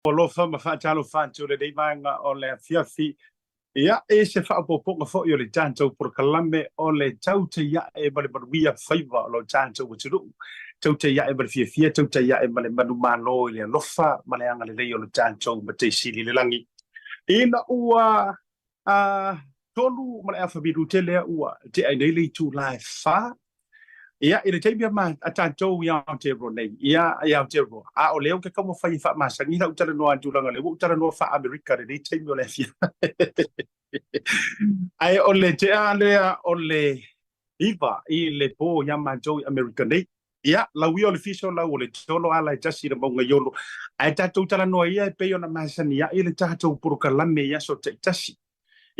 Alofa ma faatalofa atu i lenei vaega o le afiafi. Ia, e se faaopoopoga foi o le tatou polokalame o le Tautai Ae ma le Manuia Faiva o lo tatou atunuu. Tautai ae ma le fiafia, tautai ae ma le manumalo i le alofa ma le agalelei o lo tatou Matai Sili i le lagi. Ina ua 3 ma le afa minute lea ua tea ai nei le itula e 4. Ia, i le taimi a tatou i Aotearoa nei, ia, i Aotearoa, a o lea ou te taumafai e faamasani lau talanoa atu leaga o lea ua ou talanoa faa-Amerika i lenei taimi o le afiafi. Ae o le tea lea o le 9 i le po iā matou i Amerika nei. Ia, lau ia o le fiso, lau o le tolo, ala e tasi i le mauga i Olo. Ae tatou talanoa ia e pei ona masani ai le tatou polokalame i aso taitasi.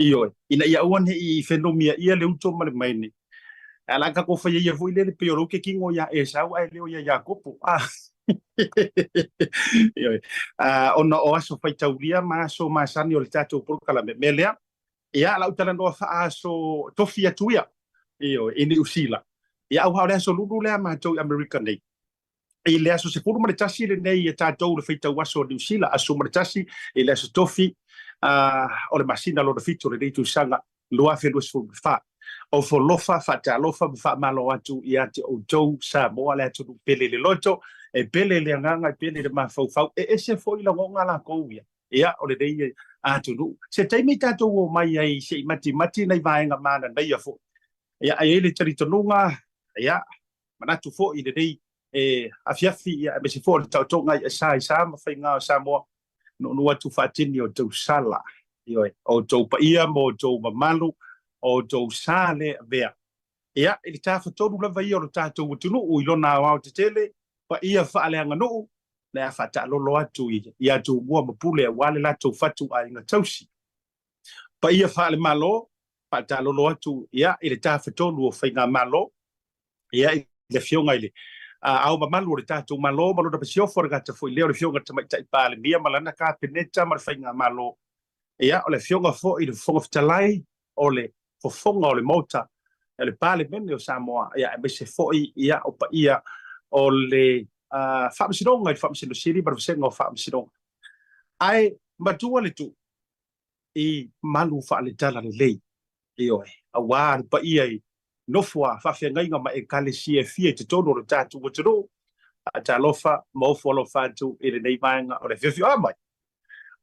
Ioe, ina ia aua ne i fenomia ia le uto ma le maine. Ae o le a tatou faia ia foi lele pei o lou te kino iā Esau ae le o ia Iakopo. Ah. Ioe. Ona o aso faitaulia ma aso masani o le tatou polokalame. Mea lea, ia, lau talanoa faa-aso tofi atu ia, ioe, i Niu Sila. Ia, aua o le aso lulu lea a matou i Amerika nei. I le aso 11 lenei e tatou le faitau aso o Niu Sila, aso 11 i le aso tofi o le masina lona fitu o lenei tausaga 2024. Ofo alofa, faatalofa ma faamalo atu ia te outou Samoa, le atunuu pele i le loto, e pele i le agaga, e pele i le mafaufau, e ese foi lagona latou ia. Ia, o lenei atunuu. Se taimi tatou omai ai se i matimati nai vaega mananaia foi. Ia, ae i ai le talitonuga, ia, manatu foi i lenei afiafi, ia, aemaise foi o le taotoga i sa i sa ma faiga o Samoa, nuunuu atu faatini o outou sala, ioe, o outou paia ma outou mamalu, o outou sa le avea. Ia, i le tafatolu lava ia o lo tatou atunuu i lona aoaotetele, paia faaleaganuu, le a faataalolo atu ia Tumua ma Pule aua le latou fatuaiga tausi. Paia faale-Malo, faataalolo atu ia i le tafatolu o Faigamalo, ia i le Afioga i le Ao Mamalu o le tatou Malo ma lona masiofo, le gata foi lea o le Afioga i le Tamaitai Palemia ma lana Kapeneta ma le Faigamalo, ia o le Afioga foi i le Fofoga Fetalai o le Fofoga o le Maota o le Palemene o Samoa, ia aemaise foi ia o paia o le Faamasinoga i le Faamasino Sili ma le Vasega o Faamasinoga. Ae matua le tuu i malu faale-talalelei, ioe, aua le paia i nofo a faafeagaiga ma ekalesia e fia i totonu o le tatou atunuu. Talofa ma ofo alofa atu i lenei vaega o le afiafi. O a mai?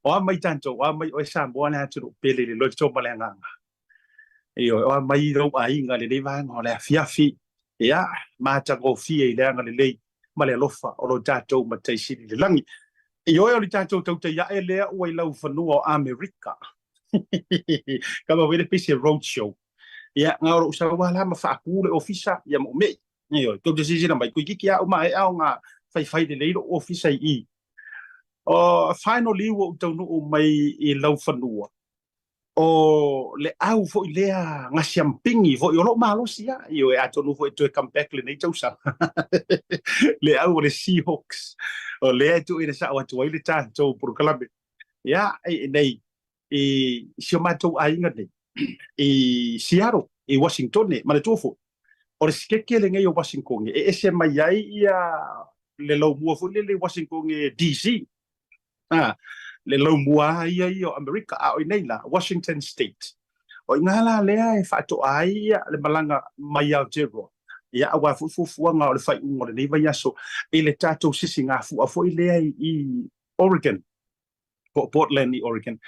O a mai tatou? O a mai oe Samoa le atunuu pele i le loto ma le agaga? Ioe, o a mai lou aiga i lenei vaega o le afiafi? Ia, matagofie i le agalelei ma le alofa o lo tatou Matai Sili i le lagi. Ioe, o le tatou tautai ae lea ua i laufanua o Amerika. Kama wele pei se road show. Ia, nga o lou sau lava la ma faaku le ofisa, ia ma umei. Ioe, tou te silasila mai, toeitiiti lava uma aea o nga faifai lelei lou ofisa i i. O, finally ua ou taunuu mai i laufanua. O le au foi lea gasiampigi foi o loo malosi lava. Ioe, atonu foi e toe come back lenei tausaga. Le au o le Seahawks. O lea e tuuina sao atu ai le tatou polokalame. Ia, nei i si o matou aiga nei i Seattle, i Washingtone, manatua foi, o le sikeke lenei o Washingtone e ese mai ai ia le laumua foi lele i Washingtone DC. A, le laumua ia ia o Amerika, a o i nei la, Washington State. O i ngā la lea e faatoa ai ia le malaga mai Aotearoa. Ia, aua foi fuafuaga o le faaiuga o lenei vaiaso i le tatou sisigafua foi lea i Oregon, po o Portland i Oregon,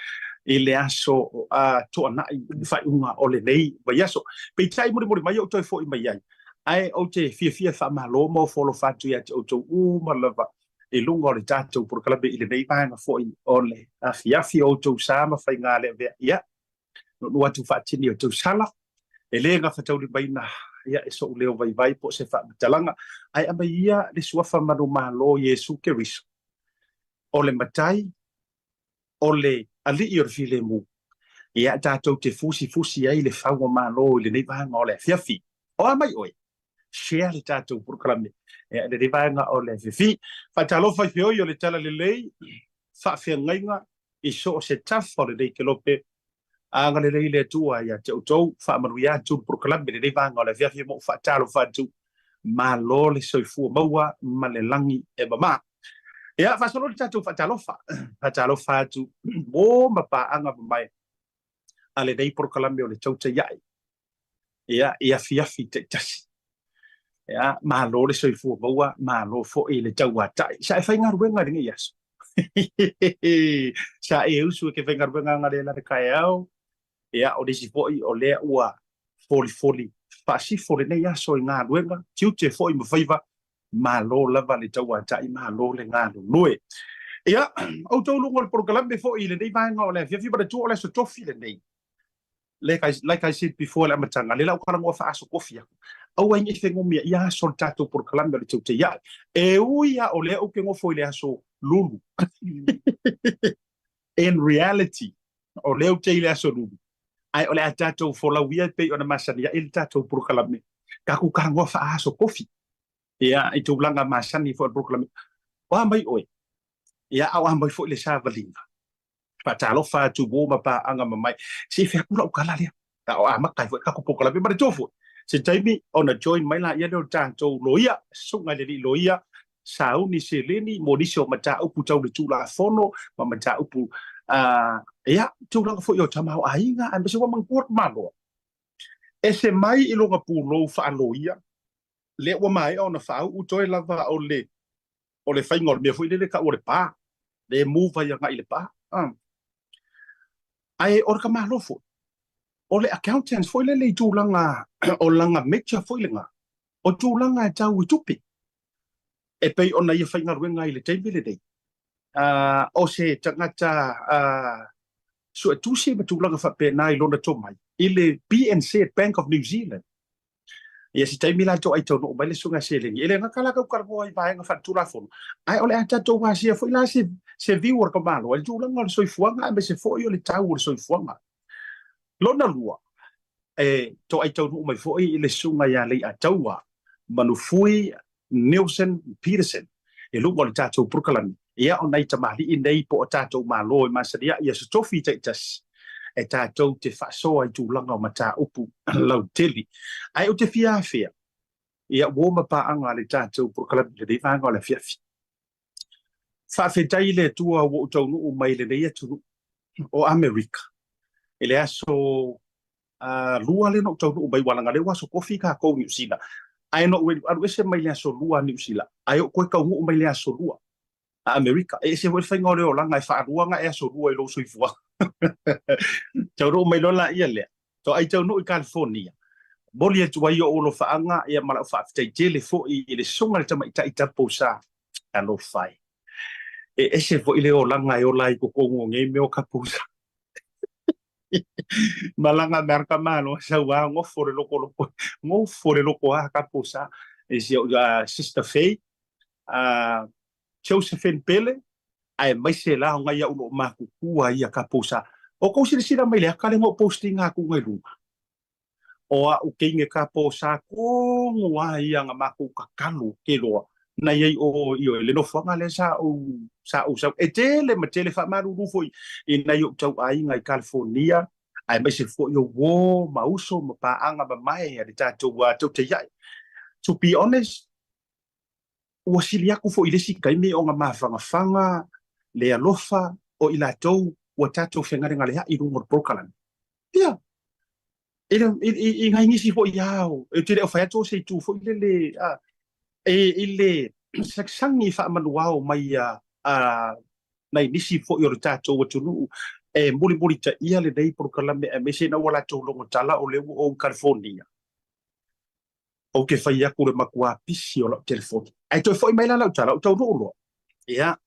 i le aso Toanai i le faaiuga o lenei vaiaso. Peitai mulimuli mai ou toe foi mai ai, ae ou te fiafia e faamalo ma ofo alofa atu ia te outou uma lava i luga o le tatou polokalame i lenei vaega foi o le afiafi o outou sa ma faiga le avea. Ia, nuunuu atu faatini o outou sala, e le gafataulimaina ia e so'u leo vaivai po o se faamatalaga, ae aumai ia le suafa manumalo Iesu Keriso, o le Matai, o le Alii o le Filemu, ia tatou te fusifusi ai le fau o Malo i lenei vaega o le afiafi. O a mai oe? Share le tatou polokalame i lenei vaega o le afiafi. Faatalofa i feoi o le Talalelei, faafeagaiga i so o se tafa o lenei kelope. Agalelei le Atua ia te outou, faamanuia atu le polokalame i lenei vaega o le afiafi ma ou faatalofa atu. Malo le soifua maua ma le lagi e mama. Ia, faasolo le tatou faatalofa. Faatalofa atu mo ma paaga mamae a lenei polokalame o le Tautai Ae. Ia, i afiafi taitasi. Ia, malo le soifua maua, malo foi le tauatai. Sa e faigaluega i lenei aso. Sa e usu e ke faigaluega anga le la le taeao. Ia, o nisi foi o lea ua folifoli faasifo lenei aso i galuega, tiute foi ma faiva, malo lava le tauatai, malo le galulue. Ia, outou luga o le polokalame foi i lenei vaega o le afiafi, manatua o le aso tofi lenei. Like I, like I said before le amataga, le lau talanoa faa-aso tofi aku. Aua nei fegomia ia aso le tatou polokalame o le Tautai Ae. E ui a o lea ou te nofo i le aso Lulu. In reality, o lea ou te i le aso Lulu. Ae o le a tatou folau ia e pei ona masani ai le tatou polokalame. Tatou talanoa faa-aso tofi. Ia, i tulaga masani foi o le polokalame. O a mai oe? Ia, a o a mai foi le savaliga. Faatalofa atu uo ma paaga mamae. Se i fai atu lau tala lea. A o amata ai foi le tatou polokalame. Manatua foi, se taimi ona join mai laia lea o le tatou loia, susuga i le alii loia, sauni seleni mo nisi o mataupu tau le Tulafono ma mataupu, ia, tulaga foi o tamaoaiga aemaise ua manatua le Malo. Ese mai i lona pulou faaloia, lea ua maea ona faauu toe lava o le o le faiga o le mea foi lele tau o le pa, le move ai agai i le pa. Ae o le tamalo foi, o le accountant foi lele i tulaga o lana major foi lena, o tulaga e tau i tupe. E pei ona ia faigaluega ai i le taimi lenei, o se tagata suetusi ma tulaga faapena i lona tomai i le BNZ, Bank of New Zealand. Ia se taimi la toai taunuu mai le susuga seleni. E le gata la tau talanoa i vaega faaletulafono, ae o le a tatou asia foi la se, se viu o le tamaloa i le tulaga o le soifuaga aemaise foi o le tau o le soifuaga. Lona lua, e toai taunuu mai foi i le susuga ia Leiataua Manufui Neilson Peterson i luga o le tatou polokalame. Ia, o nai tamalii nei po o tatou Malo e masani ai i aso tofi taitasi e tatou te faasoa i tulaga o mataupu lautele. Ae ou te fia afea, ia, uo ma paaga a le tatou polokalame i lenei vaega o le afiafi. Faafetai i le Atua ua ou taunuu mai i lenei atunuu o Amerika i le aso lua lea na ou taunuu mai, aua leaga o lea ua aso tofi tatou i Niu Sila. Ae na ou alu ese mai le aso lua a Niu Sila, ae ou toe taunuu mai le aso lua a Amerika. E ese foi le faiga o le olaga e faalua ona e aso lua i lou soifuaga. Taunuu mai loa laia lea, toai taunuu i California. Momoli atu ai ou alofaaga ia ma lau faafetai tele foi i le susuga i le tamaitai Taupousa. Talofa e. E ese foi le olaga e ola ai i totonu o nei mea o Taupousa. Malaga me ara tamaloa sau a nofo le loko loko nofo le loko a Taupousa. E si au Sister Faye, Josephine Pele, aemaise la o nai au o lo o matutua ia Taupousa. O tou silasila mai le ata lea na ou post ina atu i luga. O a'u teine Taupousa tonu a ia na matou tatalo ke loa na i ai o ioe le nofoaga lea sa ou sa ou sau e tele ma tele faamalulu foi i nai o'u tauaiga i California aemaise foi o uo ma uso ma paaga mamae a le tatou Tautai Ae. To be honest, ua sili aku foi i le isi taimi ona mafanafana le alofa o i latou ua tatou fegalegalea'i i luga o le polokalame. Ia, i, le, i, i, i nai nisi foi ao, e te le o fai atu o se itu foi lele, a, e, i le sagisagi faamanuao mai a, a nai nisi foi o le tatou atunuu e mulimulitaia lenei polokalame aemaise ina ua latou logo tala o lea ua ou i California. Ou te fai atu le matua pisi o lau telefoni. Ae toe foi mai la lau tala, ou taunuu loa. Ia,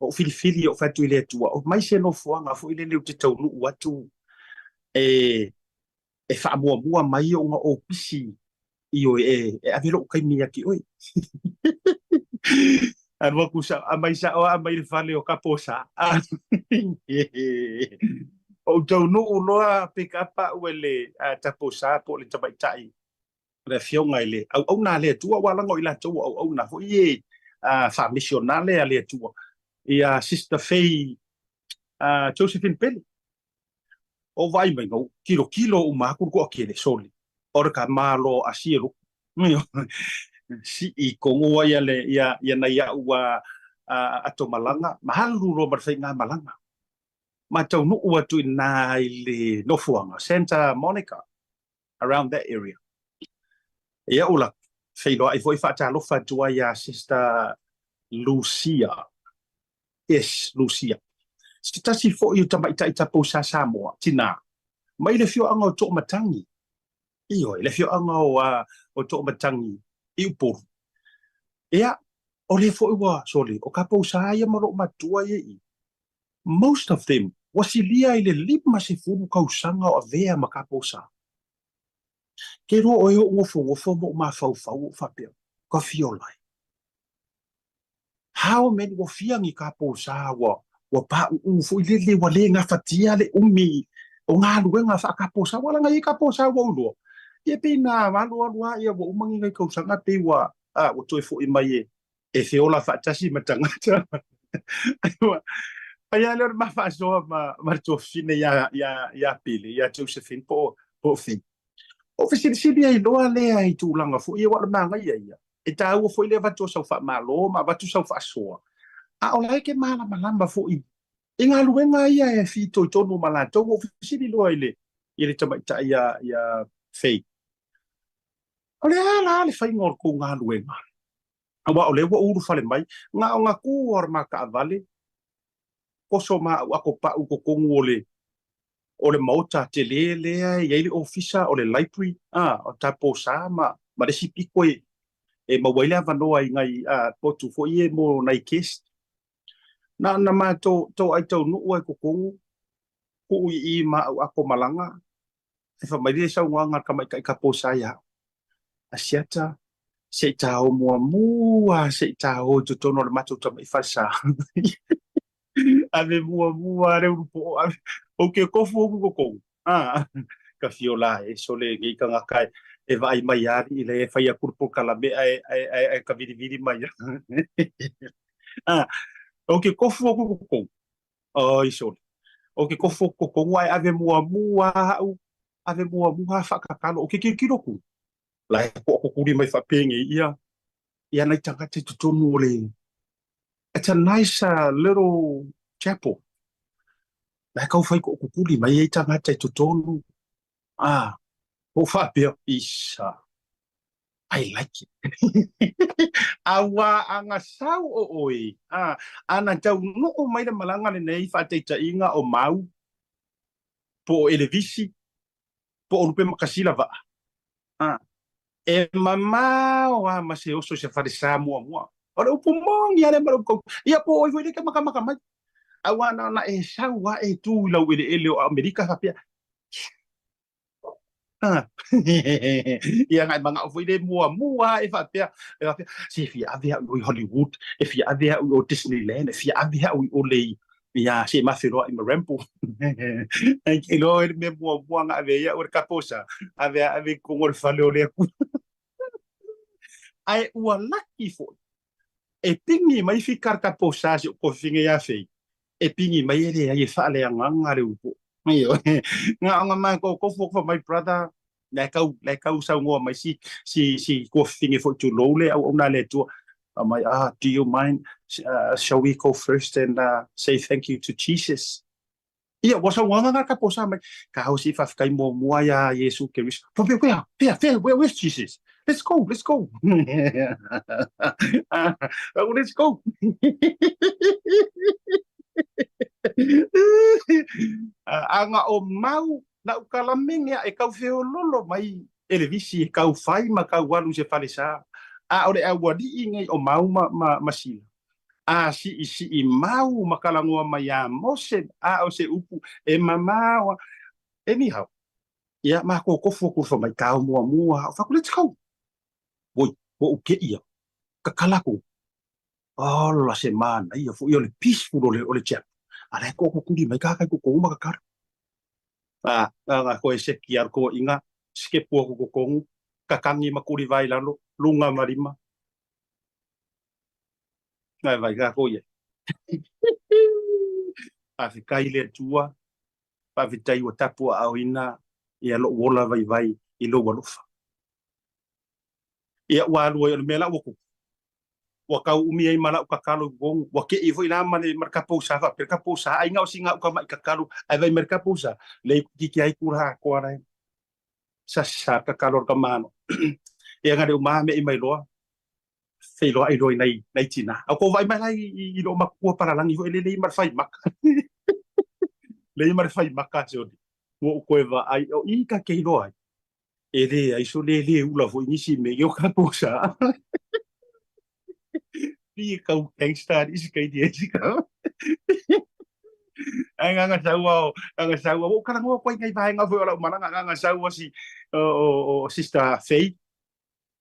ou filifili, ou fai atu i le Atua, aumai se nofoaga foi lele ou te taunuu atu e, e faamuamua mai ona ou pisi i oe, e, e ave lou taimi ia te oe. Alu atu sa, aumai sao a aumai le fale o Taupousa. Ou taunuu loa pick up au e le Taupousa po o le tamaitai le afioga i le auauna a le Atua, aua leaga o i latou o auauna foi e faamisionale a le Atua, ia Sister Faye Josephine Pele. O vaai mai na tilotilo uma atu le toatele, sole, o le tamaloa asia loku. Sii tonu ai ia le ia ia nai a'u ato malaga ma alu loa ma le faigamalaga. Ma taunuu atu i ina i le nofoaga Santa Monica, around that area. Ia ua feiloai foi faatalofa atu ai ia Sister Lucia. Yes, Lucia. Se tasi foi o tamaitai tapou sa Samoa, tinā, mai le afioaga o Toomatangi. Ioe, le afioaga o, o Toomatangi i Upolu. Ia, o lea foi ua, sole, o tapou sa ia ma loo matua ia i. Most of them, ua silia i le 50 tausaga o avea ma tapou sa. Ke iloa oe ou nofonofo ma ou mafaufau ou faapea, ka fiola ai. How many ua fia ni tapou sa ua ua paʻuʻu foi lele ua le gafatia le umi o galuega faatapou sa ua laga i ai tapou sa ua ou iloa ia pei na alu alu a ia ua uma ni nai tausaga pei ua a ua toe foi mai e e feola faatasi ma tagata. Ai a lea o le ma faasoa ma ma le tuafafine ia ia ia Pele ia Josephine po po o Fei. O fesilisili ai loa lea i tulaga foi ia ua o le manaia ia. E taua foi le avatu o sau faamalo ma avatu sau faasoa, a o la e ke malamalama foi i galuega ia e fitoitonu ma latou. Ua ou fesili loa i le i le tamaitai ia ia Fei, o le a la le faiga o le tou galuega? Aua o lea ua ou ulufale mai, na o na tu lava o le ma taavale, toso ma au ato pau i totonu o le o le maota tele lea e i ai le ofisa o le library, a, o taposa ma, ma le isi pito e, e maua ai le avanoa i nai a, potu foi ia mo nai guest. Na ona matou toai taunuu lava i totonu, tuu i i ma au ato malaga, e fai mai le saunoaga a le tamaitai taposa ia au, Asiata, se i ta o muamua, se i ta o i totonu o le matou tamai falesa. Ave muamua le ulu po'o, ave, ou te tofu atu i totonu. Ah, ka fiola e sole nei tagata e, e vaai mai alii le e fai atu le polokalame ae, ae, ae, ae tavilivili mai. Ah, ou te tofu atu i totonu. Oi sole. Ou te tofu atu i totonu ae ave muamua a'u, ave muamua faakakalo. Ou te tilotilo atu, la e toakukuli mai faapenei ia, ia nai tagata i totonu o le, it's a nice little chapel. La e taufai toakukuli mai ai tagata i totonu. Ah, ou faapea, isa, I like it. Auā ana sau o oe, ah, ana taunuu mai le malaga lenei faataitaiga o mau, po o Elevisi, po o Lupemakasila vaa. Ah, e mamao lava ma se oso i se falesa muamua. O le upu moni lava lea ma le upu kautau. Ia po o oe foi lea e te makamaka mai. Auā na ona e sau lava e tu i lau eleele o Amerika faapea, Ah. Ia na e manao foi le muamua e faapea, e faapea, se e fia ave au i Hollywood, e fia ave au i o Disneyland, e fia ave au i o le ia se ma feloai ma Rambo. Ai ke iloa oe le mea muamua na ave ai au e le kaposa, ave a ave i totonu o le fale o le Atua. Ae ua laki foi, e pigi mai fika le kaposa si ou tuafafine ia Fei, e pigi mai e leai e faaleagaga le ulu. Ioe, na ona matou tofu atu fai mai, brother, la e tau, la e tau saunoa mai si, si, si tuafafine foi tulou le auauna a le Atua. Fai mai, ah, do you mind, shall we go first and say thank you to Jesus? Ia, ua saunoaga na kaposa mai, ka au se i faafetai muamua iā Iesu Keriso. Faapea, where, where, where, where, where's Jesus? Let's go, let's go. Oh, let's go. Aga o mau na u kalamene a e kau feololo mai Elevisi e kau fai ma kau alu i se falesa, a o le aualii nei o mau ma, ma, ma Sila. A siisii mau ma kalagoa mai iā Mose, a o se upu e mamao. Anyhow, ia matou tofu atu fai mai tao muamua, o fai atu, let's go. Oi, ua ou te'i au, tatala atu, ola se manaia foi o le peaceful o le, o le chapel. A la e toakukuli mai kākai totonu ma tatala. A, na koe seki a ko inga, skepu aku totonu, kakangi ma kuli vai lalo, lunga ma lima. Nai vai ka ko ia. Faafetai i le Atua, faafetai ua tapuaaoina ia lou ola vaivai i lou alofa. Ia ua alu ai o le mea la ua tupu. Ua kau umi ai ma la'u kakalo i totonu, ua ke'i foi la ma le ma le kapousa faapea le kapousa ai na o sina uka ma'i kakalo ae vaai mai le kapousa leai toeitiiti ai tula atoa la e sasa le kakalo a le tamānoa. Ia na le uma me'i mai loa feiloai loa i nai nai tinā. A ua tou vaai mai la i loo matua palalagi foi lele i ma le faimaka lea ma le faimaka sioli ua ou toe vaai o i ta te iloa ai e leai so lele ula foi nisi mea i o tatou sa i kau gangsta isi kai dia isi ka ai nganga saua o nganga saua o kala ngoa koi ngai vaenga foi o lau malaga nganga saua si o Sister Faye.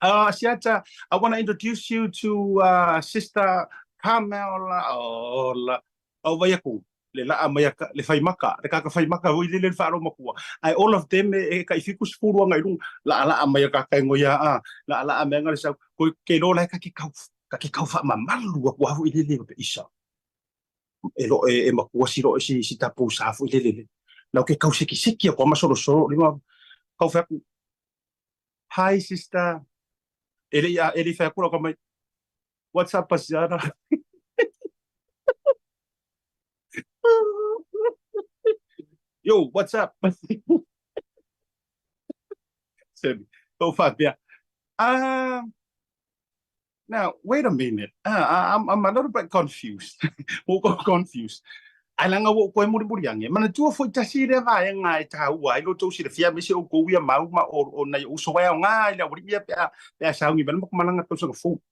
Siata, I want to introduce you to Sister Carmel. Oh, la au vai aku le laa mai le faimaka le kaka faimaka foi lele le faalomatua ae all of them e kai 70 agai i luga laalaa mai kaka e ngoia a laalaa mai aga le sau koi ke lo la ka ke kau ka ke kau faamamalu aku a foi lele o pe isa e lo e matua si lo si si tapu sa foi lele le lau ke kau sekiseki aku ama solosolo lima kau fai aku hi sister e le ia e le fai aku lau ka mai what's up Pasiana. Yo, what's up? Sabi, tou faapea, now, wait a minute. I'm a little bit confused. Ua ou confused. Ae leaga ua ou toe mulimuli ane. Manatua foi tasi lea vaega e taua ai lo outou silafia aemaise outou ia mau ma o nai ou uso ai aoga i le aualii ia pe a sauni mai le matou malaga tausaga fou.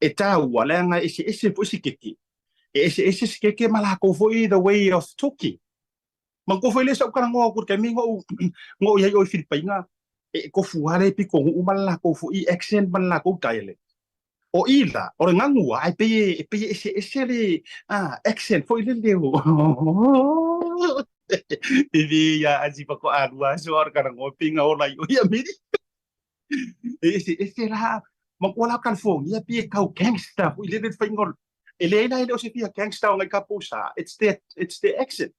E taua leaga e eseese foi sikeke. E eseese sikeke ma lakou foi the way of talking. Manatua foi lea sa ou talanoa atu i le taimi na ou i ai i o i Filipaina, e tofu lava le pitonuu ma le latou foi accent ma le latou dialect. O i la, o le ganu lava, ae pei e pei e eseese le accent foi lele o Pei ia a si faatoa aso o le talanoa pei na ola i o i Amerika. E eseese la, manatua la o California pei e tau gangster foi lele le faiga o e leai la e le o se fia gangster o nai tapusa. It's their accent.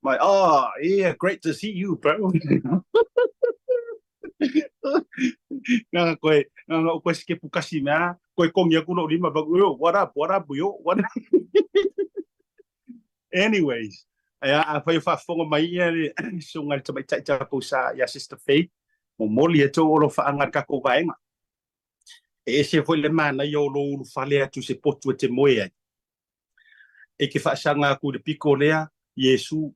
Like, oh, yeah, great to see you, bro. Ngā koe, ngā koe sikepu kasi mea, koe kongi aku lou lima, but, yo, what up, what up, yo, what up. Anyways, ia, afai o faafofoga mai ia le susuga i le tamaitai tapusa ia Sister Faith, momoli atu o alofaaga i le tatou vaega. E ese foi le manaia o lou ulufale atu i se potu e te moe ai. E te faasaga atu i le pito lea, Iesu,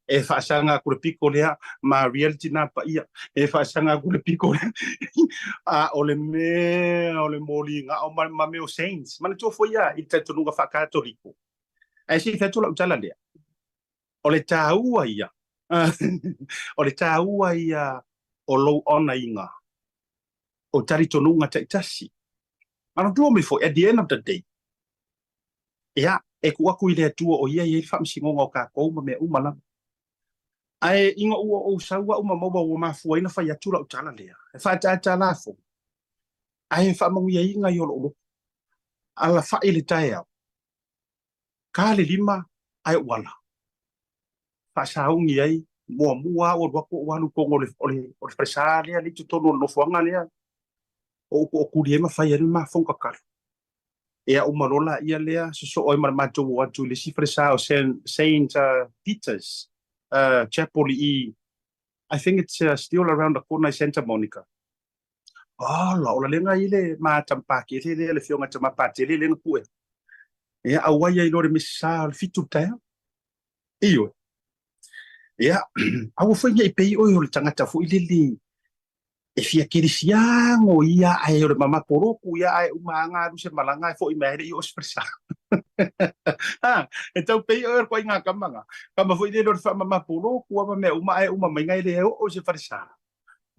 e faasaga atu i le pito lea, Maria le Tina Paia, e faasaga atu i le pito lea, a o le mea o le moliga o ma mea o saints. Manatua foi ia i le talitonuga faa-Katoliko. Ae se i fai atu lau tala lea, o le taua ia, o le taua ia o lou onaiga o talitonuga taitasi. Manatua mai foi, at the end of the day, ia, e tuu atu i le Atua o ia e i ai le faamasinoga o tatou ma mea uma lava. Ae ina ua ou sau au ma maua ua mafua ai ona fai atu lau tala lea, e faaataata lafo, ae faamanuiaina i o lou loto. Alafa'i le taeao, ta le lima ae ou ala. Faasauni ai, muamua lava ou alu atu ou alu i totonu o le falesa lea i totonu o le nofoaga lea, o ou tootuli ai ma fai ai le ma fono tatalo. Ia uma loa laia lea sosoo ai ma le matou o atu i le isi falesa o Saint Peter's Chapel i I think it's still around the corner i Santa Monica. Ola, ola lea na i le mata Patele lea, le afioga tama Patele lea na pue. Ia, auai ai loa le misa o le 7 le taeao. Ioe. Ia, aua foi ne i pei oe o le tagata foi lele e fia kerisiano ia ae o le mama poloku ia ae uma anga alu se malaga e foi mai ai le i o se falesa. Ha, e tau pei oe o le koaiga kama kama foi lele o le faamama poloku ama mea uma ae uma mai ngai le oo se falesa.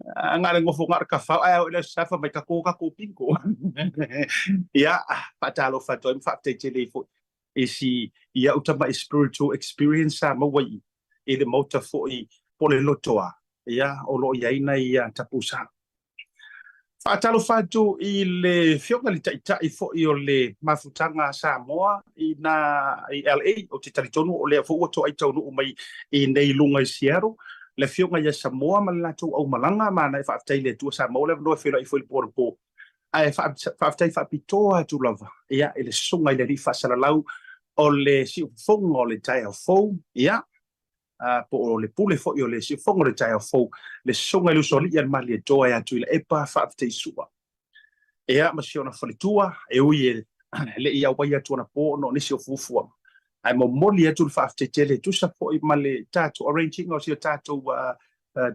Nga le ngofo nga le kafao ae o le safa mai kako kako pinko. Ia, faatalofa atu ai ma faafetai tele ai foi i si i au tama'i spiritual experience sa maua i i le maota foi po o le lotoa ia o lo o i ai nai tapusa. Faatalofa atu i le Afioga i le Taitai foi o le Mafutaga a Samoa i na i LA, ou te talitonu o lea foi ua toai taunuu mai i nei i luga i Seattle, le Afioga ia Samoa ma le latou aumalaga, ma na e faafetai i le Atua sa maua le avanoa e feiloai foi i le po anapo. Ae faafetai faapitoa atu lava ia i le susuga i le alii faasalalau o le siufofoga o le taeao fou, ia po o le pule foi o le siufofoga o le taeao fou, le susuga i le usoalii a le Malietoa ia Tuilaepa Faafetai-Sua. Ia, ma si ona faletua, e ui e le i auai atu anapo ona o nisi o fuafuaga, ae momoli atu le faafetai tele e tusa foi ma le tatou arrange-ina o si o tatou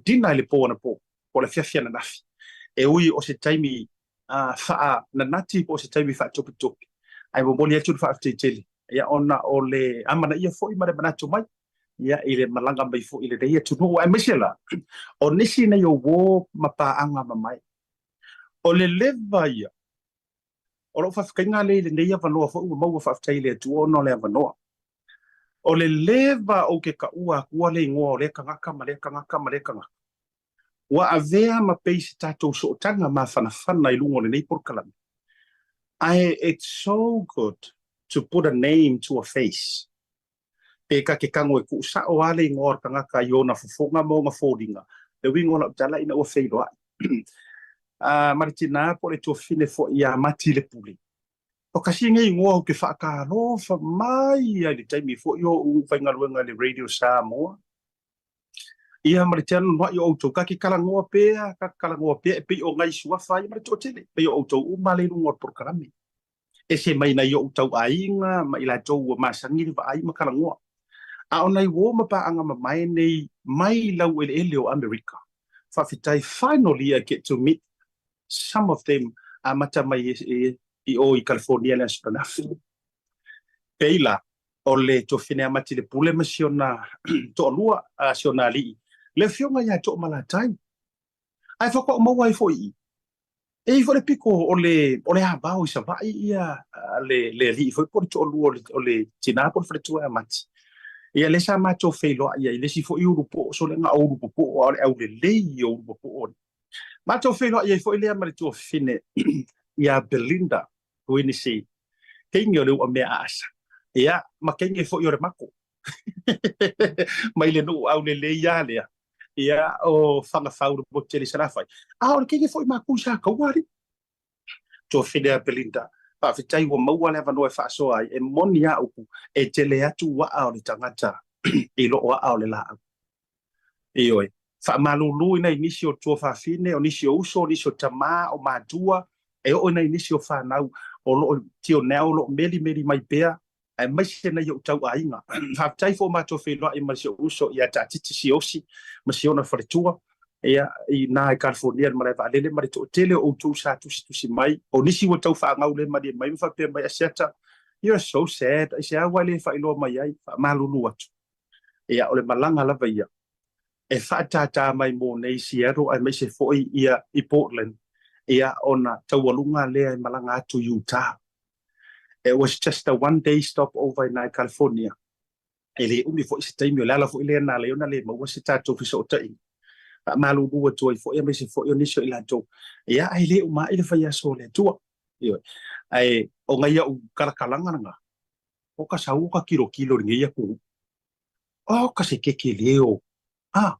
dinner i le po anapo, po o le afiafi ananafi. E ui o se taimi faananati po o se taimi faatopetope, ae momoli atu le faafetai tele, ia, ona o le amanaia foi ma le manatu mai ia i le malaga mai foi i lenei atunuu, aemaise la o nisi nei o uō ma paaga mamae. O le leva ia o lou faafetaiga lea i lenei avanoa foi ua maua, faafetai i le Atua ona o le avanoa. O le leva ou te taua atua le igoa o lea tagata ma lea tagata ma lea tagata, ua avea ma pei se tatou sootaga mafanafana i luga o lenei polokalame. Ae it's so good to put a name to a face. Pe ta te tago e tuusao lava le igoa o le tagata i ona fofoga ma ona foliga, le uiga o lau tala ina ua feiloai ma le tina po o le tuafafine foi ia Mati le Pule. O tasi lenei igoa ou te faatalofa mai ai i le taimi foi o ou faigaluega i le Radio Samoa. Ia ma le teanonoai o outou, ta te talanoa pea, ta te talanoa pea e pei o nai suafa ia ma le toatele, e pei o outou uma lea i luga o le polokalame. Ese mai nai oʻu tauaiga ma i latou ua masani le vaai ma talanoa. A o nai uō ma paaga mamae nei mai laueleele o Amerika, faafetai finally I get to meet some of them amata mai i o i California le aso ananafi. Pei la, o le tuafafine ia Mati le Pule ma si ona toalua, si ona alii, le afioga ia Toomalatai. Ae faatoa ou maua ai foi i i, e i ai foi le pito o le, o le avao i Savaii ia le, le alii foi po o le toalua o le, o le tina po o le faletua ia Mati. Ia lea sa matou feiloai ai i le isi foi ulu poo, sole na o ulu popoo a o le aulelei o ulu popoo. Matou feiloai ai foi lea ma le tuafafine ia Belinda Kuinisi, teine o le uamea aasa. Ia, ma teine foi o le mako. Mai le nuu aulelei lava lea, ia, o Fagafau le motu tele i Salafai. A o le teine foi matou sa taua alii. Tuafafine a Belinda, faafetai ua maua le avanoa e faasoa ai, e moni a upu, e tele atu aa o le tagata i loo aa o le laau. Ioe. Faamalulu i nai nisi o tuafafine, o nisi o uso, o nisi o tamā, o matua, e oo i nai nisi o fanau o lo o till now o lo o melimeli mai pea, aemaise nai ou tauaiga. Faafetai foi o matou feiloai ma si ou uso ia Taatiti Siosi ma si ona faletua, ia, i ina i California i le malae vaalele ma le toatele o outou sa tusitusi mai. O nisi ua tau faagaulemalie mai ma faapea mai, Asiata, you're so sad, aisea ua le faailoa mai ai? Faamalulu atu. Ia, o le malaga lava ia e faatātā mai mo nei Seattle aemaise foi ia i Portland, ia, ona taualuga lea e malaga atu i Utah. It was just a one day stop over ina i California. E le umi foi se taimi, o le ala foi lea na ala ai ona le maua se tatou fesootaiga. Faamalulu atu ai foi aemaise foi o nisi o i latou, ia, ae le uma ai le faiaso o le Atua. Ioe. Ae o nai a'u kalakalaga lena, o ka sau o ka kilokilo i lenei atunuu. O ka se keke leo. A!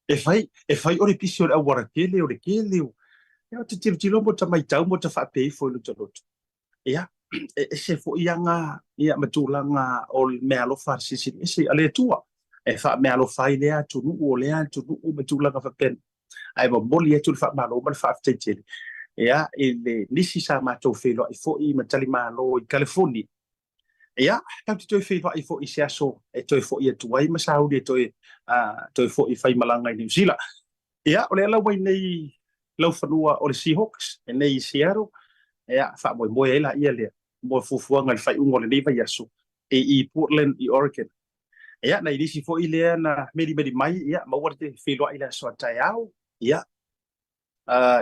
E fai, e fai o le pisi o le auala tele, o le tele o... Ia, o te tilotilo ma ta maitau ma ta faapea ifo i lota loto. Ia, e ese foi aga, ia, ma tulaga o le meaalofa a le Silisili Ese a le Atua. E faameaalofa ai lea atunuu, o lea atunuu ma tulaga faapena. Ae momoli atu le faamalo ma le faafetai tele, ia, i le nisi sa matou feiloai foi ma talimalo i California. Ia, tatou te toe feiloai foi i se aso e toe foi atu ai ma sauni e toe, toe foi fai malaga i Niu Sila. Ia, o lea lau ai nei laufanua o le Seahawks, e nei i Seattle, ia, faamoemoe ai laia lea mo fuafuaga i le faaiuga o lenei vaiaso i, i Portland i Oregon. Ia, nai nisi foi lea na melimeli mai, ia, maua le feiloai i le aso a taeao, ia,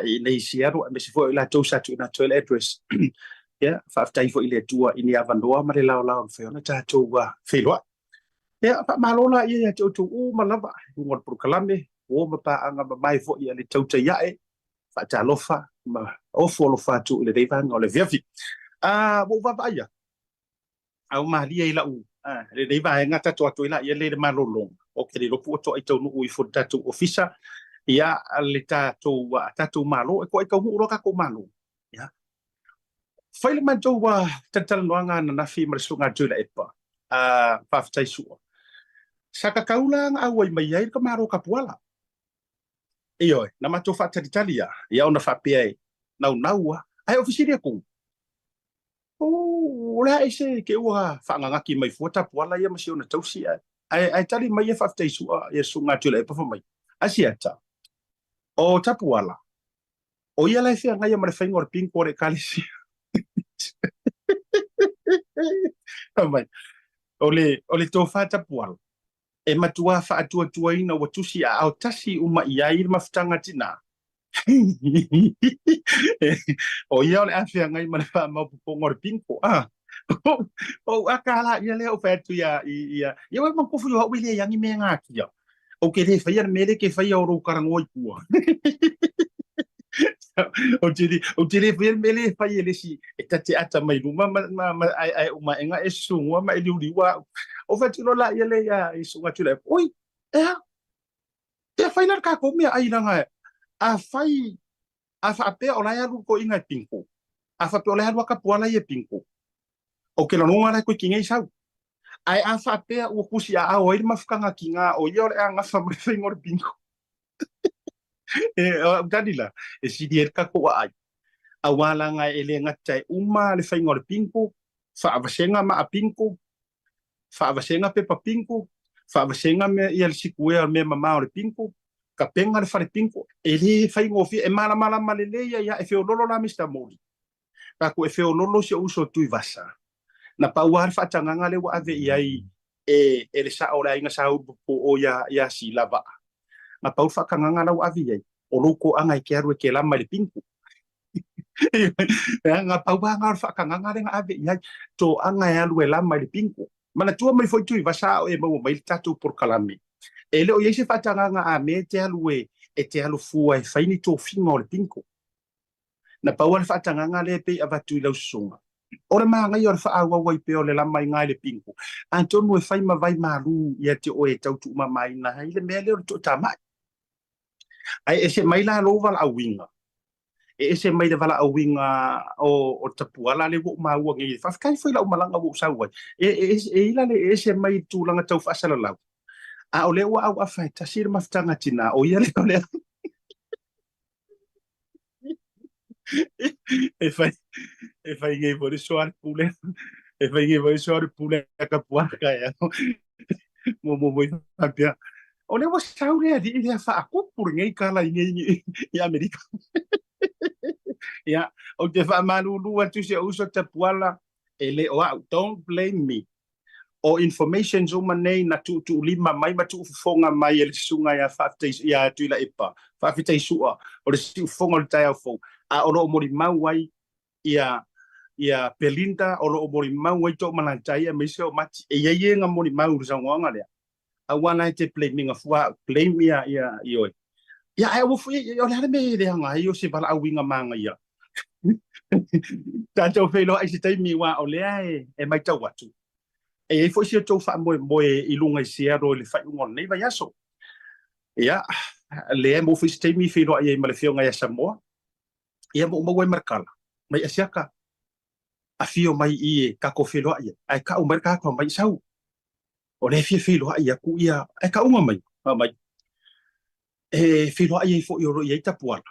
i nei Seattle, aemaise foi o i latou sa tuuina atu ai le address. Ia, faafetai foi i le Atua i ni avanoa ma le laolao e mafai ona tatou feiloai. Ia, faamalo laia ia te outou uma lava i luga o le polokalame, uo ma paaga mamae foi a le tautai ae, faatalofa ma ofo alofa atu i lenei vaega o le afiafi. Ua ou vaavaai atu, a ua malie i lau lenei vaega tatou atu ai laia lea i le malologa. Ou te le iloa po ua toai taunuu ifo i le tatou ofisa. Ia, le tatou, tatou Malo, e toai taunuu loa tatou Malo. Ia, fai le matou talatalanoaga ananafi ma le Susuga a Tuilaepa, faafetai Sua. Sa tatau la ona auai mai ai le tamalo Tapuala. Ioe, na matou faatalitali lava, ia ona faapea e naunau lava. Ae ou fesili atu, o le a ese te ua faananati mai fua Tapuala ia ma si ona tausi ae ae tali mai ia faafetai Sua ia Susuga a Tuilaepa fai mai, Asiata, o Tapuala, o ia la e feagaia ma le faiga o le bingo a le ekalesia. Fai mai, o le, o le tofa Tapuala, e matuā faatuatuaina ua tusi aao tasi uma i ai le mafutaga tinā. O ia o le a feagai ma le faamaopoopoga o le bingo. Ah, ou aka la ia lea ou fai atu ia ia ia wai mankofu yo au le yangi me ngā kia. O ke le whaia me le ke whaia o rou karangoa i tua. O te le o te le whaia me le whaia le si e tate ata mai luma ma ma ma ai ai uma enga e sungua ma e liu liua. O fai tino la ia le ia i sunga tula. Oi, e a e whai la ka ko mea ai langa a whai a whaapea o la e alu ko inga e pinko. A whaapea o la e alu a kapua la e pinko. O ke longa la koe ki ngei sau. Ae a faapea ua kusi a ao ai le mafukanga ki ngā o ia o le a gafa ma le faiga o le bingo. E, o tani la, e sili ai le tatou aai. Auā laga e le gata e uma le faiga o le bingo, faavasega maa bingo, faavasega pepa bingo, faavasega mea ia le sikuea o le mea mamā o le bingo, tapena le fale bingo, e le faigofie, e malamalama lelei ai lava, e feololo la Mister Moli. Tatou e feololo si ou uso Tuivasa. Na pau lava le faatagaga lea ua ave i ai e, e le sao o le aiga Sa Ulu po o ia, ia Silava'a. Na pau le faatagaga la ua ave i ai, o lou toaga e te alu e te lama i le bingo. Na pau lava na o le faatagaga lea na ave i ai, toaga e alu e lama i le bingo. Manatua mai foi Tuivasa a o e maua mai le tatou polokalame. E le o i ai se faatagaga a mea e te alu e, e te alu fua e fai ni tofiga o le bingo. Na pau lava le faatagaga lea e pei avatu i lau susuga. O le manaia o le faaauau ai pea o le lama i ga i le bingo, atonu e fai ma vai malū ia te oe e tau tuumamaina ai le mea lea o le toatamai. Ae ese mai la lou valaauina, e ese mai le valaauina o, o Tapuala lea ua ou maua nei. Faafetai foi i lau malaga ua ou sau ai. E, e, e i la le ese mai i le tulaga tau faasalalau. A o lea ua auafa e tasi le mafutaga tinā, o ia lea o lea. E fai e fai nei foi le soa le pule e fai nei foi le soa le pule a ka puaka e mo mo mo faapea o lea ua sau le alii lea faakupu lenei kala i nei i Amerika. Ia, ou te faamalulu atu si ou uso Tapuala, e le o au, don't blame me. O informations uma nei na tuutuulima mai ma tuufofoga mai e le susuga ia Faafetai ia Tuilaepa, Faafetai Sua, o le siufofoga o le taeao fou, a o lo o molimau ai ia ia Belinda, o lo o molimau ai Toomalatai aemaise o Mati. E i ai e na molimau i le saunoaga lea. Aua la e te blame ina fua au, blame ia ia ioe. Ia ae ua foi o le a le mea e leaga ai o se valaauina manaia. Tatou feiloai i se taimi aua o lea e, e matau atu. E i ai foi si o tou faamoemoe i luga i Seattle i le faaiuga o lenei vaiaso. Ia, lea e maua foi se taimi e feiloai ai ma le Afioga ia Samoa. Ia ma ou maua ai ma le tala mai Asiata. Afio mai i e tatou feiloai ai, ae tau mai le tagata mai sau. O lea e fia feiloai atu ia, ae tauga mai, mai. E feiloai ai foi o lo o i ai Tapuala.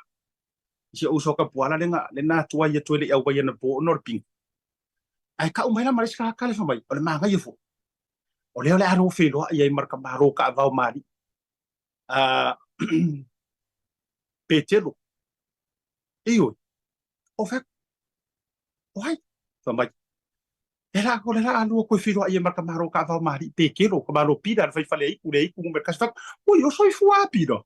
Si ou uso Tapuala lena, lena tuai atu ai le i auai anapo ona o le bingo. Ae tau mai la ma le isi tagata le fai mai, o le manaia foi. O lea o le a lou feiloai ai ma le tamalo taavao ma alii. Petelo. Ioe, o fea, o ai? Fai mai, e la, o le la alua koe feiloai ai ma le tamalo taavao ma alii Petelo, tamalo Pita le fai fale aiku le aiku numera kasi. Fai atu, oi, o soifua a Pita.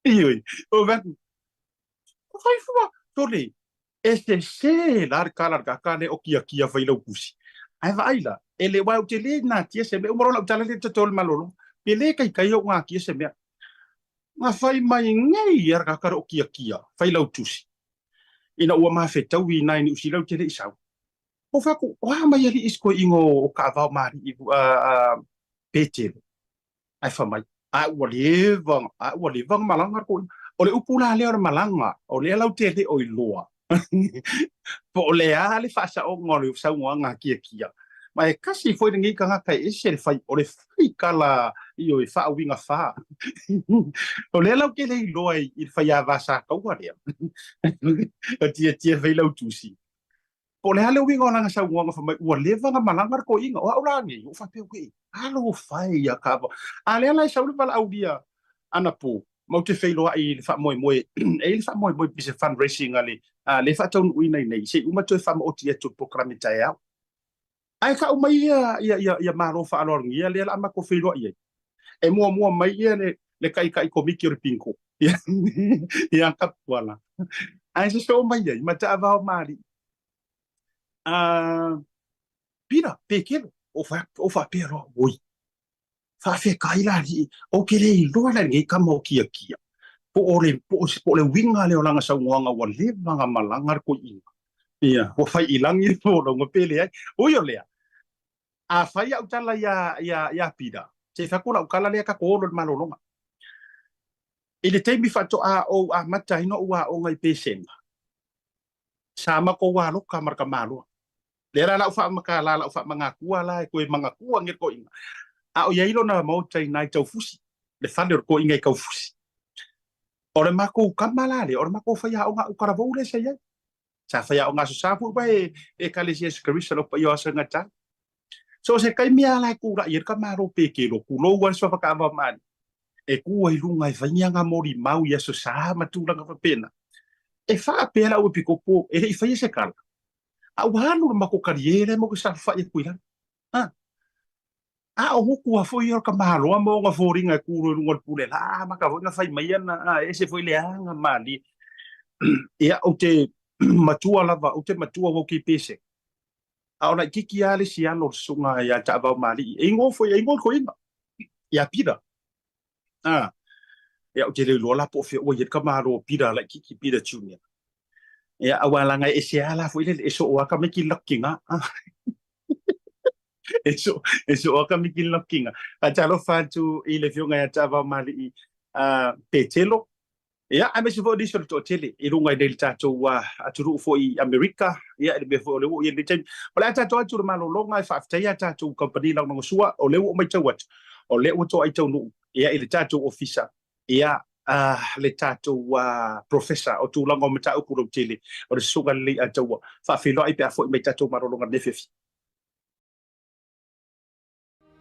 Ioe, o fai atu, o soifua, sole, e sese la le kala le kaka le o kia kia fai lau tusi. Ae vaai la, e le aua ou te le natia se mea, uma loa lau tala lea toto le malolo, pe le kaikai ou natia se mea. Na fai mai nei ia le kaka le o kia kia fai lau tusi. Ina ua mafetaui i nai Niu Sila ou te le i sau. O fai atu, o a mai alii si toeaina o Kaavao ma alii Petelo, ae fai mai, a ua leva, a ua leva ona malaga le toeaina. O le upu la lea o le malaga, o lea latou te le o iloa po o le a le faasaoga o le saunoaga a Tiatia. Ma e tasi foi lenei tagata e ese le fai, o le faitala, ioe, faauigafa. O lea latou te le iloa i le faiava sa taua lea o Tiatia e fai lau tusi. Po o le a le uiga o lana saunoaga fai mai ua leva ona malaga le toeaina. O au la nei, ua ou faapea, uei, alofa e ia kava. A lea la e sau le valaaulia anapo, ma ou te feiloai i le faamoemoe, e i ai le faamoemoe pei se fundraising a le, a lea e faataunuuina i inei, se i uma toe faamaoti atu le polokalame taeao. Ae tau mai ia, ia, ia, ia malo faaaloalogia lea o le a matou feiloai ai. E muamua mai ia le, le taitai komiti o le bingo, ia Tapuala. Ae sosoo mai ai ma taavao ma alii. Pita, Pekelo, ou faapea loa, oi, faafetai la alii, ou te le iloa la lenei tama o Tiatia, po o le, po o, po o le uiga lea o lana saunoaga ua leva ona malaga le toeaina. Ia, ua fai i lagi le folauga pe leai. Ui o lea, a fai au tala iā, iā, iā Pita, se i fai atu lau tala lea tatou olo i le malologa. I le taimi faatoa ou amata ai ona ou aoga i Pesega, sa matou aloka ma le tamaloa. Lea la lau faamatala, lau faamagatua la e toe magatua nei le toeaina. A o i ai lona maota i ina i Taufusi, le fale o le toeaina i Taufusi. O le matou tama la lea, o le matou faiaoga autalavou lea sa i ai. Sa faiaoga Aso Sa foi uae e Ekalesia Iesu Keriso lau paia o aso e gata ai. So o se taimi lava la e tulai ai le tamalo Petelo, tulou lava le suafa taavao malie, e tu ai i luga e fai ni aga molimau i Aso Sa ma tulaga faapena. E faapea le auepikopo e le i faia se tala, a ua alu le matou kaliē lea matou te saofafai atu i lalo. Ha? A o gutu lava foi ia o le tamaloa ma ona foliga e tu loa i luga o le pule la, amata foi ona fai mai ana, a, e ese foi le aga malie. Ia, ou te matua lava, ou te matua ua ou kipese. A o laitiiti lava le isi alo o le susuga ia Taavaomalii, e igoa foi, e igoa le toeaina, ia Pita. A, ia, ou te le iloa la po o fea ua i ai le tamaloa o Pita laitiiti, Pita Junior. Ia, aua leaga e ese lava la foi lele, e soo lava tamaiti lakiga. E soo, e soo lava tamaiti lakiga. Faatalofa atu i le Afioga ia Taavaomalii Petelo, Ia, aemaise foi o nisi o le toatele i luga i nei le tatou atunuu foi i Amerika, ia, i le mea foi o lea ua i ai lenei taimi. O le a tatou atu i le malologa e faafetaia a tatou kamupani lagolagosua, o lea ua ou matau atu, o lea ua toai taunuu, ia, i le tatou ofisa, ia, le tatou Professor o tulaga o mataupu lautele, o le Susuga Lelei Ataua. Faafeiloai pe a foi mai tatou malologa i lenei afiafi.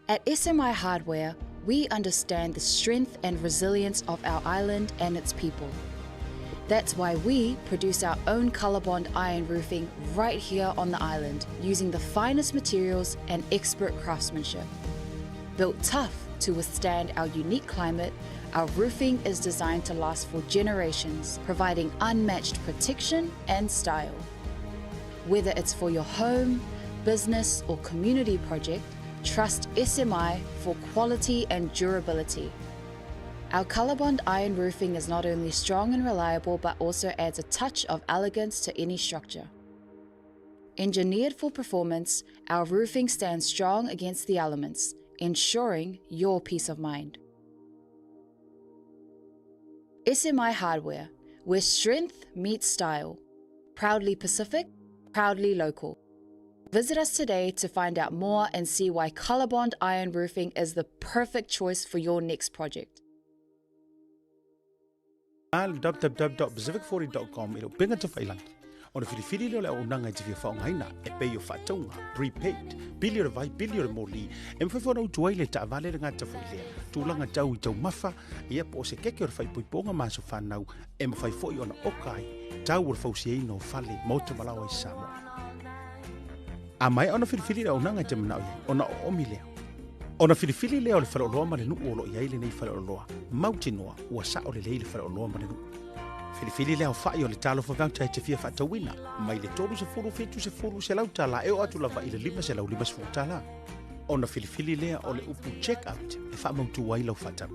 At SMI Hardware, we understand the strength and resilience of our island and its people. That's why we produce our own Colorbond iron roofing right here on the island using the finest materials and expert craftsmanship. Built tough to withstand our unique climate, our roofing is designed to last for generations, providing unmatched protection and style. Whether it's for your home, business, or community project, trust SMI for quality and durability. Our Colorbond iron roofing is not only strong and reliable, but also adds a touch of elegance to any structure. Engineered for performance, our roofing stands strong against the elements, ensuring your peace of mind. SMI Hardware, where strength meets style. Proudly Pacific, proudly local. Visit us today to find out more and see why Colorbond Iron Roofing is the perfect choice for your next project. www.pacific40.com i le upega tafailangi. Ona filifili lea o le auaunaga e te fia faaaogaina e pei o faatauga, prepaid, pili o le vai, pili o le moli, e mafai foi ona utu ai le taavale le gata foi lea, tulaga tau i taumafa, ia po o se keke o le faaipoipoga ma aso fanau, e mafai foi ona oka ai tau o le fausiaina o fale, maota ma laoa i Samoa. A maea ona filifili le auaunaga e te manao i ai, ona oomi lea. Ona filifili lea o le faleoloa ma le nuu o lo o i ai lenei faleoloa, mautinoa ua sao lelei le faleoloa ma le nuu. Filifili le aofai o le talofa voucher e te fia faatauina, mai le 30, 70, 100 tala e oo atu lava i le 550 tala. Ona filifili lea o le upu check out e faamautu ai lau faatau.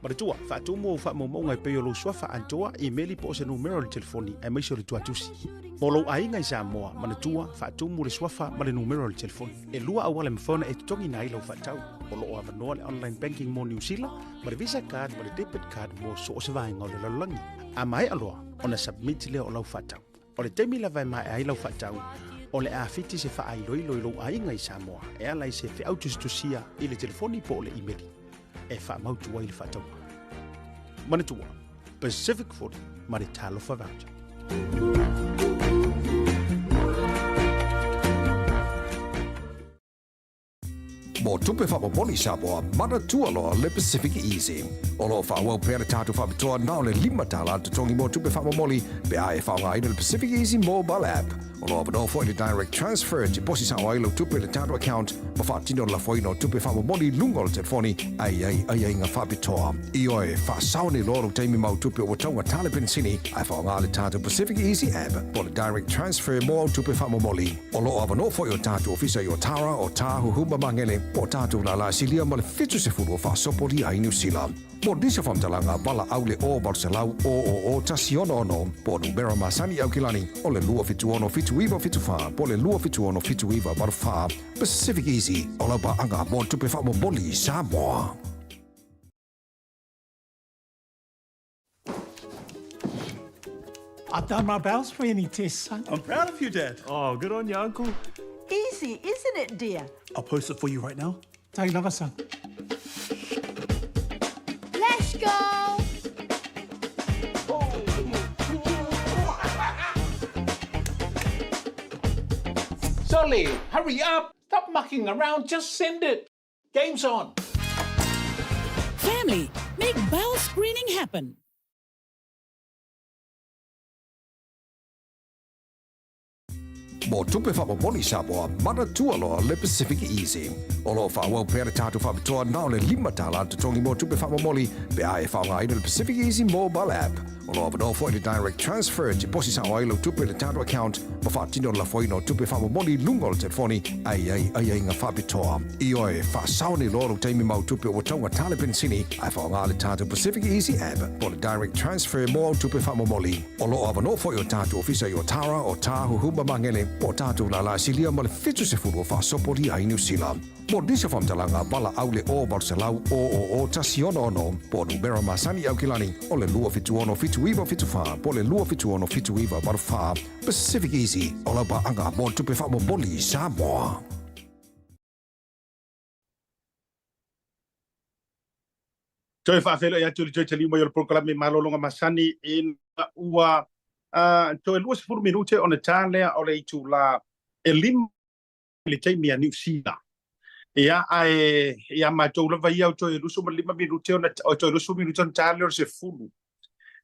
Manatua, faatumu ou faamaumauga e pei o lou suafa atoa, imeli po o se numera o le telefoni, aemaise o le tuatusi. Mo lou aiga i Samoa, manatua, faatumu le suafa ma le numera o le telefoni. E lua auala e mafai ona e totogiina ai lau faatau. O lo o avanoa le online banking mo Niu Sila ma le Visa card ma le debit card mo so o se vaega o le lalolagi. A maea loa ona submit lea o lau faatau. O le taimi lava e maea ai lau faatau, o le a fiti se faailoilo i lou aiga i Samoa e ala i se feau tusitusia i le telefoni po o le imeli e faamautu ai le faatauga. Manatua, Pacific 40 ma le Talofa Voucher. Mo tupe faamomoli Samoa, manatua loa le Pacific Easy. O lo o faaauau pea le tatou faapitoa na o le $5 totogi mo tupe faamomoli pe a e faaaogaina le Pacific Easy mobile app. O lo o avanoa foi le direct transfer e tiposi sao ai lau tupe i le tatou account ma faatino le lafoina o tupe faamomoli i luga o le telefoni a i ai aiaiga faapitoa. Ioe, faasao nei loa lou taimi ma au tupe ua taugata le penisini ae faaaoga le tatou Pacific Easy app po o le direct transfer mo au tupe faamomoli. O lo o avanoa foi o tatou ofisa i Otara, Otāhuhu ma Magele, po o tatou lālā silia ma le 70 o faasopolia ai Niu Sila. Mo nisi o faamatalaga, valaau le 0 800 000 166 po o numera masani i Aukilani o le 276 7974 po o le 276 7984. Pacific Easy, o lau paaga mo tupe faamomoli i Samoa. I've done my bowel screening test, son. I'm proud of you, Dad. Oh, good on you, Uncle. Easy, isn't it, dear? I'll post it for you right now. Take lava, son. Let's go! Solly, hurry up! Stop mucking around, just send it! Game's on! Family, make bowel screening happen. Mo tupe faamomoli Samoa, manatua loa le Pacific Easy. O lo o faaauau pea le tatou faapitoa na o le $5 totogi mo tupe faamomoli pe a e faaaogaina le Pacific Easy mobile app. O lo o avanoa foi le direct transfer e tiposi sao ai lau tupe i le tatou account ma faatino le lafoina o tupe faamomoli i luga o le telefoni a i ai aiaiga faapitoa. Ioe, faasao nei loa lou taimi ma au tupe ua taugata le penisini ae faaaoga le tatou Pacific Easy app po o le direct transfer mo au tupe faamomoli. O lo o avanoa foi o tatou ofisa i Otara, Otāhuhu ma Magele, po o tatou lālā silia ma le 70 o faasopolia ai Niu Sila. Mo nisi o faamatalaga, valaau le 0 800 000 166 po o numera masani i Aukilani o le 276 7974 po o le 276 7984. Pacific Easy, o lau paaga mo tupe faamomoli i Samoa. Toe faafeiloai atu i le toe taliu mai o le polokalame Malologa Masani ina ua toe 20 minute ona ta lea o le itula e 5 i le taimi a Niu Sila. Ia, ae ia matou lava ia o toe 25 minute ona, o toe 20 minute ona ta lea o le 10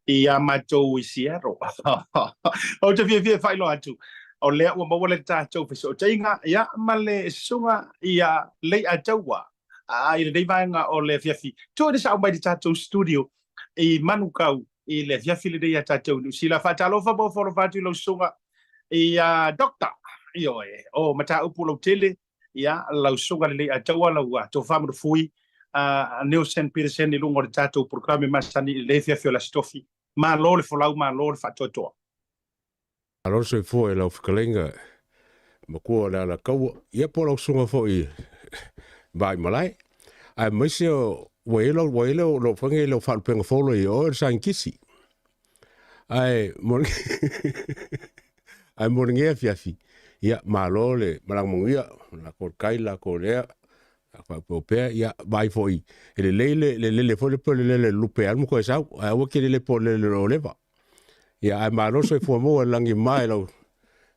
ia matou i Seattle. Ou te fiafia e faailoa atu, o lea ua maua le tatou fesootaiga, ia, ma le susuga ia Leiataua i lenei vaega o le afiafi. Tuu ina sao mai le tatou studio i Manukau i le afiafi lenei ia tatou i Niu Sila. Faatalofa ma ofoalofa atu i lau susuga ia Doctor, ioe, o mataupu lautele, ia, lau susuga le Leiataua, lau tofa ma fui, Neilson Petersen i luga o le tatou polokalame masani i lenei afiafi o le Aso Tofi. Malo le folau, malo le faatoatoa. Malo le soifua i lau fetalaiga matua o le Alataua, ia po o lau susuga foi Vaimalae. Aemaise o ua i ai lau ua i ai lau faiga i lau faalupega fou loa i oe o le saienitisi. Ae mo ae mo lenei afiafi, ia malo le malaga manuia, lako le kai lako lea, faaopeopea, ia vaai foi e lelei le lele foi le pe o le lele lupe alu ma toe sau, ae aua ke lele po o le lele o leva. Ia ae malo le soifua maua i le lagi ma e lau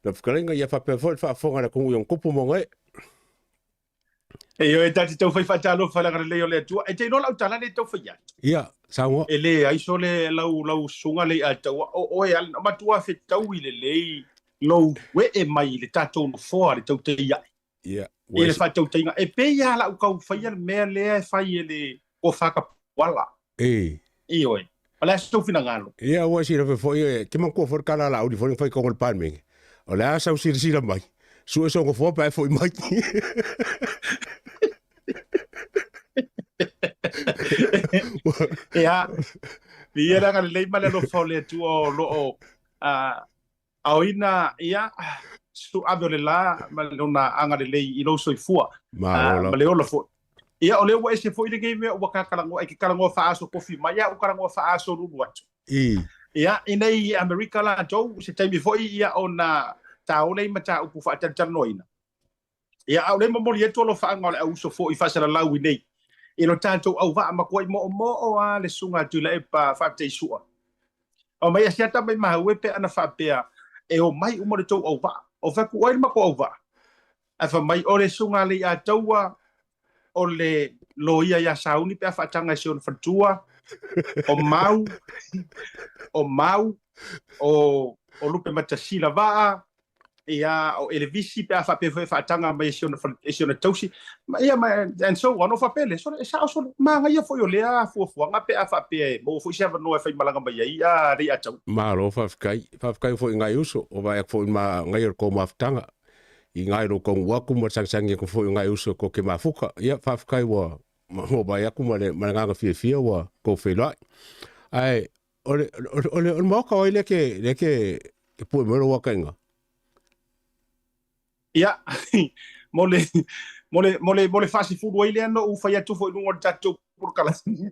lau fetalaiga, ia faapea foi le faafofoga a le atunuu i ona tupu ma ona ee. Ioe, ta te taufai faatalofa i le agalelei o le Atua. E te iloa lau tala lea e taufai atu. Ia, saunoa. E leai sole lau lau susuga Leiataua, o oe lava, na matua fetaui lelei lou ee mai i le tatou nofoa i le tautai ae. Ia, I le faatautaiga, e pei lava lau tau faia le mea lea e fai e le tofa tapuala. E. Ioe. O le a sou finagalo? Ia, ua e silafia foi, e te manatua foi le tala a Laauli foi na fai i totonu o le Palemene. O le a sau silasila mai, sue sou nofoa pe a e foi mai. Ia, viia le agalelei ma le alofa o le Atua o lo o aoina, ia, suave o le la ma lona agalelei i lou soifua ma le ola foi. Ia, o lea ua ese foi lenei mea ua ta talanoa, e te talanoa faa-aso tofi mai, a ua talanoa faa-aso lulu atu. Ia, i nei i Amerika latou, se taimi foi ia ona taola i mataupu faatalatalanoaina. Ia, a o lea e momoli atu alofaaga o le au uso foi faasalalau i nei i lo tatou auvaa matuai moomoo a le susuga a Tuilaepa Faafetaisua. O mai asiata mai mahaue pe ana faapea e omai uma le tou auvaa. O fai atu ai le matou auvaa. Ae fai mai o le susuga a Leiataua o le loia ia Sauni pe a faataga i si ona faletua, o Mau, o Mau, o, o Lupematasila Vaa, ia, o Elevisi pe a faapea foi e faataga mai e si ona, e si ona tausi, ma, ia, ma, and so on, o faapea lea, sole, e sao sole, manaia foi o lea fuafuaga pe a faapea e maua foi se avanoa e faimalaga mai ai a Leiataua. Malo faafetai, faafetai foi i ngai uso, o vaai atu foi ma ngai o le tou mafutaga. I ngai lo kou aku ma sagisagia aku foi ngai uso ko ke mafuka. Ia faafetai ua ua vaai aku ma le ma le agaga fiafia ua tou feiloai. Ae o le o le o le maoka o ai lea ke lea ke ke pue mai lou akaiga. Ia, mo le mo le mo le mo le faasefulu ai lea na ou fai atu foi i luga o le tatou polokalame.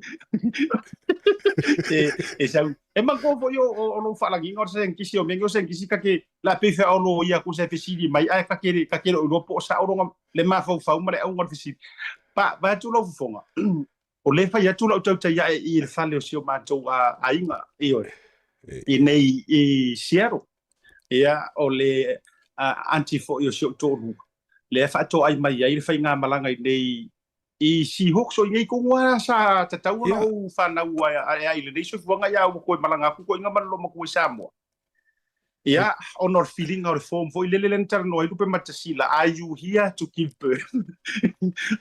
E e sau e manatua foi o o lou faalagiga o le saienitisi o mea nei o saienitisi ta te la pei fea o loia atu se fesili mai ae ta te ta te le o iloa po o sao lona le mafaufau ma le auga o le fesili. Pa vaeatu lau fofoga, o lea e fai atu lau tautai ae i le fale o si o matou aiga, ioe, i nei i Seattle. Ia, o le aunty foi o si ou toalua, lea e faatoai mai ai le faigamalaga i nei i Seahawks o i nei tonu lava sa tatau ona ou fanau ai i lenei soifuaga, ia ua toe malaga atu toeaiina ma le loomatua i Samoa. Ia, ona o le filiga o le form foi lele lea na talanoa ai Lupematasila, are you here to give birth?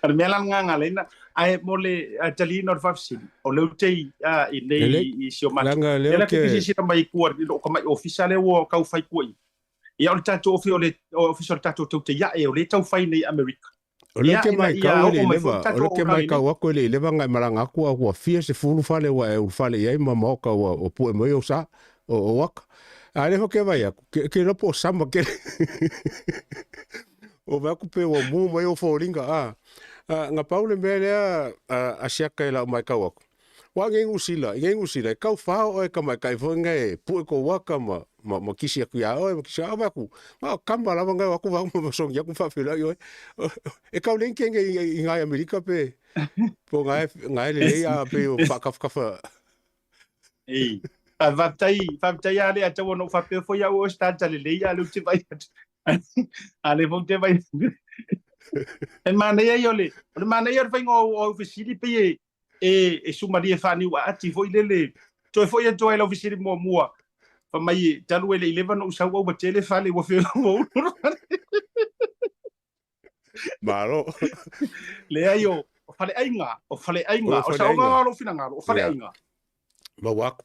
O le mea la lena na ala ai ona, ae mo le taliina o le faafesili, o lea ou te i nei i si o matou, lea la te silasila mai i tua i lou tamai ofisa lea ua tau fai tua i i. Ia, o le tatou ofisa o le tatou Tautaiae, o lea e tau fai nei i Amerika. O lea ke maitau e le i leva, o lea ke maitau aku e le i leva ngai malaga aku a ua fia sefulu fale ua e ulufale i ai ma maoka ua ua pue mai ou sa o o aka. A le ke vai aku, ke ke lopo o sama ke o vai aku pe ua mu mai o fōlinga a. A nga pau le mea lea a, a siaka e lau maitau aku. Wa ngai ngusila, ngai ngusila, e kau whao oe ka mai kai foi ngai pue ko waka ma, ma, ma kisi aku ia oe, ma kisi au aku, ma o kama lava ngai aku vau ma songi aku whawhila i oe. E kau lenke ngai i ngai Amerika pe, po ngai, ngai le lei a pe o whakawhakafa. Ei, faafetai, faafetai a le ataua no faapea foi au o start le lei a le te vai atu. A le foi te vai. E manaia ia o le, o le manaia o le faiga o au fesili pei e, e, e sumalie faaniu aati foi lele. Toe foi atu ai lau fesili muamua. Fa mai talu e le i leva ona ou sau au ua tele fale ua fea ua ulu. Malo. Leai o o faleaiga, o faleaiga, o saoga o lou finagalo, o faleaiga. Maua aku.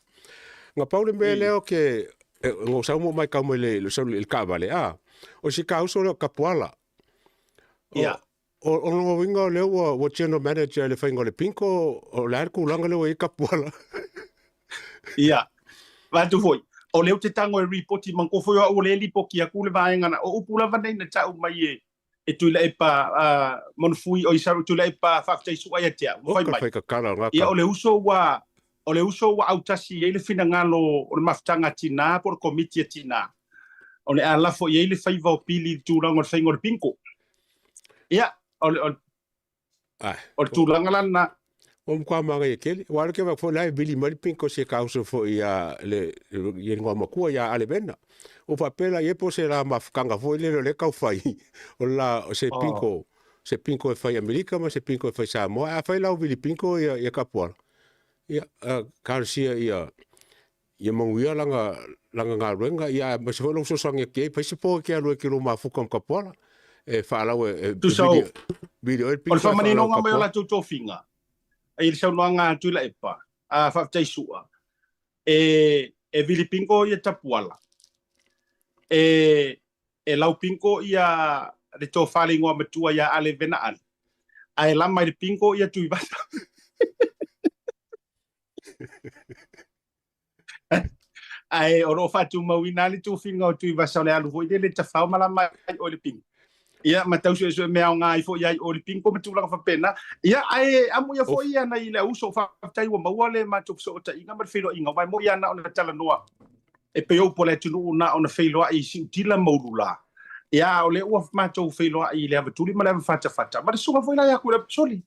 Nga pau le mea lea o ke ngo sau mo mai kau mai le le sau le kaavale a. O si ka uso le kapuala. Ia. O o lona uiga o lea ua ua general manager i le faiga o le pinko, o le a le tulaga lea ua i ai Kapuala? Ia, vaeatu foi, o lea ou te tago e ripoti manatua foi o au o lea e lipoti atu le vaega na, o upu lava nei na tau mai e e Tuilaepa Monofui, oi sorry, Tuilaepa Faafetai Su'a ia te au, ma fai mai, ia o le uso ua o le uso ua autasi i ai le finagalo o le mafutaga a tinā po o le komiti a tinā, o le a lafo i ai le faiva o pili i le tulaga o le faiga o le bingo. Ia, o le, o le, o le tulaga la lena. Ua matua manaia tele. Aua o lea ke vaai foi la e vili mai le pinko se kauso foi ia le ia le matua ia Alevena. Ua faapea la ia po se la mafutaga foi lele o lea tau fai o le la se pinko se pinko e fai Amerika ma se pinko e fai Samoa. A fai la o vili pinko ia ia Kapuala. Ia talosia ia ia manuia lana lana galuega ia aemaise foi lou fesoasoani atu i ai. Fai se po e te alu ai ki lou mafuta ma Kapuala e faalau e e Tusa o video e o le faamaninoga mai o latou tofiga i le saunoaga a Tuilaepa, a Faafetai Su'a, e e vilipingo ia Tapuala, e e laupingo ia le tofa le igoa matua ia Ale Vena Ale, ae lama i le pingo ia Tuivasa. Ae o lo o faatumauina lava le tofiga o Tuivasa o le alu foi lele tafao ma lama ai oe le pingo. Ia, ma tau suesue mea aoga ai foi ai o le bingo ma tulaga faapena. Ia, ae amuia foi ia nai le auso, faafetai ua maua le matou fesootaiga ma le feiloaiga, aua e moni lava na ona talanoa e pei o upu a le atunuu na ona feiloai i siutila ma ulula. Ia, a o lea ua matou feiloai i le avatuli ma le avafatafata, ma le susuga foi la ia Tuilaepa. Soli,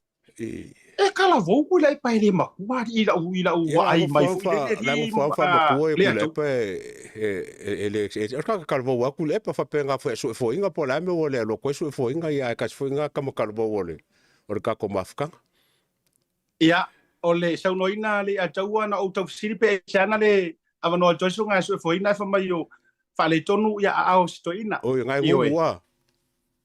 e kalavou ku le pa le makua i lau i lau ai mai foi le le fa fa makua e le pa e le e o ka kalavou aku le pa fa penga fo su fo inga po la me o le lo ko su fo inga ia ka fo inga ka makalavou o le o le ka ko mafukanga. Ia, o le saunoaina le ataua na ou taufesili pe se ana le avanoa toi sunga su fo ina fa mai o faaletonu ia aao si toeina. Oi ngai ngua.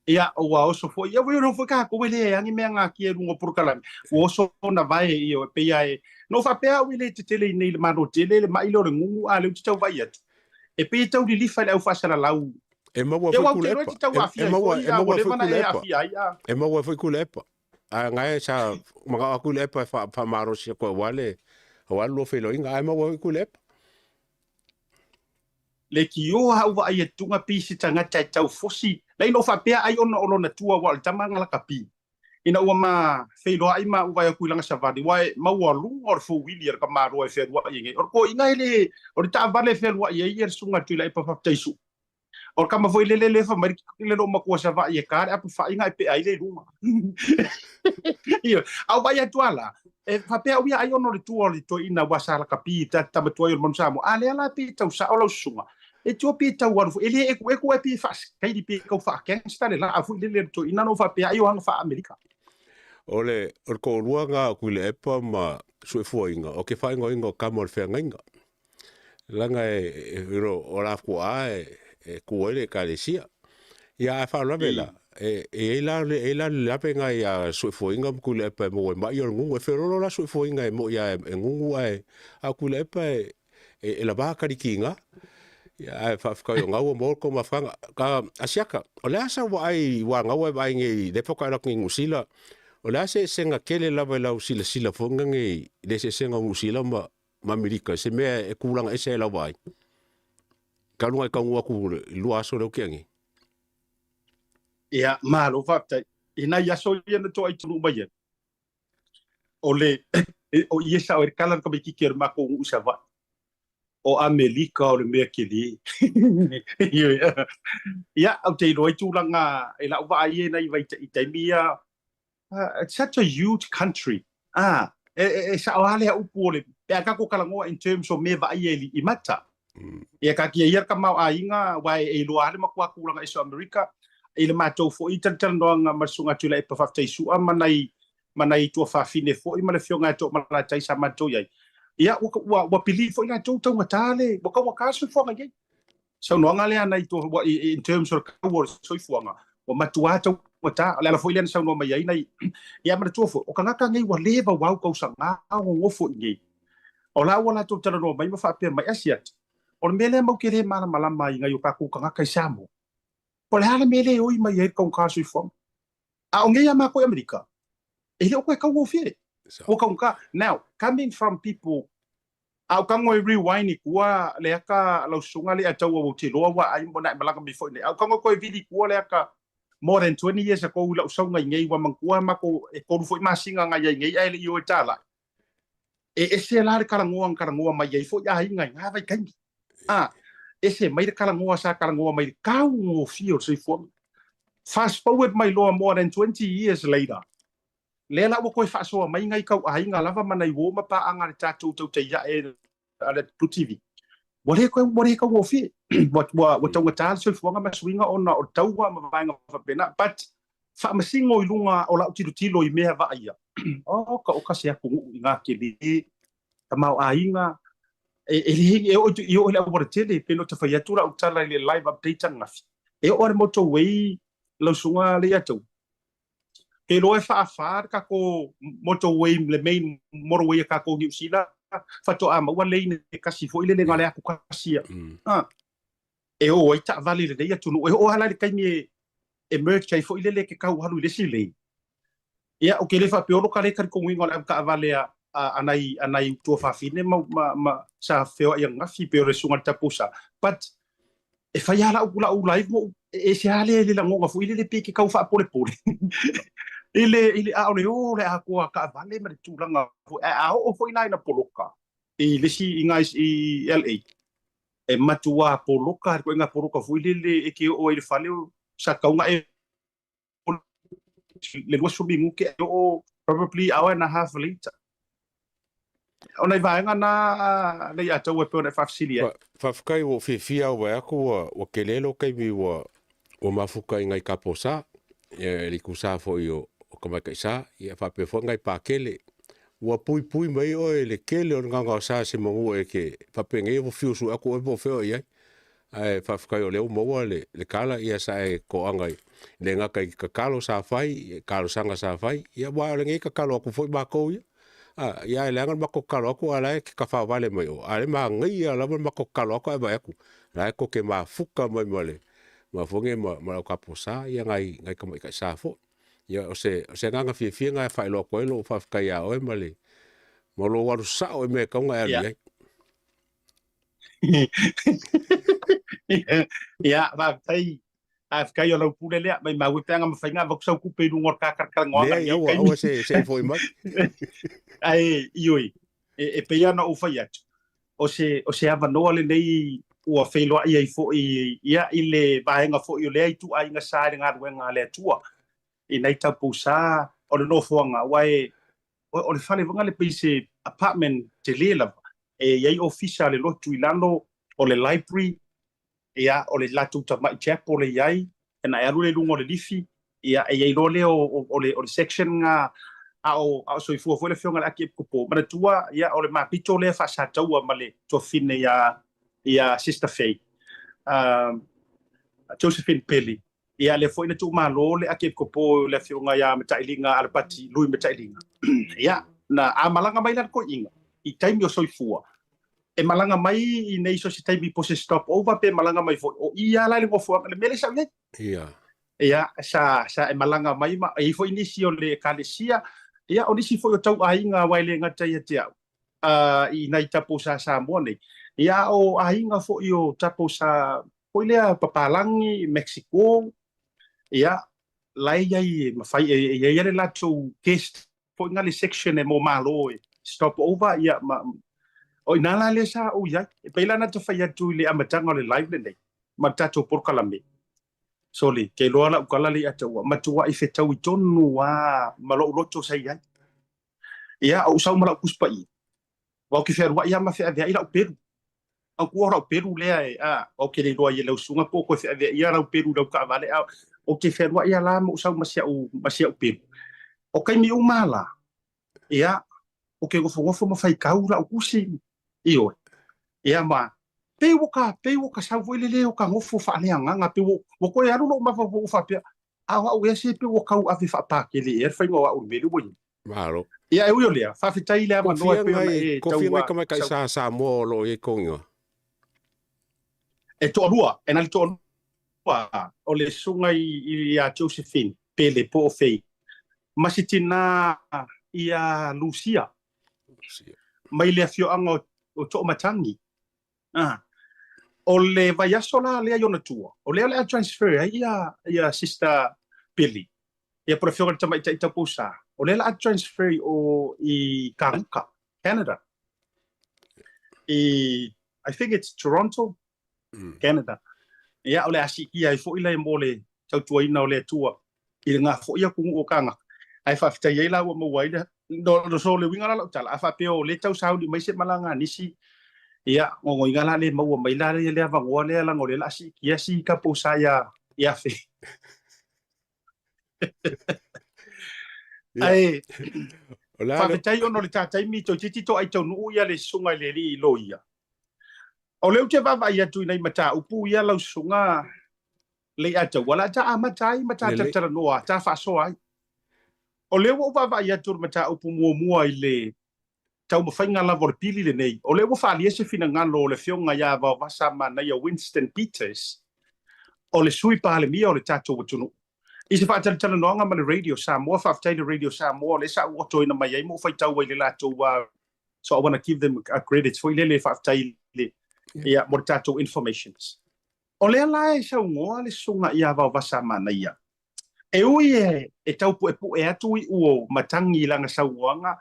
Ia, ua oso foi. Ia, ua foi ka ko le angi mea ngā ki e runga porokalame. Ua oso na vae ia e peia e. No whapea au i le te tele i nei le mano tele le mai le o le ngungu a le uti tau vai atu. E pei tau lilifa le au whasalalau. E maua foi kule epa. E maua e maua foi kule epa. E maua foi kule epa. A ngai sa manga aku le epa fa fa maro si ko wale. Wale lo felo inga e maua foi kule epa. Le kioa au vaai atuga pisi tagata e taufosi lai no faapea ai ona o lona tua ua o le tama galakapi ina ua ma feiloai ma ou vaai atu i lana savali ua e maualuga o le fouili a le tamaloa e fealuai ai nei o le toeaina e le o le taavale e fealuai ai ia le susuga Tuilaepa faafetai o le tama foi lele le fai mai le loo matua Savaii e ta le apafaaiga e pea ai le i luga. Ioe. A ou vaai atu lava la, e faapea au ia ai ona o le tua o le toeaina ua sa lakapi i ta tama tuai o le manu Samoa. A lea la pei e tau sao lau susuga, e tua pei e tau alu foi, e le ekueku ae pei e faasikaili pei e tau faa-gangster le laa foi lele o le toeaina na ou faapea ai o aga faa-Amerika. O le o le toalua na o Tuilaepa ma Suefuaiga, o ke faaigoaina o tama o le feagaiga. Leaga e you know, o la fuaa e ku ai le ekalesia. Ia ae faalavelave la, e i ai la le e la le lavenga ia Suefuaiga ma Tuilaepa e maua ai mai o le nunu. E feololo la Suefuaiga e moi a e nunu ae a o Tuilaepa e e lava kalikiga. Ia ae faafetai o gaua mo ko mafanga. Ka asiaka, o le a sa vaai ua gaua e vaai nei le faatoa alu atu nei i Niu Sila, o le a se eseesega tele lava i lau silasila foi nei i le eseesega o Niu Sila ma ma Amerika, se mea e kulaga ese ai lau vaai. Talu na e taunuu atu i lua aso lea ua tea nei. Ia, malo faafetai. I nai aso ia na toai taunuu mai ai, o le, o i e sao ai le tala a le tamaitiiti o le matou nuu i Savaii, o Amerika o le mea tele. Ia, ou te iloa ai tulaga i lau vaai i nai vaitaimi taimi ia, it's such a huge country. Ah, e, e, e sao lava lea upu o le, pe a tatou talanoa in terms o mea vaaia i, i mata. Ia taatia ia le tamaoaiga, aua e iloa lava le matua tulaga ese o Amerika, i le matou foi talatalanoaga ma le Susuga Tuilaepa Faafetai Sua ma nai ma nai tuafafine foi ma le Afioga ia Toomalatai sa matou i ai. Ia, ua, ua, ua believe foi latou taugata le, ua taugata le soifuaga i ai. Saunoaga lea nai tua, ua, in terms o le tau o le soifuaga, ua matua taugata. O le ala foi lea na saunoa mai ai nai, ia manatua foi, o tagata nei ua leva ua au tausaga o nonofo i inei. O la ua latou talanoa mai ma faapea mai, Asiata, o le mea lea matou te le malamalama ai i nai o tatou tagata i Samoa, po o le a le mea lea e oi mai ai le taugata o le soifuaga. A o nei a matou i Amerika, e le o toe taugofie. Ua taugata. Now, coming from people, a o tago e rewind i tua le aka lau susuga le ataua ua te loa ua ai mo na e malaga mai foi nei. A o tago e toe vili i tua le aka more than 20 years ago i lau sauga i nei ua manatua matou e tolu foi masina na i ai nei ae le i o e tālai. E ese la le talanoa na talanoa mai ai foi aiga i ngā vaitaimi. A, ese mai le talanoa sa talanoa mai le taugofie o le soifuaga. Fast forward mai loa more than 20 years later, lea la ua toe faasoa mai nai tauaiga lava ma nai uo ma paaga a le tatou tautai ae a le Blue TV. Ua le toe, ua le taugofie. Ua, ua, ua taugata le soifuaga ma suiga ona o le taua ma vaega faapena. But, faamasino i luga o lau tilotilo i mea vaaia, oh, ka o ka se atunuu i ngā tele, tamaoaiga, e, e le e oo i oo i le auala tele, pei ona fai atu lau tala i le live update ananafi. E oo lava i le motorway lau susuga le ia te au. Ke iloa e faafa le tatou motorway, le main motorway a tatou i Niu Sila, faatoa maua lane e tasi foi lele na o le atu tasi ia. Ah, e o ai taavale i lenei atunuu. E oo lava la i le taimi e, e merge ai foi lele ke tau alu i le isi lane. Ia, ou te le faapea o lo ka le talitonuina o le avetaavale a, a, a nai, a nai tuafafine ma, ma, ma sa feoai ananafi pei o le susuga i le Tapusa. But, E fai lava lau, lau live ma ou, e ese lava le, le lagona foi lele pei e te tau faapolepole i le, i le, a o le o o le atoa taavale ma le tulaga foi. Ae a oo foi la ina poloka i le isi, i nai, i LA, e matuā poloka le ituaiga poloka foi lele e te oo ai i le fale sa tatau ona e le 20 minute e oo probably hour and a half later. O nai vaega na Leiataua e pei ona e faafesili ai. Faafetai ua ou fiafia au vae atu ua ua tele lou taimi ua ua mafuta i nai tapo sa, ia le itusa foi o o tamaitai sa, ia faapea foi nai Pakele. Ua puipui mai oe i le tele o le gaogaosa semanu e te faapenei ua fiu sue atu oe po o fea o i ai. Ae faafetai o lea ua maua le, le tala, ia sa e toaga i le gata i tatalo sa fai, talosaga sa fai, ia aua o lenei tatalo atu foi matou ia. A, ia e leaga le matou tatalo atu a o la e tafaovale mai o, a o lea e manaia lava le matou tatalo atu ae vaai atu, la e tou te mafuta mai ma le mafuaaga ma, ma le au tapuasa, ia nai, nai tamaitai sa foi. Ia o se, o se agaga fiafia lena e faailoa atu ai lou faafetai ia oe ma le, ma lou alu sao i mea e tatau ona e alu i ai. Ia, faafetai. Faafetai o lau pule lea. Maimau e pe ana mafai ona avatu sau tupe i luga o le ta talatalanoaga i lenei taimi. Leai, aua se e foi mai. Ae, ioe, e pei lava ona ou fai atu, o se, o se avanoa lenei ua feiloai ai foi ia, i le vaega foi o lea ituaiga sa i le galuega a le Atua i nai taupousa o le nofoaga, aua e, o le fale foi lea pei se apartment tele lava, e i ai ofisa a le lotu i lalo, o le library, ia, o le latou tamai chapel e i ai, ona e alu lea i luga o le lifi, ia, e i ai loa lea o, o, le, o le section lena, a o, a o soifua foi le afioga i le Akiepikopo. Manatua, ia, o le mapito lea faa-Sataua ma le tuafafine ia, ia Sister Faye, Josephine Peli. Ia, lea foi na tuumalo le Akiepikopo le afioga ia Matailiga Alapati, Lui Matailiga. Ia, na, a malaga mai la le toeaina i taimi o soifua, e malaga mai i nei so se taimi po se stop over pe malaga mai foi, o i lava la i le nofoaga, le mea lea sa ou i ai. Ia. Ia, sa, sa e malaga mai ma e i ai foi nisi o le Ekalesia, ia, o nisi foi o tau aiga aua e le gata ia te au, i nai tapo sa Samoa nei, ia, a o aiga foi o tapo sa, foi lea papalagi, Mexico, ia, la e i ai e mafai, e i ai le latou guest foi na le section e mo malo e stop over, ia, ma, o ina la lea sa ou i ai. E pei la na ta fai atu i le amataga o le live lenei, ma le tatou polokalame. Sole, ke iloa lau tala lea ia te ua matuai fetaui tonu lava ma lou loto sa i ai. Ia, ou sau ma lau Tusi Paia, aua ou te fealuai lava ma feaveai lau pelu. Au tua o lau pelu lea e, a, ou te le iloa i lau susuga po o toe feaveaia lau pelu i lau taavale, a ou te fealuai lava la ma ou sau ma si au, ma si au pelu. O taimi uma la, ia, ou te nofonofo ma faitau lau tusi, ioe. Ia ma, pei ua ka, pei ua ka sau foi lele o ka nofo faaleagaga, pei ua, ua toe alu lou mafaufau faapea, a o au ea se pei ua tau ave faapakele ea le faiga o au i le mea lea ua i ai. Malo. Ia, e ui o lea, faafetai i le avanoa e pei ona e tau. Ko fia ngai tamaitai sa Samoa o lo o i ai kou igoa? E toalua, e na le toalua, o le susuga ia Josephine Pele po o Faye, ma si tina ia Lucia, mai le afioaga o Toomatangi. O le vaiaso la lea i ona tua, o lea o le a transfer ai ia, ia Sister Billy, ia po o le afioga i le Tamaitai Taupousa, o lea o le a transfer i o i Kanuka, Canada. I, I think it's Toronto, Canada. Ia, o le a siitia ai foi la mo le tautuaina o le Atua i le nga foi atunuu o kānaka. Ae faafetai ai la ua maua ai le no, no so le uiga la lau tala, a faapea o lea tau sauni mai se malaga a nisi, ia, gogoiga la le maua mai la le avanoa lea leaga o lea o le a siitia si taupousa ia, ia Fe. Ae, faafetai ona o le ta taimi toeitiiti toai taunuu ia le susuga i le alii loia. O lea ou te vaavaai atu i nai mataupu ia lau susuga Leiataua, o le a ta amata ai ma ta talatalanoa, ta faasoa ai. O lea ua ou vaavaai atu i le mataupu muamua i le taumafaiga lava o le pili lenei, o lea ua faaalia se finagalo o le Afioga ia Vaovasa Manaia Winston Peters, o le Sui Palemia o le tatou atunuu, i se faatalatalanoaga ma le Radio Samoa. Faafetai i le Radio Samoa, o lea sa ou otoina mai ai ma ou faitau ai i le latou so I wanna give them a credit foi lele, faafetai i le, ia, mo le tatou informations. O lea la e saunoa le susuga ia Vaovasamanaia, e ui e tau puepue atu iu o matagi i lana saunoaga,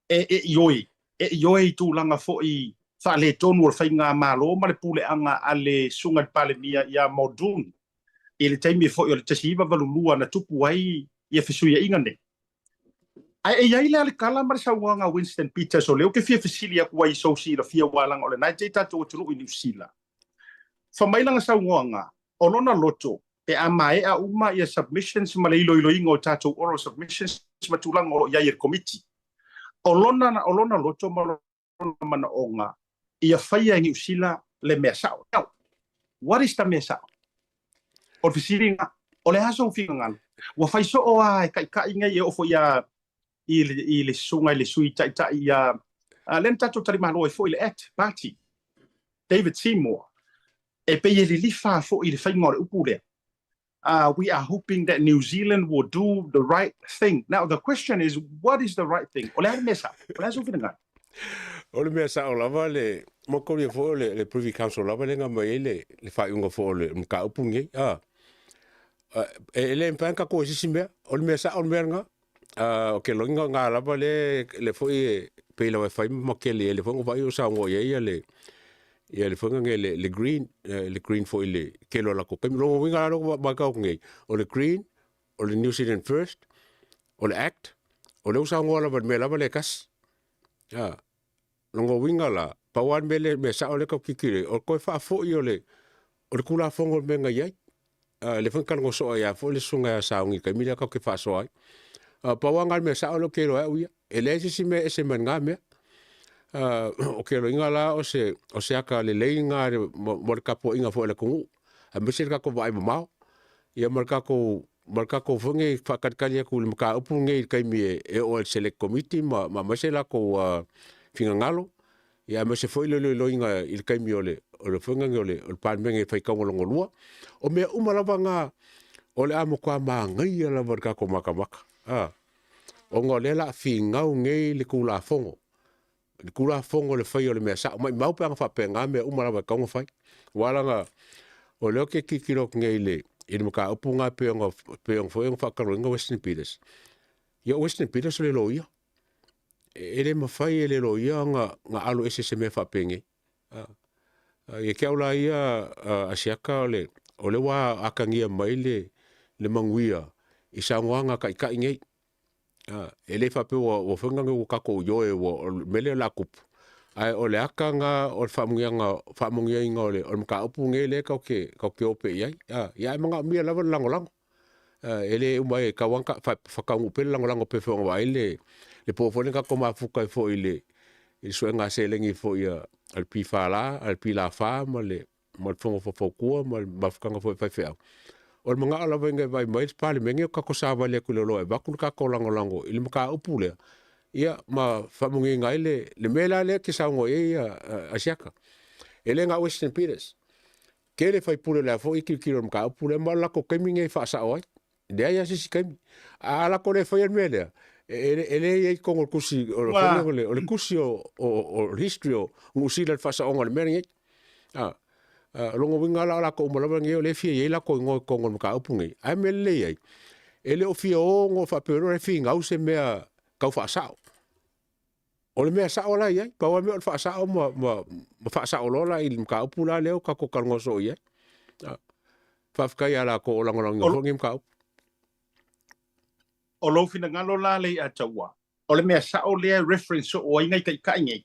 e ioe, e ioe i tulaga foi faaletonu o le faigamalo ma le puleaga a le susuga i le Palemia ia Muldoon i le taimi foi o le 1982 na tupu ai ia fesuiaiga nei. Ae e i ai lea le tala ma le saunoaga a Winston Peters, o lea ou te fia fesili atu ai i sou silafia, aua leaga o lena e tei tatou atunuu i Niu Sila. Fai mai lana saunoaga, o lona loto, pe a maea uma ia submissions ma le iloiloina o tatou oral submissions ma tulaga o lo o i ai e le Komiti, o lona loto ma lona manaoga ia faia e Niu Sila le mea sao. Now, what is the mea sao? O le fesili lena. O le a sou finagalo? Ua fai soo lava e taitai nei e oo foi ia i le susuga i le Sui Taitai ia lea na tatou talimalo ai foi i le ACT Party, David Seymour, e pei e lilifa foi i le faiga o le upu lea. We are hoping that New Zealand will do the right thing. Now, the question is, what is the right thing? O le a le mea sao? O le a sou finagalo? O le mea sao lava le mokolia foi o le Privy Council lava le mai ai le faaiuga foi o le mataupu lenei. Ah, e le mafai ona tatou e se isi mea. O le mea sao o le mea lena. O ke loiga ngā lava le foi e pei lava e fai ma makele ai le foi na vaai o saunoa i ai ia le foi nge le Green foi le tele o latou taimi. Lona uiga la lea ua matau atu nei, o le Green, o le New Zealand First, o le ACT, o lea ua saunoa lava i le mea lava lea e tasi. Ah, lona uiga la, pau lava le mea lea mea sao lea e tau tilotilo i ai, o le toe faafoi o le Tulafono o le mea na i ai. Le foi na talanoa soo ai foi le susuga ia Sauni i le taimi lea tatou te faasoa ai. Pau lava lena o le mea sao lea ou te iloa ai au ia. E leai se isi mea e ese mai lena mea. O ke loiga la o se ata lelei lena mo le tapuaiga foi a le atunuu, aemaise le tatou vaai mamao. Ia ma le tatou foi nei faatalitali atu i le mataupu lenei i le taimi e oo ai i le Select Committee ma aemaise latou finagalo. Ia aemaise foi le iloiloina i le taimi o le foi nei o le Palemene e faitauga lona lua. O mea uma lava na o le a matua manaia lava i le tatou matamata. Ah, ona o lea o le a finau nei le Tulafono. Le Tulafono o le faia o le mea sao. Maumau pe ana faapena mea uma lava e tatau ona fai. Aua leaga o lea ou te tilotilo atu nei i le mataupu lena pei ona foi ona faatalanoaina Western Peters. Ia o Western Peters o le loia. E le mafai e le loia ona alo ese se mea faapenei. Ah. Ia te au la ia Asiata o le ua atagia mai le manuia i saunoaga a taitai nei. E le faapea ua foi ua tatou ioe ua o le mea lea o le a tupu. Ae o le ata lena o le faamanuiaina o le mataupu lenei lea tatou te o pea i ai. Ia ae manaomia lava le lagolago. E le uma e tau lava ona faataunuu pea le lagolago pei foi ona vaai le po foi lea na tatou mafuta ai foi i le suega seleni foi a le PFL, a le PLAFA ma le Fono Faufautua ma le mafutaga foi a faifeau. O le manao lava ina ia vaai mai le Palemene o tatou savali atu i le loa e avatu le tatou lagolago i le mataupu lea, ia ma faamanuiaina ai le mea la lea e te saunoa i ai Asiata. E le na o Western Peters. Tele faipule o le a foi tilotilo i le mataupu lea, ma o le latou taimi lenei e faasao ai. Leai lava se isi taimi. A latou le faia le mea lea, e le i ai i totonu o le tusi, o le tusi o le history o Niu Sila i le faasaoga o le mea lenei. Ah, lona uiga la o latou uma lava lenei o lea e fia i ai latou igoa i totonu o le mataupu lenei. Ae mea lelei ai, e le o fia o ona faapea o le finau se mea tau faasao. O le mea sao la i ai, pau lava le mea o le faasao ma faasao loa la i le mataupu la lea ua tatou talanoa soo i ai. Ah, faafetai ia latou o lagolagoina foi lenei mataupu. O lou finagalo la le ia taua, o le mea sao lea e reference soo ai nai taitai nei.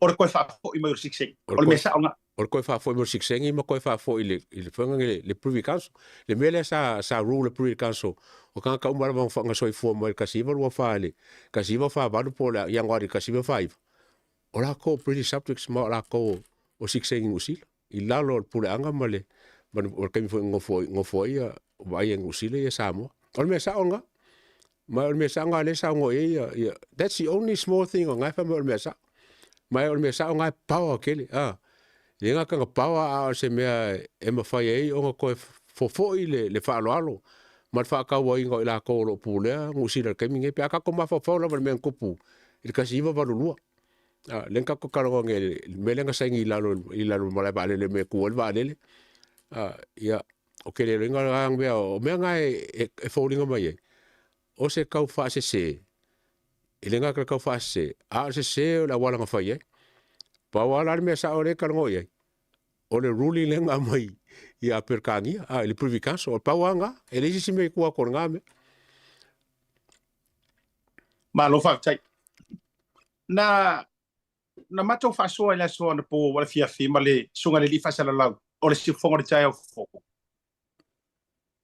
O le toe faafoi mai o le siksegi. O le mea sao lena. O le toe faafoi mai o le siksegi ma toe faafoi i le foi le Privy Council. Le mea lea sa rule le Privy Council, o tagata uma lava na soifua mai le 1924 i le 1948 po o le Ianuari 1949, o latou British subjects ma o latou o siksegi Niu Sila i lalo o le puleaga ma le taimi foi na nofo ai vaai e Niu Sila ia Samoa. O le mea sao lena. Ma o le mea sao lena lea e saunoa i ai ia, that's the only small thing o lena e fai mai o le mea sao. Ma o le mea sao lena e power tele. Ah, le gata na power a o se mea e mafai ai ona toe fofoi le faaaloalo ma le faatauaina o i latou o lo o pulea Niu Sila i le taimi lenei. Pe a tatou mafaufau lava i le mea na tupu i le 1982. A, lea na tatou talanoa nei i le mea lea na saini i lalo i lalo o le malae vaalele i le mea e tu ai le vaalele. A, ia, ou te le iloaina la mea, o mea na e foliga mai ai, o se tau faasese, e le gata i le tau faasese, a o le sese o le auala na fai ai. Pau lava la le mea sao lea e talanoa i ai, o le ruling lea na aumai ia Peretania, a, i le Privy Council, o le pau lava lena, e leai se isi mea i tua atu o lena mea. Malo faafetai. Na na matou faasoa i le aso anapo o le afiafi ma le Susuga i le Alii Faasalalau o le Siufofoga o le Taeao Fou.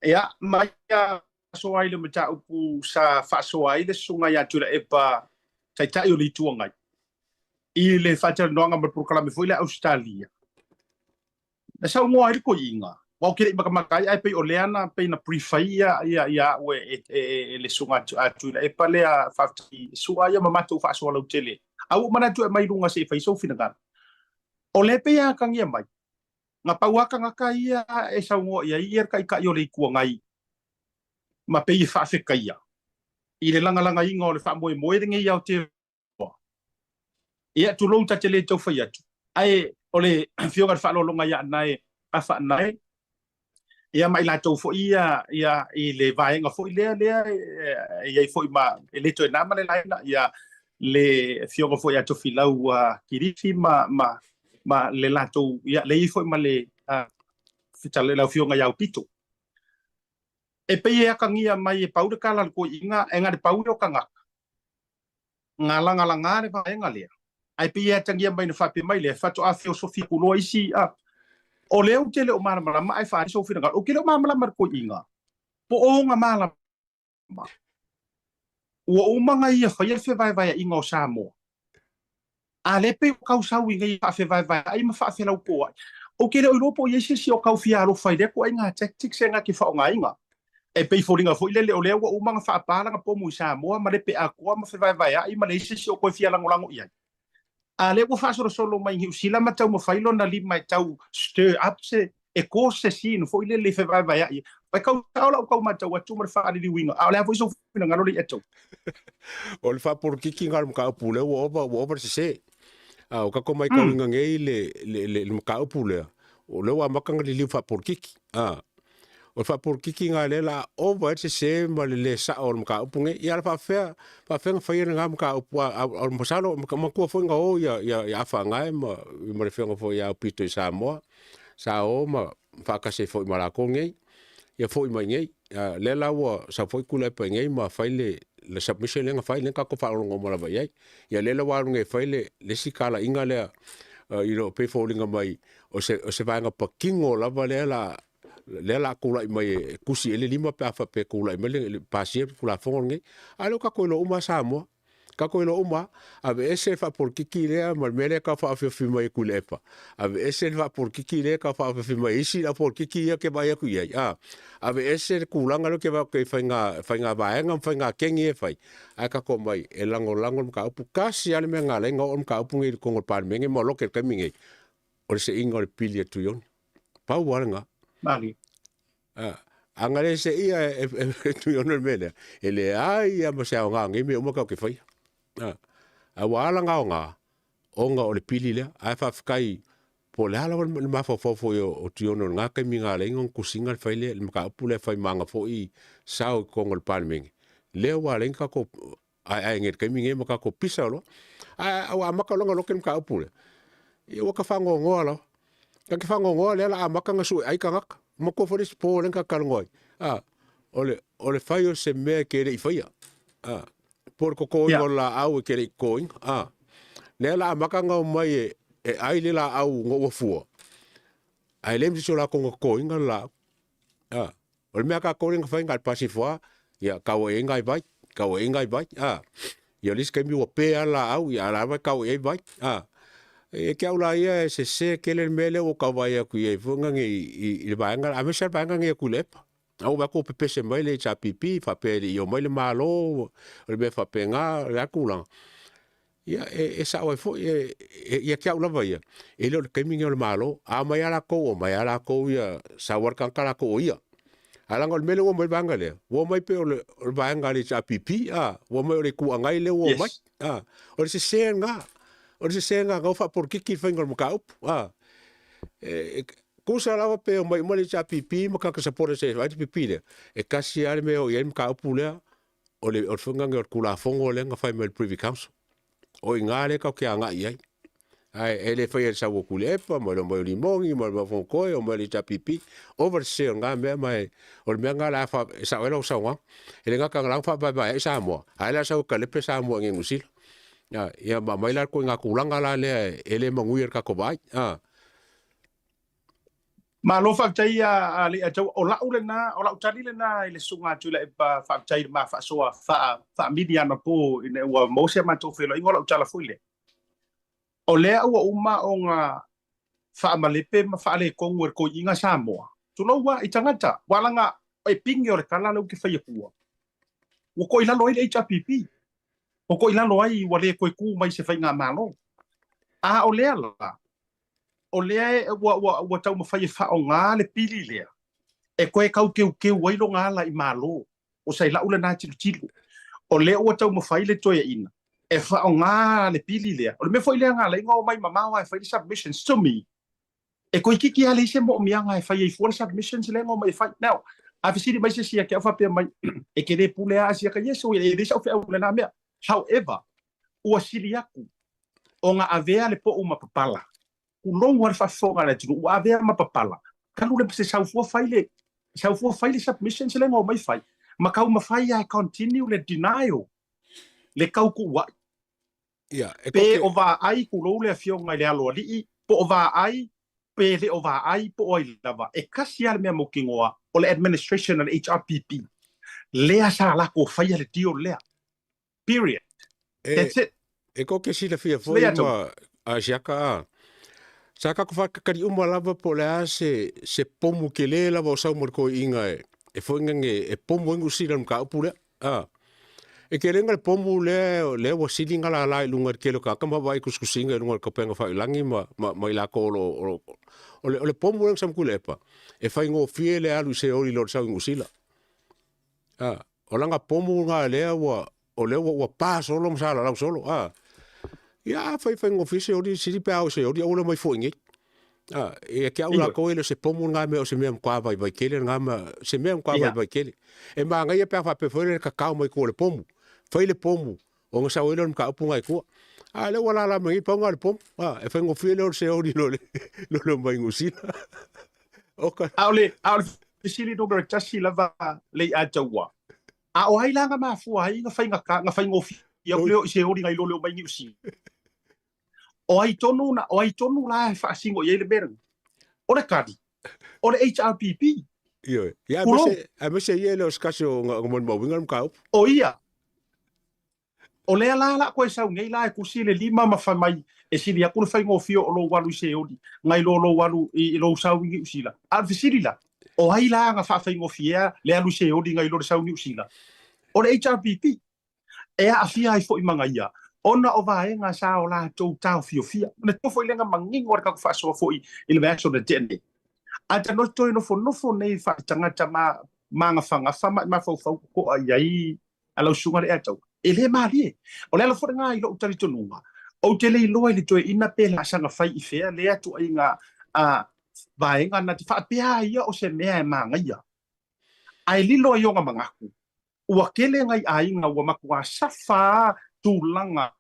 Ia, ma ia faasoa ai le mataupu sa faasoa ai le Susuga ia Tuilaepa, Taitai o le Itu Agai, i le faatalanoaga ma le polokalame foi lea a Ausetalia. Na saunoa ai le toeaina, aua ou te le i matamata ai, ae pei o lea na pei na brief ai ia, ia, ia au e, e, e, e le susuga a Tuilaepa lea, faafetai Su'a ia ma matou faasoa lautele. A ua ou manatu e aumai i luga se i fai sou finagalo. O lea pei e atagia mai, na pau lava tagata ia e saunoa i ai ia le Taitai o le Itu Agai ma pei e faafetaia i le lagalagaina o le faamoemoe lenei i Aotearoa. Ia, tulou ta te le tau fai atu, ae o le Afioga i le Faaaloaloga ia Anae Afa Anae, ia ma i latou foi ia, ia i le vaega foi lea, lea e i ai foi ma, e le toe na ma le laina, ia le Afioga foi ia Tofilau Kirifi ma, ma, ma le latou, ia, le i ai foi ma le, le Afioga ia Aupito. E pei e atagia mai e pau le tala a le toeaina, e na o le pau lea o tagata, na lagalaga le vaega lea, ae pei e atagia mai na faapea mai lea, faatoa feosofi atu loa isi, a, o lea ou te le o malamalama ae faaali sou finagalo. Ou te le o malamalama i le toeaina, po o ona malama ua uma ona ia faia le fevaevaeaiga o Samoa, a lea pei ua tau sau i nei faafevaevaeai ma faafelautoai. Ou te le o iloa po o i ai se isi o tau fia alofa i lea ituaiga tactics e na te faaaogaina. E pei foliga foi lele o lea ua uma ona faapa lana pomu i Samoa ma lepe atoa ma fevaevaeai ma leai se isi o toe fia lagolago i ai. A lea ua faasolosolo mai Niu Sila ma taumafai lona lima e tau stir up se e cause se scene foi lele i fevaevaeai. Ae kau sao lau tau matau atu ma le faaliliuina, a o le a foi sou finagalo le ia tou? O le faapolokiki lena o le mataupu lea ua ova, ua ova le sese. A o tatou matauina nei le, le, le, le mataupu lea, o lea ua amata ona liliu faapolokiki. A, o le faapolokiki lena lea la ova ai le sese ma le le sao o le mataupu nei. Ia a faapefea, faapefea ona faia lena mataupu, a, a, a masalo, manatua foi na o ia, ia, ia Afa Anae ma, ma le afioga foi ia Aupito i Samoa, sa o ma faatasi ai foi ma latou nei, ia foi mai nei. A, lea la ua sau foi Tuilaepa i nei ma fai le, le submission lea na fai, lea na tatou faalogologo uma lava i ai. Ia lea la ua alu nei e fai le, le isi talaiga lea, i lo pei e foliga mai o se, o se vaega patino lava lea la, lea la tulai mai e tusi i ai le lima pe a faapea e tulai mai le, le pasia le Tulafono lenei. A lea ua tatou iloa uma lava Samoa. Tatou iloa uma lava, aveese le faapolokiki lea ma le mea lea e tau faaofiofi mai e Tuilaepa, aveese le faapolokiki lea e tau faaofiofi mai e isi faapolokiki ia ou te vaai atu i ai, a, aveese le tulaga lea ou te vaai atu i faiga, faiga vaega ma faiga kegi ia e fai, ae tatou omai e lagolago le mataupu. Tasi lava le mea na ala ai ona oo le mataupu lenei i totonu o le Palemene ma loke i le taimi lenei, o le seiga o le pili a Tuione. Pau lava lena. Malie. A, a na le seia e, e, e Tuiono le mea lea, e leai lava ma se aoga o nei mea uma tatou te faia. A, a ua ala ona aoga, ona o le pili lea. Ae faafetai, po o le a lava le mafaufau foi o, o Tuiono i lena taimi na ala ai ona tusiga le fai lea, le mataupu lea e fai ma ana foi sao i totonu o le Palemene, lea ua ala ai ona tatou aeae nei i le taimi nei ma tatou pisa loa. Ae ua amata loa ona loke le mataupu lea, ia ua ta faanoanoa lava. Ta te faanoanoa lea la amata ona sue ai tagata. Manatua foi le isi po lea na ta talanoa ai, a, o le, o le fai o se mea e te le i faia, a, po o le totoina o le laau e te le i totoina, a. Lea la amata ona omai e, e ai le laau ina ua fua, ae leai ma se isi o latou na totoina le laau. A, o le mea a tatou lea na fai na o le pasi ifo lava, ia tau ai nai vai, tau ai nai vai, a. Ia o le isi taimi ua pe lava le laau, ia a o la e lava e tau i ai vai, a. Ia te au la ia e sese tele le mea lea ua tau vaai atu i ai foi i, i, i le vaega, aemaise lava le vaega lenei a Tuilaepa. A ua vaai atu ua pepese mai le HRPP faapea e le i omai le Malo, o le mea faapena, o le a tulaga. Ia, e, e sao ai foi, e, e, ia te au lava ia, e le o le taimi lenei o le Malo. A omai lava latou, omai lava latou ia, sau lava le tagata latou o ia. Ae leaga o le mea lea ua omai le vaega lea, ua omai pei o le, o le vaega a le HRPP, a, ua omai o le Itu Agai lea ua omai. A, o le sese lena. O le sesega na o faapolokiki le faiga o le mataupu, a. E, e, kusa lava pe omai uma le HRPP ma kaka supporters e fai le pipi lea, e tasi lava le mea e oo i ai le mataupu lea, o le, o le faiga o le Tulafono lea na fai mai e le Privy Council. O i ina lea tatou te agai i ai. Ae e le faia e le sau o Tuilaepa ma le omai o Limoni ma le omai o Fonotoe, omai o le HRPP, ova le sese o lena mea ma e, o le mea lena o le a fa, e sao ai lau saunoaga. E le gata na la ua faavaevaeai Samoa, ae le a sau e talepe Samoa i inei i Niu Sila. A, ia ma aumai la le ituaiga tulaga la lea e le manuia i le tatou vaai. A. Malo faafetai a Leiataua. O la'u lena, o la'u tali lena i le susuga a Tuilaepa, faafetai i le ma faasoa faa faamili anapo ina ua maua si a matou feiloaiga, o la'u tala foi lea. O lea ua uma ona faamalepe ma faaletonu e le toeaiina Samoa, tulou a, i tagata, ua laga e pine o le tala lea ou te fai atua, ua toilalo ai le HRPP, ua toilalo ai ua le toe tu mai i se faigamalo. A o lea la, o lea ua taumafai e faaaoga le pili lea e toe tau teuteu ai lona ala i Malo. O sa i lau lena tilotilo. O lea ua taumafai le toeaina e faaaoga le pili lea. O le mea foi lea na ala ai ona omai mamao lava e fai le submissions to me, e toeitiiti lava leai se moomiaga e fai ai fua le submissions lea na omai e fai. Now, a fesili mai se isi ia te au faapea mai, e te le pule lava Asiata, yes, e leai sau feau i lena mea. However, ua sili atu ona avea le pou ma papala. Tulou lava le faafofoga a le atunuu, ua avea ma papala, talu le se sau fua fai le sau fua fai le submissions lea na omai fai, ma taumafai lava e continue le denial, le tautuua'i. Ia, e Pe o vaai, tulou le afioga i le Aloalii, po o vaai, pe le o vaai, po o ai lava, e tasi lava le mea mautinoa, o le administration a le HRPP, lea sa latou faia le deal lea. Period. E, That's it. E koke silafia foi ma Asiaka a. Sa kako whakakari uma lava po le a se, se pomu ke le lava o sau mo le koiinga e, e foi ngange e pomu engu sila mga upu lea. A. E ke lenga le pomu lea, lea ua sili nga la la i lunga i kelo ka kama vai kuskusinga i lunga i kapenga whailangi ma, ma, ma i lako o, o, o, le, o le pomu lea sa mkule epa. E whai ngōfie le alu i se ori lo le sau i ngusila. A. O langa pomu nga lea ua, o lea ua, ua pa solo ma sa lalau solo, a. Ia, a fai fai ngofie se oli, sili pe ao se oli, aua le mai foi nei. A, ia ke au lakou e le o se pomu nga mea o se mea mkwa vai vai kele nga ma, se mea mkwa vai vai kele. E mangaia pe a faapea foi le kakao mai kua le pomu. Fai le pomu, o nga sau ai lea o le mataupu nga i tua. A lea ua lala mai nei pau nga le pomu. A, e faigofie lea o le seoli lo le, lo le omai Niu Sila. Oka. A o le, a o le fesili numera tasi lava le i ataua. A o ai la nga mafua ai nga faigata, nga faigofie atu lea o i seoli nai lo le omai Niu Sila? O ai tonu na, o ai tonu la e faasino i ai le mea lena? O le kadi, o le HRPP. Ioe. Ia, aemaise, aemaise ia e le o se kasi o nga, nga molimauina le mataupu. O ia, O lea la la koe sau nei la e kusi le lima ma fai mai e sili atu le faigofie o lou alu i Seoli nai lo lou alu i lou sau i Niu Sila. A o le fesili la, o ai la na faafaigofiea le alu i Seoli nai lo le sau i Niu Sila? O le HRPP. E aafia ai foi ma ia ona o vaega sa o latou taofiofia. Manatua foi lea na manino le tatou faasoa foi i le vaiaso na tea nei. A ta toe nofonofo nei faaletagata ma magafagafa ma mafaufau totoa i ai a lau susuga le Eatau, e le malie. O le ala foi lena i lou talitonuga, ou te le iloa i le toeaina pe laasaga fai i fea lea tuaiga a vaega na te faapea ai ia o se mea e magaia. Ae lilo ai ona manatu, ua tele nai aiga ua matuā safa tulaga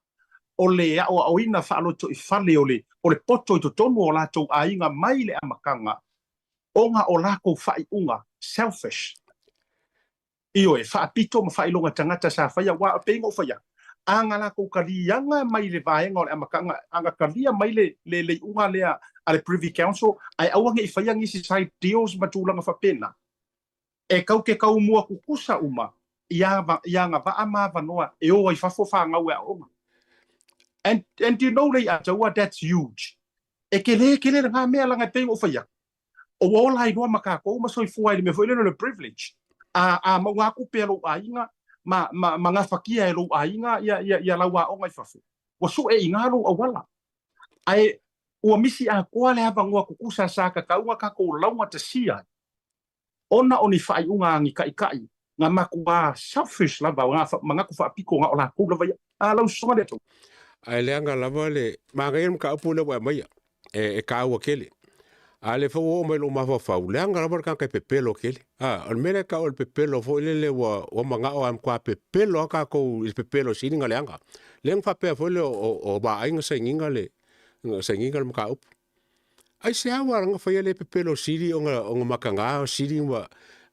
o le aoaoina faalotoifale o le o le poto i totonu o latou aiga mai le amataga ona o latou faaiuga selfish. Ioe, faapito ma faailoga tagata sa faia, aua pei ona ou fai atu, a na latou kaliaga mai le vaega o le amataga, a na kalia mai le, le, le iuga lea a le Privy Council, ae aua ne i faia nisi side deals ma tulaga faapena, e kau ke kau mua kukusa uma i a, i agavaa ma avanoa e o ai fafo fanau e aoga. And, and do you know, Lei'ataua, that's huge. E kele kele lena mea leaga e pei ona ou fai atu, ua ola ai loa ma tatou ma soifua ai i le mea foi lele o le privilege. A, a maua atu pea lou aiga ma, ma, ma gafatia e lou aiga ia, ia, ia lau aoga i fafo, ua sue i ina lou auala. Ae ua misi atoa le avanoa tutusa sa tatau ona tatou laugatasia ai ona o ni faaiuga a ni taitai na matuā selfish lava, na manatu faapito na o latou lava ia. A lau susuga le Atua. Ae leaga lava le manaia le mataupu lea ua e aumaia, e, e taua tele. A o lea foi ua oo mai i lou mafaufau, leaga lava le tagata e pepelo tele. A, o le mea lea e tau o le pepelo foi lele ua, ua manao lava e matua pepelo lava tatou i le pepelo e sili ona leaga. Lea na faapea foi lea o, o, o vaai na sainiga le, na sainiga le mataupu. Aisea ua ala ona faia lea pepelo sili ona, ona mataga, sili ma,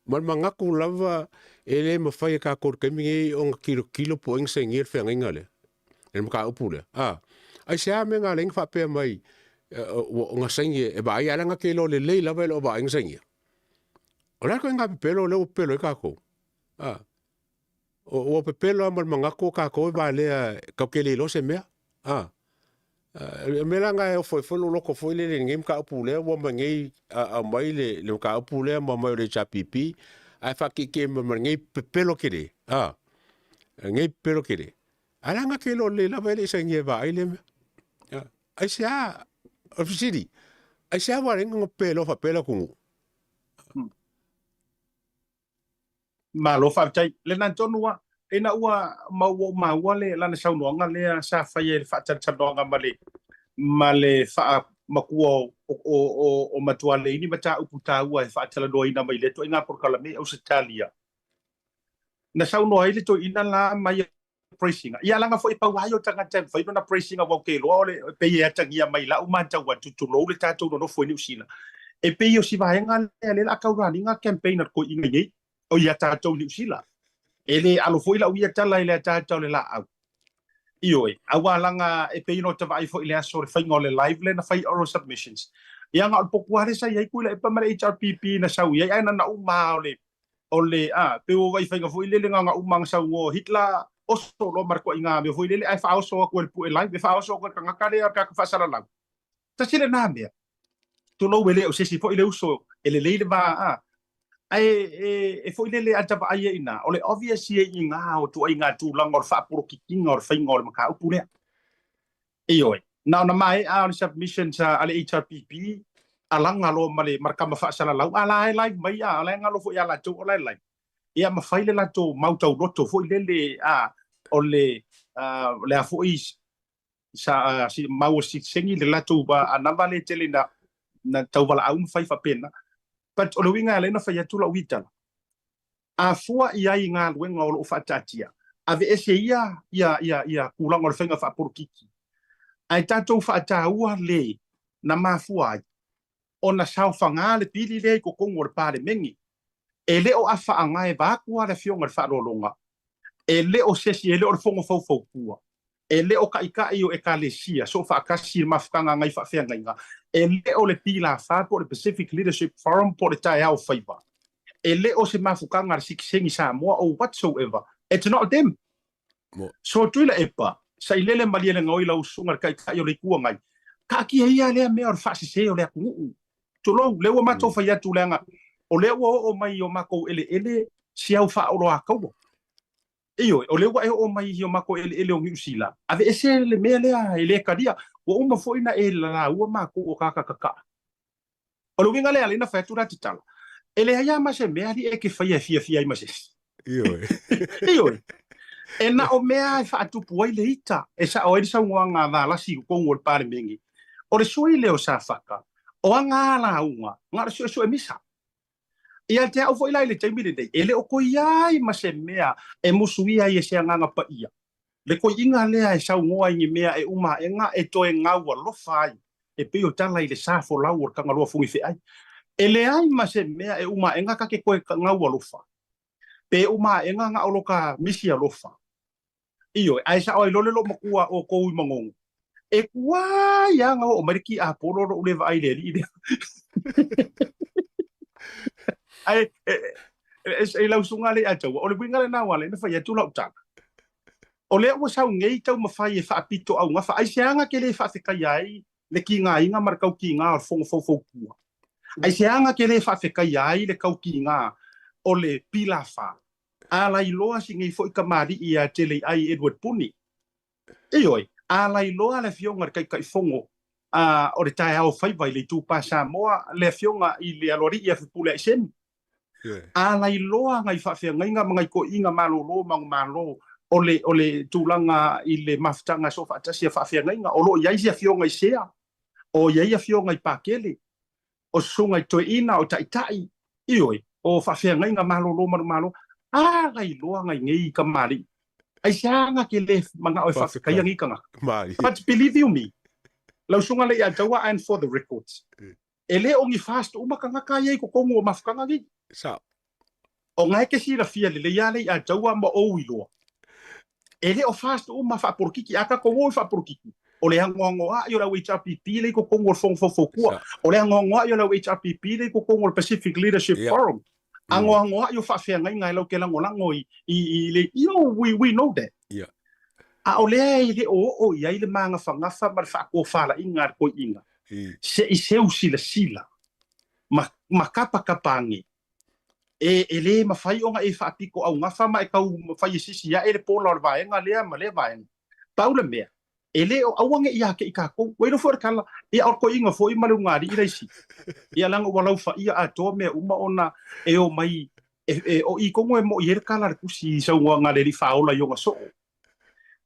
ma le manatu lava e le mafai e tatou i le taimi nei ona tilotilo po o ai na sainia le feagaiga lea, le mataupu lea. A, aisea mea na ala ai ona faapea mai ua ona saini e Vaai, ae leaga te iloa lelei lava e le o Vaai na sainia. O le a le ituaiga pepelo lea ua pepelo ai tatou? A, ua pepelo lava ma le manatu o tatou e valea tatou te le iloa se mea. A, o le mea la lena e ofo ai foi lou loto foi lele i lenei mataupu lea ua aumai nei aumai le mataupu lea ma aumai o le HRPP ae faatietie mai ma lenei pepelo tele. A, lenei pepelo tele. Ae la na te iloa lelei lava e le i sainia e Vaai lea mea. Aisea, o le fesili, aisea ua ala ai ona pepelo faapea le atunuu? Malo faafetai. Lena tonu a, ina ua ma ua ou maua le lana saunoaga lea sa faia i le faatalatalanoaga ma le ma le faamatua o o o, o Matualeini mataupu taua e faatalanoaina mai lea ituaiga polokalame i Ausetalia. Na saunoa ai le toeaina la ma ia pressing. Ia leaga foi pau lava ia o tagata e mafai ona pressing aua ou te iloa o le pei e atagia mai lau matau atu tulou le tatou nonofo i Niu Sila. E pei o si vaega lea lea o le a tau run ina campaign a le toeaina i nei o ia tatou i Niu Sila. E le alo foi lau ia tala i le ataata o le laau. Ioe, aua leaga e pei ona ota vaai foi i le aso o le faiga o le live lea na fai oral submissions. Ia na o le potu lava lea sa i ai Tuilaepa ma le HRPP na sau i ai ae na ona uma lava o le o le, a, pei ua vaai faiga foi lele na uma na saunoa Hitler oso loa ma le toaiga mea foi lele ae faaoso atu e le pue live e faaoso atu e le tagata lea o le tagata faasalalau. Tasi lena mea. Tulou e le o se isi foi le uso e lelei le va a. Ae e, e foi lele a ta vaai ai i ina, o le obvious ia i ina o ituaiga tulaga o le faapolokikiga o le faiga o le mataupu lea. Ioe. Na ona maea o le submissions a le HRPP, alaga loa ma le ma le tama faasalalau, a la e live mai a, o la e galo foi ia latou o la e live. Ia ma fai le latou mau tauloto foi lele a, o le le a foi sa si mau o sitiseni le latou anava le tele na na tauvalaau ma fai faapena. But o le uiga e ala ai ona fai atu lau tala, A fua i ai i galuega o lo o faataatia, aveese ia ia ia ia tulaga o le faiga faapolokiki, ae tatou faataua le na mafua ai ona saofaga le pili lea i totonu o le Palemene. E le o afaagae vaeatu lava le Afioga i le Faaaloaloga, e le o se isi, e le o le Fono Faufautua, e le o taitai o Ekalesia soofaatasi i le mafutaga a nai faafeagaiga, e le o le PLAFA po o le Pacific Leadership Forum po o le Taeao Faiva, e le o se mafutaga a le Sitiseni Samoa or whatsoever, it's not them. So Tuilaepa, sailele malielegaoi lau susuga i le Taitai o le Itu Agai, taatia ia lea mea o le faasese o le atunuu. Tulou, lea ua matou fai atu leaga o lea ua oo mai i o matou eleele si au faaoloataua. Ioe, o lea ua e oo mai i o matou eleele o Niu Sila, aveese le mea lea e le talia. Ua uma foi ona e lauga matou o tagata kakaa. O le uiga lea, lea na fai atu la te tala, e leai lava ma se mea alii e te faia e fiafia ai ma se isi. Ioe. Ioe. E na o mea e faatupu ai le ita, e sao ai le saunoaga a Valasi i totonu o le Palemene. O le sui lea o Safata, o ana a lauga, na o le suesue misa. Ia te au foi la i le taimi lenei, e le o toe i ai ma se mea e musuia ai e se Agaga Paia le toeaiga lea e saunoa i ni mea e uma aʻega e toe gau alofa ai e pei o tala i le sa folau o le Tagaloa Fogi Feai. E leai ma se mea e uma aʻega ta te toe gau alofa, pe uma aʻega na o lo ta misi alofa. Ioe, ae sao ai loa le loomatua o outou i Manono, e tuai lava na oo mai le tiapolo lou le vaai i le alii lea. Ae e lau susuga lea ia Taua, o le uiga lena ua ala ai ona fai atu lau tala. O lea ua sau nei taumafai e faapito augafa, aisea ke le faafetaia ai le kigaina ma le taukiga o le Fono Faufautua? Aisea ke le faafetaia ai le taukiga o le PLAFA? A lailoa si nei foi kamali'i ia Teleiai Edward Puni. Ioe, a lailoa le Afioga i le Taitaifono o le taeao faiva i le Itupa Samoa, le Afioga i le Aloalii ia Fepuleai Semi. A lailoa nai faafeagaiga ma nai toeaiina malolo manumalo O le, o le tulaga i le mafutaga soofaatasi a faafeagaiga, o lo o i ai se afioga i Sea, o i ai afioga i Pakele, o susuga i toeaina, o taitai, ioe, o faafeagaiga malolo manumalo, a lailoa ngai nei kamali'i. Aisea nga ke le mana'o e faafetaia nei tagata? But believe you me, lau susuga Leiataua and for the records, e le o ni fast uma tagata ia i totonu o mafutaga nei. Sao. O nga e ke silafia lelei a Leiataua ma ou iloa, e le o fast uma faapolokiki. A tatou o i faapolokiki, o le anoanoa'i o le au HRPP lea i totonu o le Fono Faufautua, o le anoanoa'i o le au HRPP lea i totonu o le Pacific Leadership Forum, anoanoa'i o faafeagaiga e lau te lagolago i, i, i le, you know, we know that. A o lea e le o oo i ai le magafagafa ma le faatofalaiga a le toeaina, se i seu silasila ma, ma kapakapa age, e, e lē mafai ona e faapito augafa ma e tau fai e sisi ae le pola o le vaega lea ma lea vaega. Pau le mea, e le o aua ne i ake'i tatou. Ua iloa foi o le tala, ia o le toeaina foi ma le ulugalii le isi. Ia leaga ua laufaia atoa mea uma ona e omai, e, e, o i tonu e mo'i ai le tala a le tusi i saunoaga a le Alii Faaola i ona soo.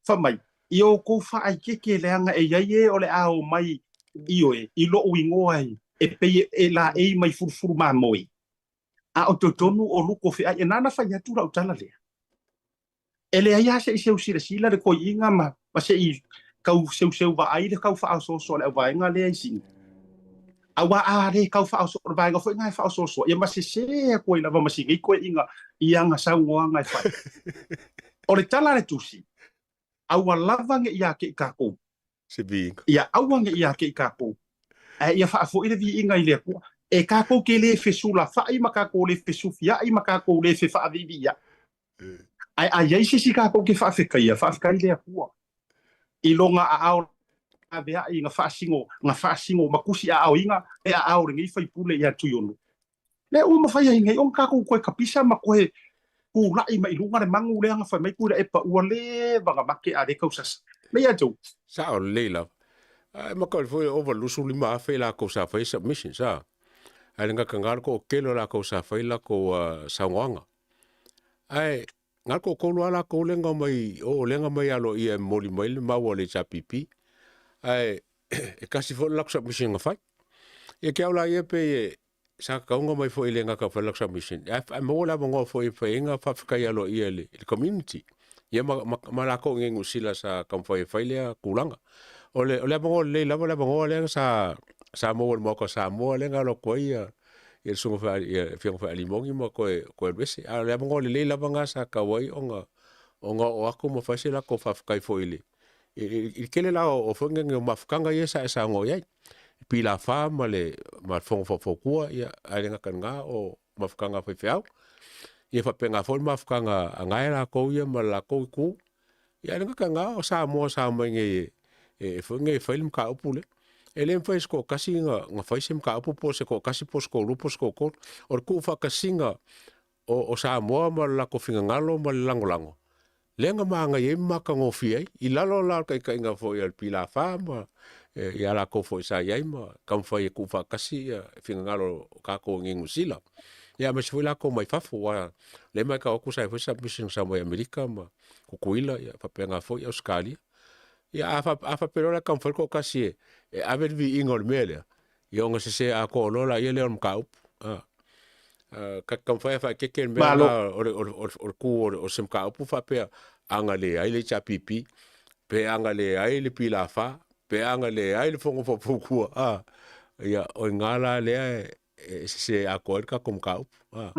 Fai mai, I outou faaeteete leaga e i ai e o le a omai, ioe, i lo'u igoa e pei e laei mai fulufulu mamoe, a o totonu o luko feai. E nana fai atu lau tala lea. E leai lava se i seu silasila le toeaina ma, ma se i tau seuseu vaai le tau faaosooso a le auvaega lea i Sini. Aua a le tau faaosoo, o le vaega foi lena e faaosoosoa, ia ma sese atu ai lava ma si nei toeaina i ana saunoaga e fai. O le tala a le tusi, aua lava ne i ake'i tatou. Se viiga. Ia aua ne i ake'i tatou, ae ia faafoi le viiga i le Atua. E tatou te le fesulafa'i ma tatou le fesufia'i ma tatou le fefaaviiviia'i. Ae a i ai se isi tatou te faafetaia, faafetai i le Atua i lona aao laveai na faasino, na faasino ma tusi aaoina e aao o lenei faipule ia Tuiono. Lea ua mafai ai nei ona tatou toe tapisa ma toe tula'i mai i luga le manu lea na fai mai Tuilaepa ua leva na make a le tausasa. Lei ia tou. Sao lelei lava. Ae maka foi over 25,000 i lakou sa fai submissions a. Ae le gakaga le toatele o lakou sa fai lakou saunoaga. Ae na o le toatolu lava lakou lea na omai, o lea na omai aloaia e momoli mai le mau a le HRPP. Ae e tasi foi le latou submission na fai. Ia ke au la ia pei e sa tatau ona omai foi e le gata e fai le latou submission, ae maua le avanoa foi e fai ai na faafetai aloaia i le community. Ia ma, ma, ma lakou i inei i Niu Sila sa taumafai e fai lea tulaga. O le, o le avanoa lelei lava le avanoa lea sa, sa maua e le Maota o Samoa lea na alu atu ai ia, ia le susuga foi ia le afioga foi ia Limoni ma toe, toe alu ese. A o le avanoa lelei lava lena sa tatau ai ona, ona oo atu ma fai se latou faafetai foi i le, i, i, i le tele la o, o foi nei o mafutaga ia sa e saunoa i ai. Pilafa ma le, ma le Fono Faufautua, ia, ae le gata i lena o mafutaga a faifeau. Ia faapena foi le mafutaga a gae latou ia ma le latou itu. Ia ae le gata i lena o Samoa sa omai nei e, e, foi nei e fai le mataupu lea. E le mafai e se toatasi na, na fai se mataupu po o se toatasi po o se toalua po o se toatolu. O le tuufaatasiga o, o Samoa ma le latou finagalo ma le lagolago, lea na manaia ai ma matagofie ai, i lalo la o le taitaiga foi a le Pilafa ma ia latou foi sa i ai ma taumafai e tuufaatasi ia finagalo o tatou i inei i Niu Sila. Ia aemaise foi latou mai fafo, aua lea e matau atu sa i ai foi submission sa omai Amerika ma Kukuila ia faapena foi Ausetalia. Ia a a faapea loa la e taumafai le toatasi e, e ave le viiga o le mea lea, ia ona sese atoa loa laia lea o le mataupu. A, ta te taumafai e faaeteete le mea lena o le, o le, o le tu o se mataupu faapea a na leai le HRPP, pe a na leai le Pilafa, pe a na leai le Fono Faufautua, a, ia, o i ina la lea e sese atoa ai le tatou mataupu. A.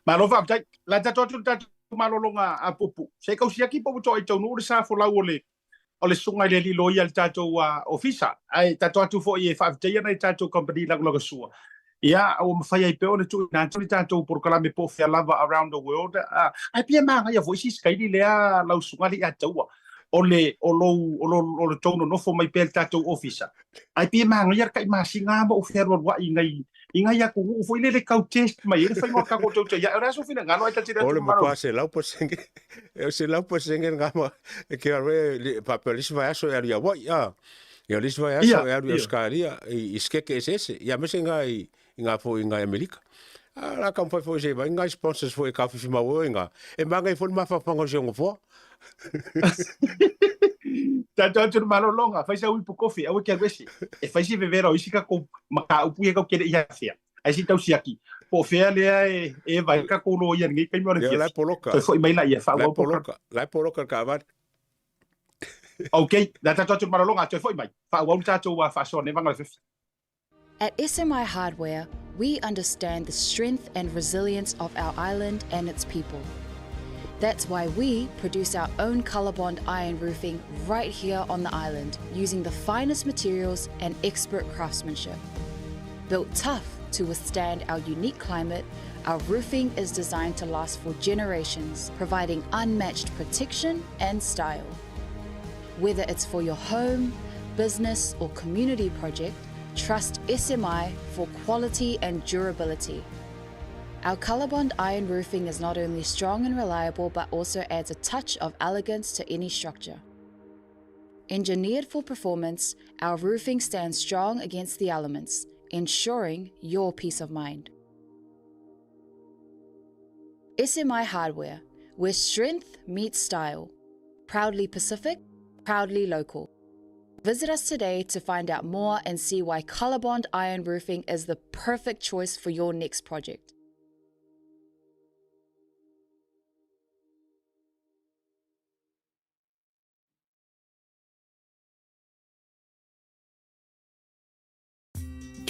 Malo faafetai. La tatou atu le tatou malologa a puupuu. Se i tau siaki po ua toai taunuu le sa folau o le o le susuga i le alii loia i le tatou ofisa. Ae tatou atu foi e faafetaia nai tatou kamupani lagolagosua. Ia, ua mafai ai pea ona tuuina atu le tatou polokalame po o fea lava around the world. Ae pei e manaia foi si sikaili lea lau susuga Alii-Ataua o le o lou o lo o le tou nonofo mai pea i le tatou ofisa. Ae pei e manaia le tai masina ma ou fealualuai i nai i nai atunuu foi lele tau test mai ai le faiga o le tatou tautaiae. O le a sou finagalo ae ta te le O le matua 100%, e 100% lena ma e ke alu e faapea o le isi vaiaso e alu i Hawaii, a. Ia o le isi vaiaso e alu i Ausetalia i, i sikeke eseese, ia aemaise ngā i, i ngā foi i ngā Amerika. A la taumafai foi se i vaai ni nai sponsors foi e taofifimau ai oe i ina. E manaia foi le mafafaga o si au nofoa. Tatou atu i le malologa, fai sau ipu kofi, aua e te alu ese. E fai si vevela o isi tatou mataupu ia tatou te le i afea. Ae se i tau siaki, po o fea lea e, e vai tatou loia i lenei taimi o le Ia, la e afiafi. poloka. Toe foi mai laia, La e faaauau polokalame. poloka. La e poloka le taavale. Ok, le a tatou atu i le malologa, toe foi mai, faaauau le tatou faasoa nei vaega o le afiafi. At SMI Hardware, we understand the strength and resilience of our island and its people. That's why we produce our own Colorbond iron roofing right here on the island using the finest materials and expert craftsmanship. Built tough to withstand our unique climate, our roofing is designed to last for generations, providing unmatched protection and style. Whether it's for your home, business, or community project, trust SMI for quality and durability. Our Colorbond iron roofing is not only strong and reliable, but also adds a touch of elegance to any structure. Engineered for performance, our roofing stands strong against the elements, ensuring your peace of mind. SMI Hardware, where strength meets style. Proudly Pacific, proudly local. Visit us today to find out more and see why Colorbond Iron Roofing is the perfect choice for your next project.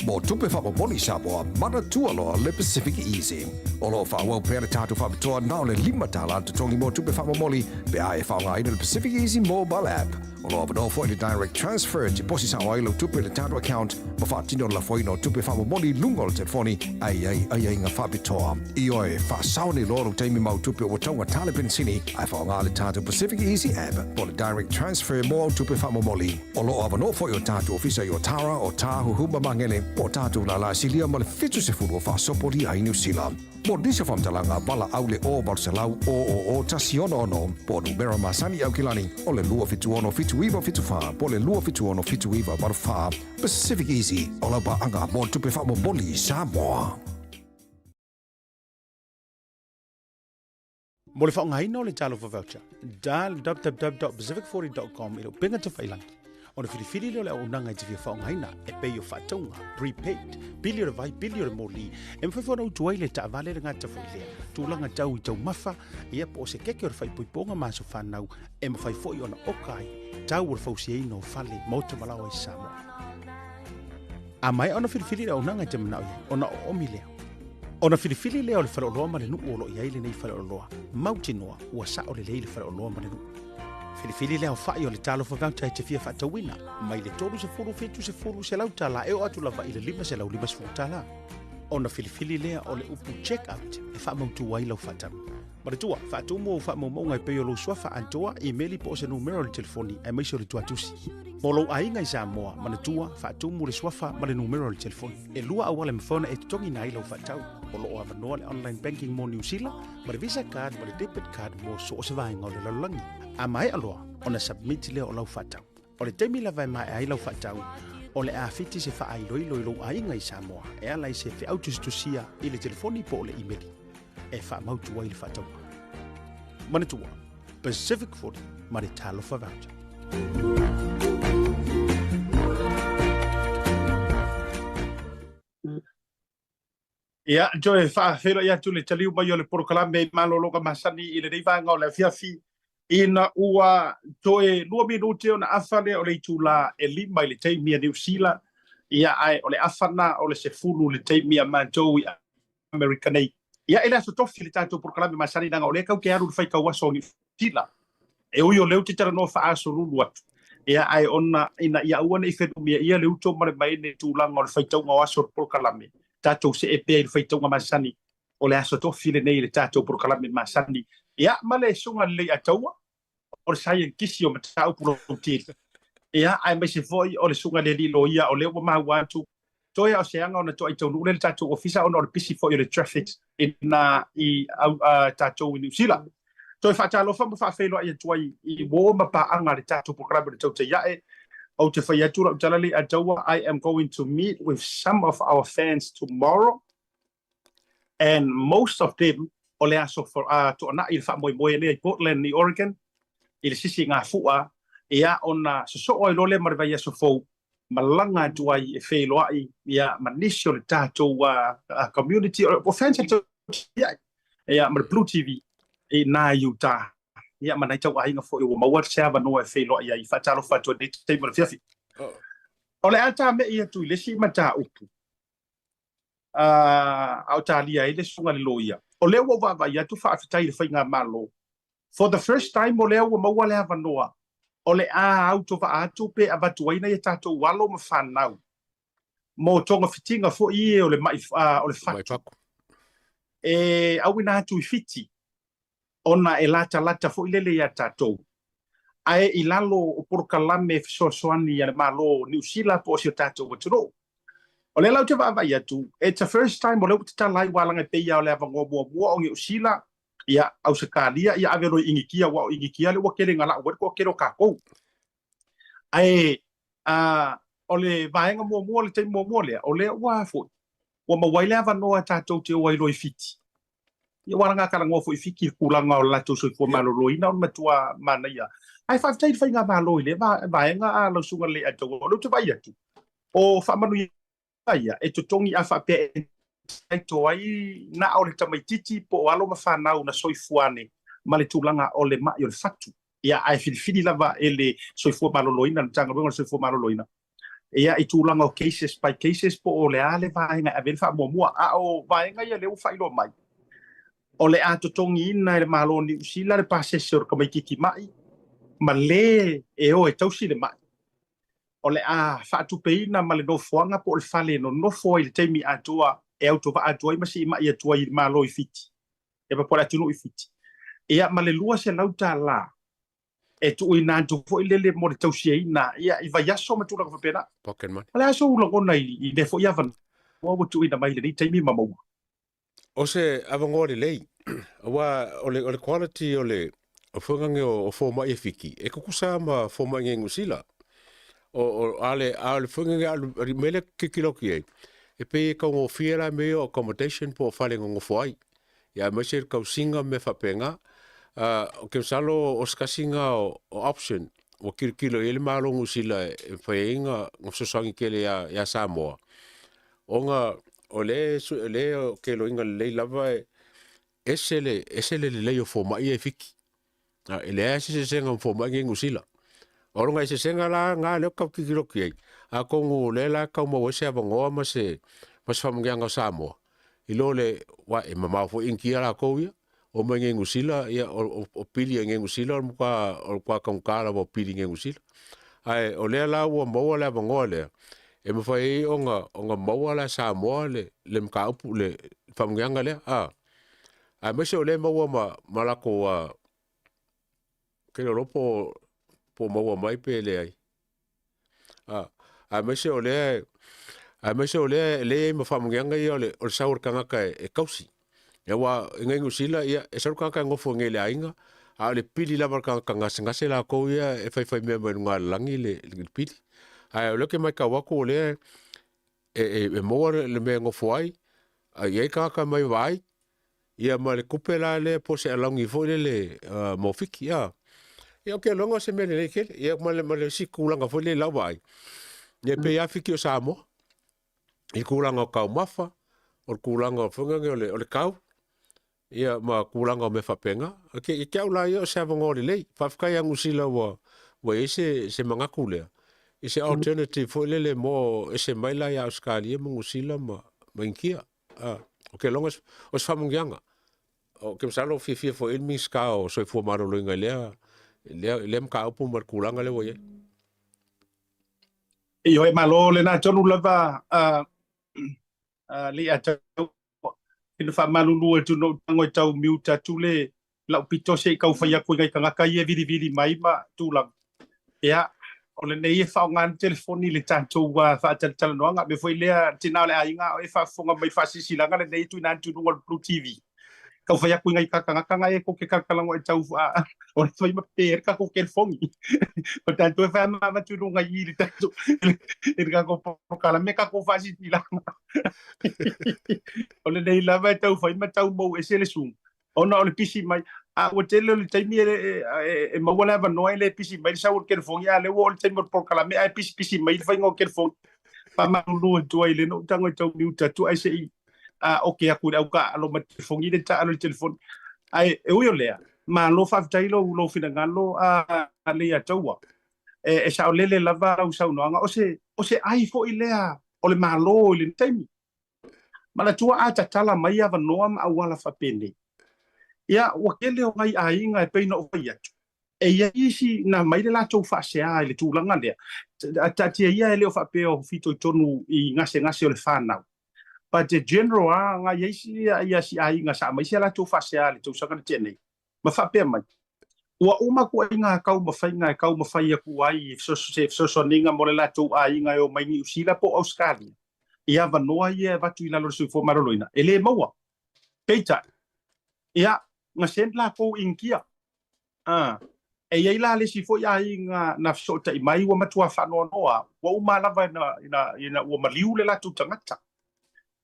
Mo tupe faamomoli Samoa, manatua loa le Pacific Easy. O lo o faaauau pea le tatou faapitoa na o le $5 le totogi mo tupe faamomoli pe a e faaaogaina le Pacific Easy mobile app. O lo o avanoa foi le direct transfer e tiposi sao ai lau tupe i le tatou account ma faatino le lafoina o tupe faamomoli i luga o le telefoni a i ai aiaiga faapitoa. Ioe, faasao nei loa lou taimi ma au tupe ua taugata le penisini ae faaaoga le tatou Pacific Easy app po o le direct transfer mo au tupe faamomoli. O lo o avanoa foi o tatou ofisa i Otara, Otāhuhu ma Magele, po o tatou lālā silia ma le 70 o faasopolia ai Niu Sila. Mo nisi o faamatalaga, valaau le 0 800 000 166 po o numera masani i Aukilani o le 276 7974 po o le 276 7984. Pacific Easy, o lau paaga mo tupe faamomoli i Samoa. Mo le faaaogaina o le Talofa Voucher, dial www.pacific40.com i le upega tafailangi. Ona filifili lea o le auaunaga e te fia faaaogaina e pei o faatauga, prepaid, pili o le vai, pili o le moli, e mafai foi ona utu ai le taavale le gata foi lea, tulaga tau i taumafa, ia po o se keke o le faaipoipoga ma aso fanau, e mafai foi ona oka ai tau o le fausiaina o fale, maota ma laoa i Samoa. A maea ona filifili le auaunaga e te manao i ai, ona oomi lea. Ona filifili lea o le faleoloa ma le nuu o lo o i ai lenei faleoloa, mautinoa ua sao lelei le faleoloa ma le nuu. Filifili le aofai o le Talofa Voucher e te fia faatauina, mai le 30, 70, $100 e oo atu lava i le $550. Ona filifili lea o le upu check out e faamautu ai lau faatau. Manatua, faatumu ou faamaumauga e pei o lou suafa atoa, imeli po o se numera o le telefoni aemaise o le tuatusi. Mo lou aiga i Samoa, manatua, faatumu le suafa ma le numera o le telefoni. E lua auala e mafai ona e totogiina ai lau faatau. O lo o avanoa le online banking mo Niu Sila, ma le Visa card ma le debit card mo so o se vaega o le lalolagi. A maea loa ona submit lea o lau faatau. O le taimi lava e maea ai lau faatau, o le a fiti se faailoilo i lou aiga i Samoa e ala i se feau tusitusia i le telefoni po o le imeli e faamautu ai le faatauga. Manatua, Pacific 40 ma le Talofa Voucher. Ia, toe faafeiloai atu le taliu mai o le polokalame i malologa masani i lenei vaega o le afiafi, ina ua toe 2 minute ona afa lea o le itula e 5 i le taimi a Niu Sila, ia ae o le afa na o le 10 i le taimi a matou i Amerika nei. Ia, e le aso tofi le tatou polokalame masani leaga o lea kau te alu i le faitau aso o Niu Sila. E ui o lea ou te talanoa faaasolulu atu, ia ae ona ina ia aua ne i fenumia ia le uto ma le maene i tulaga o le faitauga o aso o le polokalame, tatou see pea i le faitauga masani o le aso tofi lenei i le tatou polokalame masani. Ia, ma le susuga lelei Ataua, o le saienitisi o mataupu lautele. Ia, aemaise foi o le susuga i le alii loia, o lea ua maua atu, toe lava o se aga ona toai taunuu lea i le tatou ofisa ona o le pisi foi o le traffic ina i au, tatou i Niu Sila. Toe faatalofa ma faafeiloai atu ai i uo ma paaga a le tatou polokalame o le Tautai Ae. Ou te fai atu lau tala lea Ataua, I am going to meet with some of our fans tomorrow. And most of them o le aso Toonai i le faamoemoe lea i Portland i Oregon i le sisigafua, ia, ona sosoo ai loa lea ma le vaiaso fou, malaga atu ai e feiloai, ia, ma nisi o le tatou community o fans e ai, ia, ma le Blue TV i ina i Utah, ia, ma nai tauaiga foi ua maua se avanoa e feiloai ai. Faatalofa atu ai i lenei taimi o le afiafi. O le a tame'i atu i le isi mataupu a o talia ai le susuga i le loia. O lea ua ou vaavaai atu, faafetai i le faigamalo. For the first time o lea ua maua le avanoa o le a autovaa atu pe avatu ai nai a tatou alo ma fanau mo togafitiga foi ia o le mai o le fatu e auina atu i Fiti ona e latalata foi lele iā tatou, ae i lalo o polokalame fesoasoani a le Malo o Niu Sila po o si o tatou atunuu. O lea la ou te vaavaai atu, it's a first time o lea ua tatala ai ualaga e pei lava o le avanoa muamua o Niu Sila, ia, Ausetalia, ia ave loa i Inikia, aua o Inikia lea ua tele ina lau ai le toatele o tatou. Ae o le vaega muamua, o le taimi muamua lea, o lea ua foi, ua maua ai le avanoa tatou te o ai loa i Fiti. Ia ua laga talanoa foi i Fiti i le tulaga o le latou soifua maloloina o le matua manaia. Ae faafetai i le faigamalo i lea vaega a lau susuga Leiataua. O lea ou te vaai atu, o faamanuiaga ia e totogi a faapea e entitle ai na o le tamaititi po o alo ma fanau na soifua ane ma le tulaga o le mai o le fatu. Ia, ae filifili lava e le Soifua Maloloina, le Matagaluega o le Soifua Maloloina, ia, i tulaga o cases by cases po o le a le vaega e ave i ai le faamuamua. A o vaega ia lea ua faailoa mai, o le a totogiina e le Malo o Niu Sila le pasese o le tamaititi mai ma le e o e tausi le mai. O le a faatupeina ma le nofoaga po o le fale e nonofo ai i le taimi atoa e autovaa atu ai ma siimai atu ai i le Malo i Fiti, ia po o le atunuu i Fiti. Ia ma le $200 e tuuina atu foi lele mo le tausiaina, ia, i vaiaso ma tulaga faapena. Pocket money. O le a sou lagona i lea foi avanoa ua tuuina mai i lenei taimi ma maua? O se avanoa lelei, aua o le, o le quality o le o fuagaga o fomai e Fiti, e tutusa ma fomai i Niu Sila. O, o, a le, a o le fuagaga a le mea lea tilotilo atu i ai, e pei e taugofie la mea ia o accommodation po o fale e nonofo ai. Ia aemaise le tausiga ma mea faapena. Ou te masalo o se tasi lena o option ua tilotilo i ai le Malo o Niu Sila e mafai ai ona fesoasoani tele ia Samoa, ona o lea ou te iloaina lelei lava e ese le, ese le lelei o fomai ia i Fiti. E leai se eseesega ma fomai nei i Niu Sila. O lona eseesega la na lea ou te tau tilotilo atu i ai, atonu o lea la e tau maua ai se avanoa ma se ma se faamanuiaga o Samoa, i lo le, aua e mamao foi Initia latou ia, omai nei i Niu Sila, ia o pili i Niu Sila o le matua taugata lava o pili i Niu Sila. Ae o lea la ua maua le avanoa lea, e mafai ai ona maua la e Samoa le mataupu, le faamanuiaga lea. Aemaise o lea e maua ma latou ke iloa po o maua mai pe leai. Aemaise o lea aemaise o lea e leai ma faamanuiaga ia o le sau o le tagata e tausi. Aua i Niu Sila, ia, e sau le tagata e nofo i le aiga, a o le pili lava o le tagata gasegase latou ia e faifai mea mai luga o le lalagi le pili. Ae o lea ou te matau atu o lea e maua le mea e nofo ai, a i ai tagata mai vaai, ia ma le tupe la lea po o se alauni foi lele mo Fiti. Ia, ou te iloa o se mea lelei tele. Ia ma le isi tulaga foi lele i lau vaai, ia e pei lava Fiti o Samoa, i le tulaga o taumafa, o le tulaga o foi lele o le tau, ia ma tulaga o mea faapena. Ia te au la ia o se avanoa lelei. Faafetai ia Niu Sila ua i ai se manatu lea, i se alternative foi lele mo ese mai la ia Ausetalia ma Niu Sila ma Initia. Ou te iloa o se faamanuiaga. Ou te masalo o fiafia foi i ai le Minisita o Soifua Maloloina i lea mataupu ma le tulaga lea ua i ai. Ioe, malo lena tonu lava Leiataua. Ina faamalulu atu na ou tago e tau mute atu le lau pito se i tau fai atu i nai tagata ia e vilivili mai ma tulaga. Ia, o lenei e faaaoga le telefoni i le tatou faatalatalanoaga. Mea foi lea, tina o le aiga a o e faafofoga mai i faasilasilaga lenei e tuuina atu i luga o le Blue TV. Tau fai atu i ngai kakagaka ngai e ko ke kalakalago e tau a o le fai ma pe e le kakou kelefogi. O tatou e fai a ma avatu i luga i i le tatou i le kakou polokalame kakou faasisilaga. O lenei lava e tau fai ma tau mou ese le suga ona o le pisi mai. A ua tele o le taimi e, e, e, e maua le avanoa e le pisi mai le sau o le kelefogi, a lea ua oo le taimi o le polokalame ae pisipisi mai le faiga o kelefogi. Faamalulu atu ai le na ou tago e tau miuta atu ae se i a oke atu i le au taaalo ma telefogi le taaalo i le telefoni. Ae e ui o lea, malo faafetai lou lou finagalo a le ia taua. E, e saolele lava lau saunoaga, o se, o se ai foi lea o le Malo i lenei taimi. Manatua a tatala mai avanoa ma auala faapenei, ia ua tele o nai aiga e pei ona ou fai atu, e i ai isi na aumai le latou faasea i le tulaga lea, taatia ia e le o faapea o fitoitonu i gasegase o le fanau, but the general a na i ai isi ia si aiga sa aumai si a latou faasea i le tausaga na tea nei, ma faapea mai, ua uma ituaiga taumafaiga e taumafai atu ai se fesoasoaniga mo le latou aiga e omai Niu Sila po o Ausetalia i avanoa ia e avatu i lalo o le soifua maloloina, e le maua. Peitai, ia, na send latou i Initia. A, e i ai la le isi foi aiga na fesootai mai ua matua faanoanoa, ua uma lava ina, ina, ina ua maliu le latou tagata.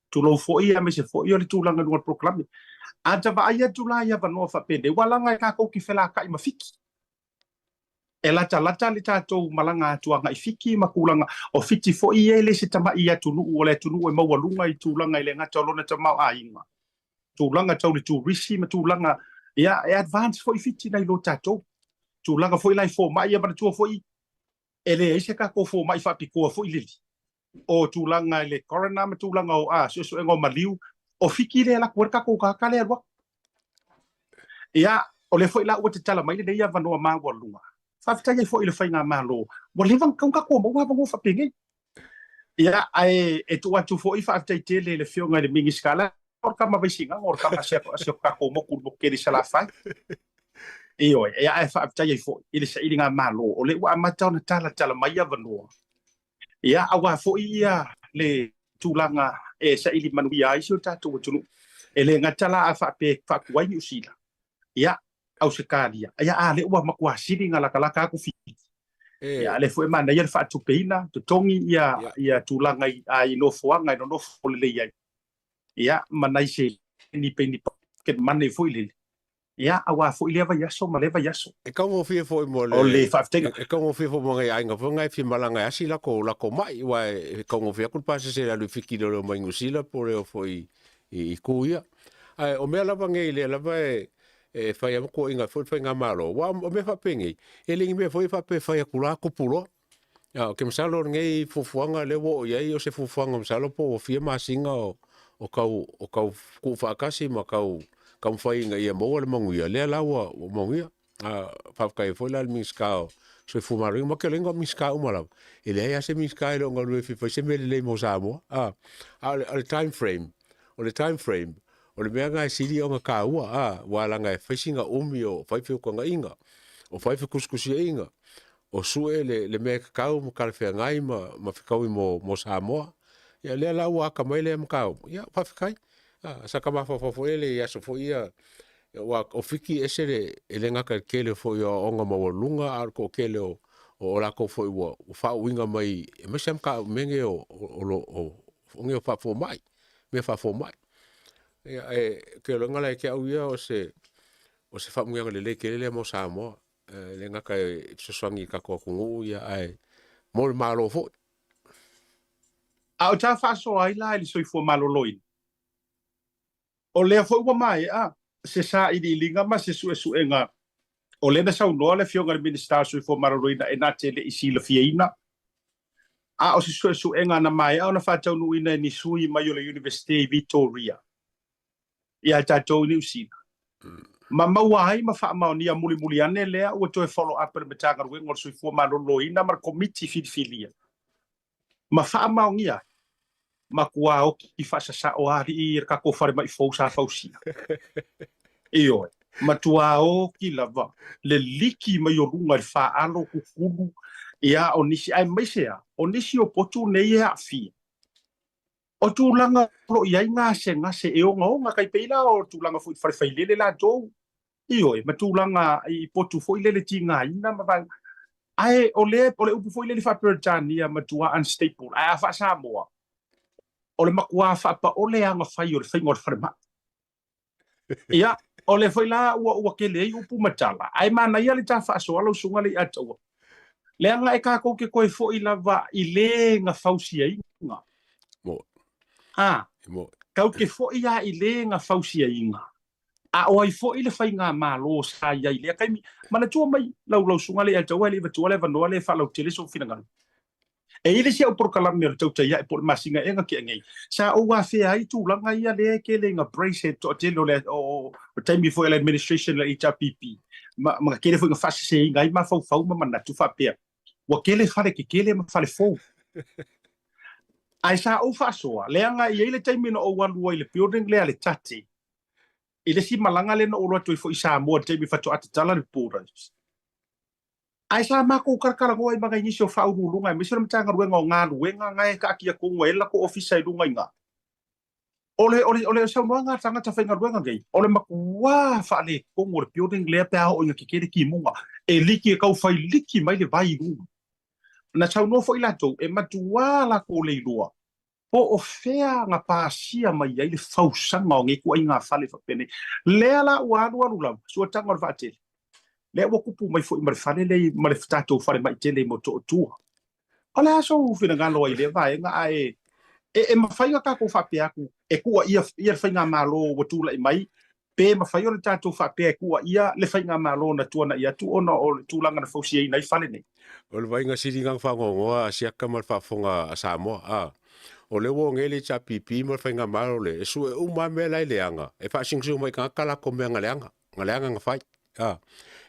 Tulou foi aemaise foi o le tulaga i luga o le polokalame. A ta vaai atu la i avanoa faapenei, ua laga e tatou te felata'i ma Fiti. E latalata le tatou malaga atu agai Fiti ma tulaga o Fiti foi ia e le se tama'i atunuu, o le atunuu e maualuga i tulaga e le gata o lona tamaoaiga, tulaga tau le turisi ma tulaga, ia, e advance foi Fiti nai lo tatou. Tulaga foi la i fomai, ia manatua foi e leai se tatou fomai faapitoa foi lele o tulaga i le coroner ma tulaga o a suesuega o maliu, o Fiti lea e alu atu ai le tatou tagata lea e alu atu. Ia, o lea foi la ua tatala mai lenei avanoa maualuga. Faafetai ai foi i le faigamalo, ua leva ona tatau ona tatou maua avanoa faapenei. Ia, ae e tuu atu foi faafetai tele i le Afioga i le Minisita, la o le tama Vaisigano, o le tama a si o tatou motu i le motu tele i Salafai. Ioe, ia ae faafetai ai foi i le sailigamalo, o lea ua amata ona talatala mai avanoa. Ia, aua foi ia le tulaga e saili manuia ai si o tatou atunuu. E le gata la a faapea e faatuai Niu Sila, ia, Ausetalia, ia a lea ua matua sili ona latalata atu Fiti. Ia, a lea foi e manaia le faatupeina, totogi ia, ia tulaga i, i nofoaga e nonofo lelei ai. Ia, ma nai seleni pe ni pocket money foi lele. Ia, aua foi lea vaiaso ma lea vaiaso. E taugofie foi mo le. O le faafetaiga. E taugofie foi mo ngai aiga foi ngai e fia malaga e asi lako lako mai, aua e taugofie atu le pasese e alu i Fiti i le o mai Niu Sila po o le o foi i i ku ia. Ae o mea lava nei lea lava e e fai ai ma tuuaiga foi le faigamalo, aua o mea faapenei, e le ni mea foi e faapea e fai atu loa tupu loa. Ou te masalo o lenei fuafuaga lea ua oo i ai, o se fuafuaga masalo po ua fia masina o tau, o tau tuufaatasi ma tau taumafai ina ia maua le manuia, lea la ua manuia. Faafetai ai foi la i le Minisita o Soifua Maloloina, ma ke o Minisita uma lava, e leai lava se Minisita e le o galue e fia fai se mea lelei mo Samoa. A o le time frame, o le time frame, o le mea lena e sili ona taua, aua leaga e fai sina umi o fai feutagaiga, o fai fetusitusiaiga, o sue le, le mea e tatau ma talafeagai ma, ma fetaui mo, mo Samoa. Ia lea la ua atamai lea mataupu, ia faafetai. Ah, sa ta mafaufau foi lele i aso foi ia, aua o Fiti e ese le, e le gata i le tele foi o aoaoga maualuluga, a o le toatele o, o latou foi ua, ua faauuina mai, aemaise lava mataupu mea nei o, o, o, o, o, o faafomai, mea faafomai. Ia, e, ou te iloa la ia te au ia o se, o se faamanuiaga lelei tele lea mo Samoa. E le gata e fesoasoani i le tatou atunuu, ia, ae mo le Malo foi. A o ta faasoa ai la i le soifua maloloina, o lea foi ua maea se sailiiliga ma se suesuega, o lea na saunoa le Afioga i le Minisita o le Soifua Maloloina e na te le i silafiaina, a o se suesuega na maea ona faataunuuina e ni sui mai o le Iunivesite i Vitoria ia tatou i Niu Sila, ma maua ai ma faamaonia mulimuli ane lea ua toe follow up e le Matagaluega o le Soifua Maloloina ma le Komiti Filifilia ma faamaonia ai, matua oki faasasao alii i le tatou falemai fou sa fausia. Ioe, matua oki lava le liki mai o luga i le faalo kukulu, ia o nisi, aemaise lava o nisi o potu nei e aafia. O tulaga o lo o i ai gasegase e ogaoga, tai pei la o tulaga foi i fale failele latou, ioe, ma tulaga i potu foi lele tigaina ma vaega. Ae o lea, o le upu foi lele faa-Peretania matua unstable, ae a faa-Samoa, o le matua faapaole agafai o le faiga o le falemai. Ia, o lea foi la ua, ua tele ai upu ma tala, ae manaia le ta faasoa lau susuga le Iataua, leaga e tatou te toe foi lava i le na fausiaina. Mo. A, Mo. Tatou te foi lava i le na fausiaina, a o ai foi le faigamalo sa i ai i lea taimi. Manatua mai lau lau susuga le Iataua e le i avatua le avanoa lea e faalautele sou finagalo. E i ai le isi au polokalame o le tautai ae po o le masina ea na tea nei, sa ou afea ai tulaga ia lea e tele ina brace e le toatele o le o taimi foi o le administration a le HRPP ma ma tele foi ina faaseseina ai mafaufau ma manatu faapea ua tele fale tetele ma fale fou. Ae sa ou faasoa, leaga e i ai le taimi na ou alu ai i le building lea a le Tate, i le isi malaga lea na ou alu atu ai foi i Samoa i le taimi faatoa tatala le borders. Ae sa matou talatalanoa ai ma nai nisi o Faauluuluga aemaise o le Matagaluega o Galuega na e taatia tonu ai le latou ofisa i luga i ina. O le, o le, o le saunoaga a tagata faigaluega nei, o le matuā faaletonu o le building lea pe a oo ina tetele timuga, e liki e tau fai liki mai le vai i luga. Na saunoa foi latou, e matuā latou le iloa Po o fea na pasia mai ai le fausaga o nei ituaiga fale faapenei. Lea la ua alualu lava, suataga o le vaatele. Lea ua tupu mai foi ma le fale lea ma le tatou falemai tele i Motootua. O le a sou finagalo ai i lea vaega ae e, e mafai ona tatou faapea atu e tuuaia ia le faigamalo ua tulai mai Pe mafai ona tatou faapea e tuuaia le faigamalo na tuanai atu ona o le tulaga na fausiaina ai fale nei? O le vaaiga sili na faanoanoa a siaka ma le faafofoga a Samoa, a. O lea ua ogei le HRPP ma le faigamalo le e sue uma lava mea la e leaga, e faasingosingo mai i tagata latou mea na leaga, na leaga na fai. A.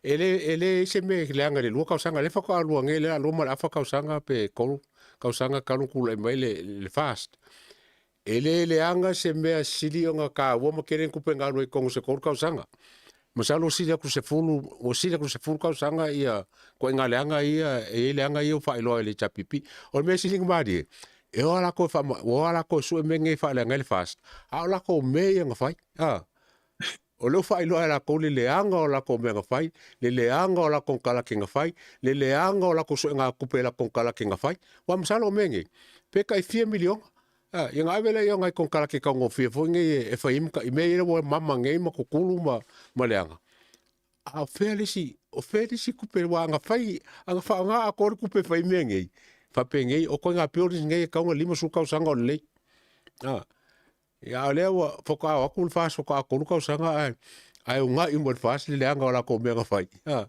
E le, e leai se mea e leaga i le lua tausaga, lea faatoa lua nei lea lua ma le afa tausaga pe tolu tausaga talu ona tulai mai le, le FAST. E le leaga se mea sili ona taua ma tele ni tupe na alu ai i totonu o se 3 tausaga. Masalo ua sili atu i le 10, ua sili atu i le 10 tausaga ia ituaiga leaga ia e i ai leaga ia ua faailoa e le HRPP. O le mea sili ona malie, e o lava latou e faama, ua o lava latou e sue mea nei e faaleaga ai le FAST, a o latou mea ia na fai. A. O lea ua faailoa e latou le leaga o latou mea na fai, le leaga o latou konekarate na fai, le leaga o latou suegatupe i latou konekarate na fai. Aua masalo o mea nei, pe tai fia miliona, a, ia ona ave lea o nai konekarate taugofie foi nei e fai ai i mea ia ua mama nei ma kukulu ma, ma leaga. A o fea le isi, o fea le isi tupe aua ana fai, ana faaaoga atoa le tupe e fai ai mea nei, faapenei, o ituaiga buildings nei e tatau ona 50 tausaga o lelei. A. Ia, a o lea ua faatoa o atu le FAST faatoa 3 tausaga ae ae una'i uma e le FAST le leaga o latou mea na fai. A.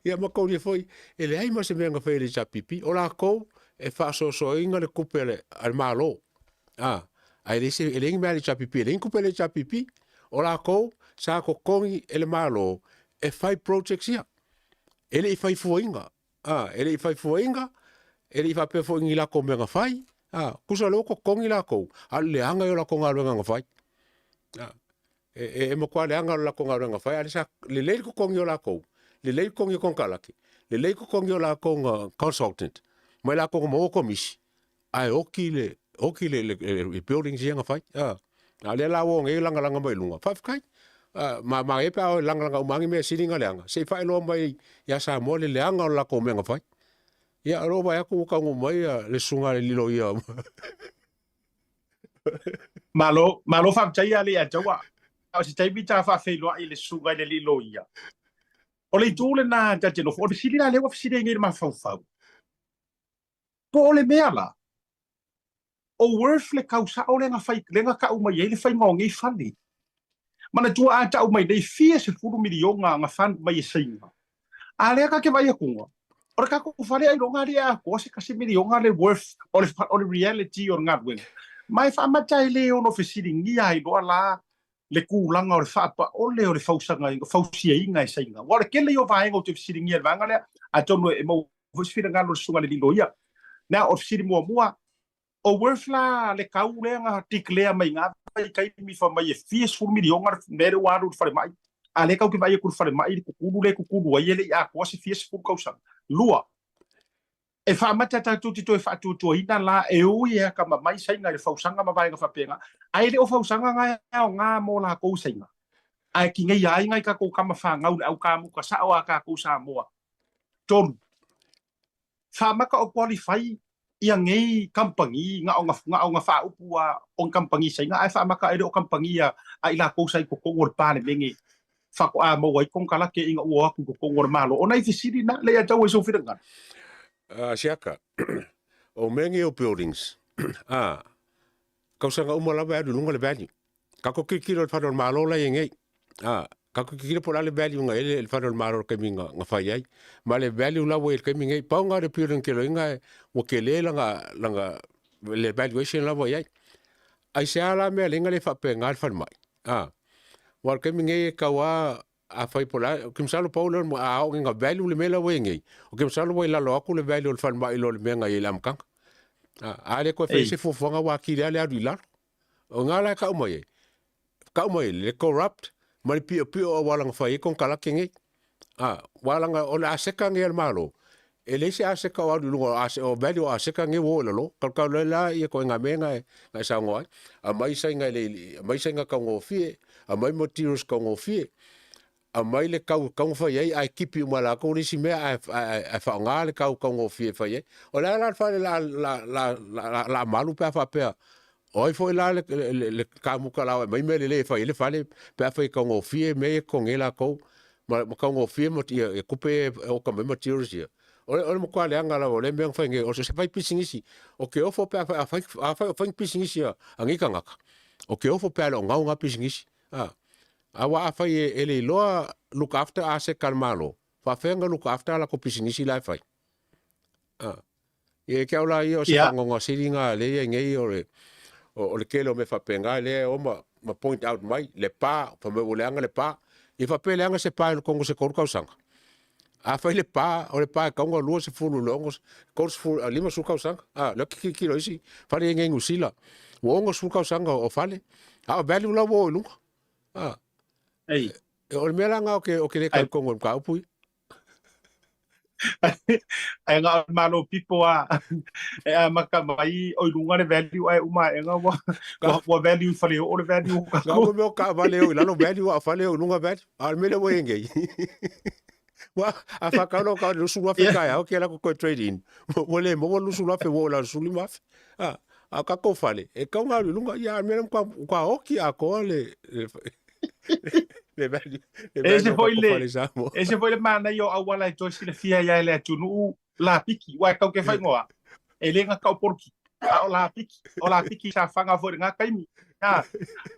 Ia ma taulia foi, e leai ma se mea na fai e le HRPP. O latou e faasoasoaina le tupe a le, a le Malo. A. Ae leai se, e leai ni mea a le HRPP, e leai ni tupe a le HRPP. O latou sa totogi e le Malo e fai projects ia. E le i fai fuaina. A, e le i fai fuaina, e le i faapea foi ni latou mea na fai. A, tusa o lea ua totogi latou, a o le leaga ia o latou galuega na fai. A, e, e, e matua leaga o le latou galuega na fai, a o lea sa lelei le totogi o latou, lelei le totogi o konekarate, lelei le totogi o latou na consultant, mai latou na maua komisi, ae oti le, oti le, le, le, le buildings ia na fai. A, a o lea la ua o nei lagalaga mai luga, faafetai. A, ma, manaia pe a o e lagalaga uma lava ni mea sili na leaga, se i faailoa mai ia Samoa le leaga o le latou mea na fai. Ia, o lea ua vaai atu ua taunuu mai le susuga a le loia. Malo, malo faafetai ia Leiataua. O se taimi ta faafeiloai i le susuga i le alii loia. O le itu lena ta te nofo, o le fesili la lea ua fesili ai nei le mafaufau. Po o le mea la, o worth le kau sao lea na fai, lea na tau mai ai le faiga o nei fale. Manatua a tau mai nei fia sefulu miliona na fund mai e Saina. A lea ta te vaai atuga, o le tatou fale ailoga alii e atoa se tasi miliona le worth o le, o le reality o le galuega. Ma e faamata e le ono fesiligia ai loa la le tulaga o le faapaole o le fausaga, fausiaina e Saina. Aua o le tele ia o vaega ou te fesiligia i le vaega lea, atonu e maua foi se finagalo o le susuga i le alii loia. Now, o le fesili muamua, o worth la le tau lea na declare mai na vaitaimi fai mai e fia sefulu miliona le mea lea ua alu i le falemai, a lea tatou te vaai atu i le falemai i le kukulu lea e kukulu ai e le i atoa se fia sefulu tausaga. Lua. E faamata tatou te toe faatuatuaina la e ui e akamamai Saina i le fausaga ma vaega faapena, ae le o fausaga na e aoga mo lakou Saina. Ae tineia ai nai tatou tama fanau le au kamuta sao a tatou Samoa. 3. Faamata o qualify ia nei kamupani na o na o na faaupu a o ni kamupani Saina ae faamata e le o kamupani a a i latou sa i totonu o le Palemene faatoa maua ai konekarate ina ua o atu i totonu o le Malo. O nai fesili na, lea ia tau ai sou finagalo. Siaka, o mea nei o buildings, a, kausaga uma lava e alu i luga le value. Kako kilokilo i le fale o le Malo la e i ai nei. A, kako kilokilo po o le a le value na i ai le fale o le Malo i le taimi na fai ai. Ma le value la ua i ai i le taimi nei, pau lena o le building keloiga ua tele lana, lana, le valuation la ua i ai. Aisea la mea leai na le faapena le falemai? A, aua o le taimi nei e tau lava afai po o le a, ou te masalo pau lea a oo ina value le mea la ua i ai nei, ou te masalo ua i lalo atu le value o le falemai i lo le mea na i ai i le amataga. A, a le toe fai se fuafuaga ua atili lava le alu i lalo. O i ina la e tau mai ai, tau mai ai le corrupt ma le piopio o auala na fai ai konekarate nei. A, aua leaga o le aseta nei a le Malo, e leai se aseta o alu i luga o ase, o value o aseta nei ua o i lalo. Talutalu ai la ia ituaiga mea na e, na e saunoa ai. Aumai saina e le, aumai saina taugofie, aumai materials taugofie, aumai le tau e tatau ona fai ai ae tipi uma e latou le isi mea ae, ae, ae faaaoga le tau taugofie e fai ai. O le a la le fale la, la, la, la, la malu pe a faapea o ai foi la le, le, le kamuta la o e aumai mea lelei e fai ai le fale pe afai e taugofie mea ia e totogi ai latou ma, ma taugofie ma, ia, ia tupe ia e oka mai materials ia. O le, o le matua leaga lava o lea mea na fai nei, o se fai pisinisi, o ke ofo pe afai, afai, afai o fai ni pisinisi a, a nei tagata, o ke ofo pe a le o gau ngā pisinisi. A, aua afai e, e le iloa look after asset a le Malo, faafefea ona look after a latou pisinisi la e fai. A, ia e te au la ia o se faanoanoa sili na lea i ai nei o le, o, o le tele o mea faapena lea e o ma, ma point out mai le pa, fai mai ua leaga le pa. Ia faapea e leaga se pa i totonu o se 3 tausaga. Afai le pa, o le pa e tatau ona 20 i le 60, 30, 50 tausaga. A, lea ou te tilotilo i isi fale i ai nei i Niu Sila, ua 60 tausaga o fale, a o value la ua oo i luga. A, Ei. o le mea la lena ou te, ou te le talitonu ai i le mataupu ia. Ae na o le Malo pipo a e amata mai o i luga le value ae uma aega ua, ua, ua value i faleoo le value o Na tatou. o mea o taavale e o i lalo value, a o fale e o i luga value. A o le mea lea ua i ai nei. Ua, a whakau lau ka le 20,000 taeao, ke la ko koe trade in. Ua le maua le 20,000 ua o la le 15,000. A, a o kākou fale, e kau ngā i lunga, ia, a mea kwa, kwa oki a koa le, le, le value, le E ese value o foi kākou le, fale i Samoa. ese foi le manaia o auala e toe silafia ai e le atunuu lapiki, aua e tau ke faingoa, e le gata o poloki, a o lapiki, o lapiki sa faga foi i lena taimi. A,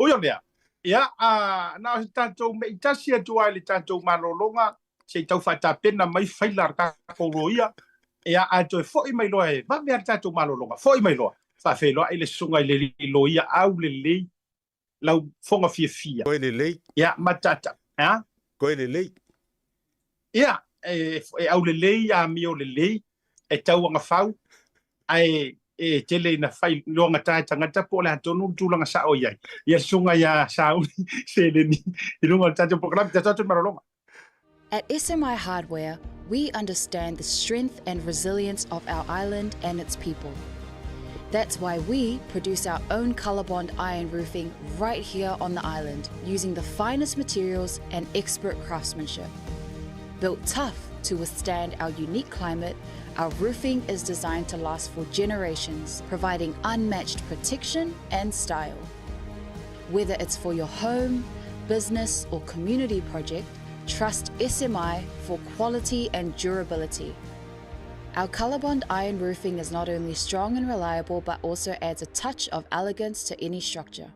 ui o lea, ia, a, na o se tatou mei tasi atu ai le tatou malologa, se i tau faatapena mai faila a le tatou loia, ia, ae toe foi mai loa e vave a le tatou malologa, foi mai loa, faafeiloai le susuga i le alii loia aulelei lau foga fiafia. Koe lelei. Ia, ma tata. Ha? Koe lelei. Ia, e, e aulelei amio lelei, e tauagafau, ae e tele ina fai loagata e tagata po o le a tonu le tulaga sao i ai. Ia le susuga ia Sauli Seleni i luga o le tatou polokalame. Tatou atu i le malologa. At SMI Hardware, we understand the strength and resilience of our island and its people. That's why we produce our own Colorbond iron roofing right here on the island using the finest materials and expert craftsmanship. Built tough to withstand our unique climate, our roofing is designed to last for generations, providing unmatched protection and style. Whether it's for your home, business, or community project, trust SMI for quality and durability. Our Colorbond iron roofing is not only strong and reliable, but also adds a touch of elegance to any structure.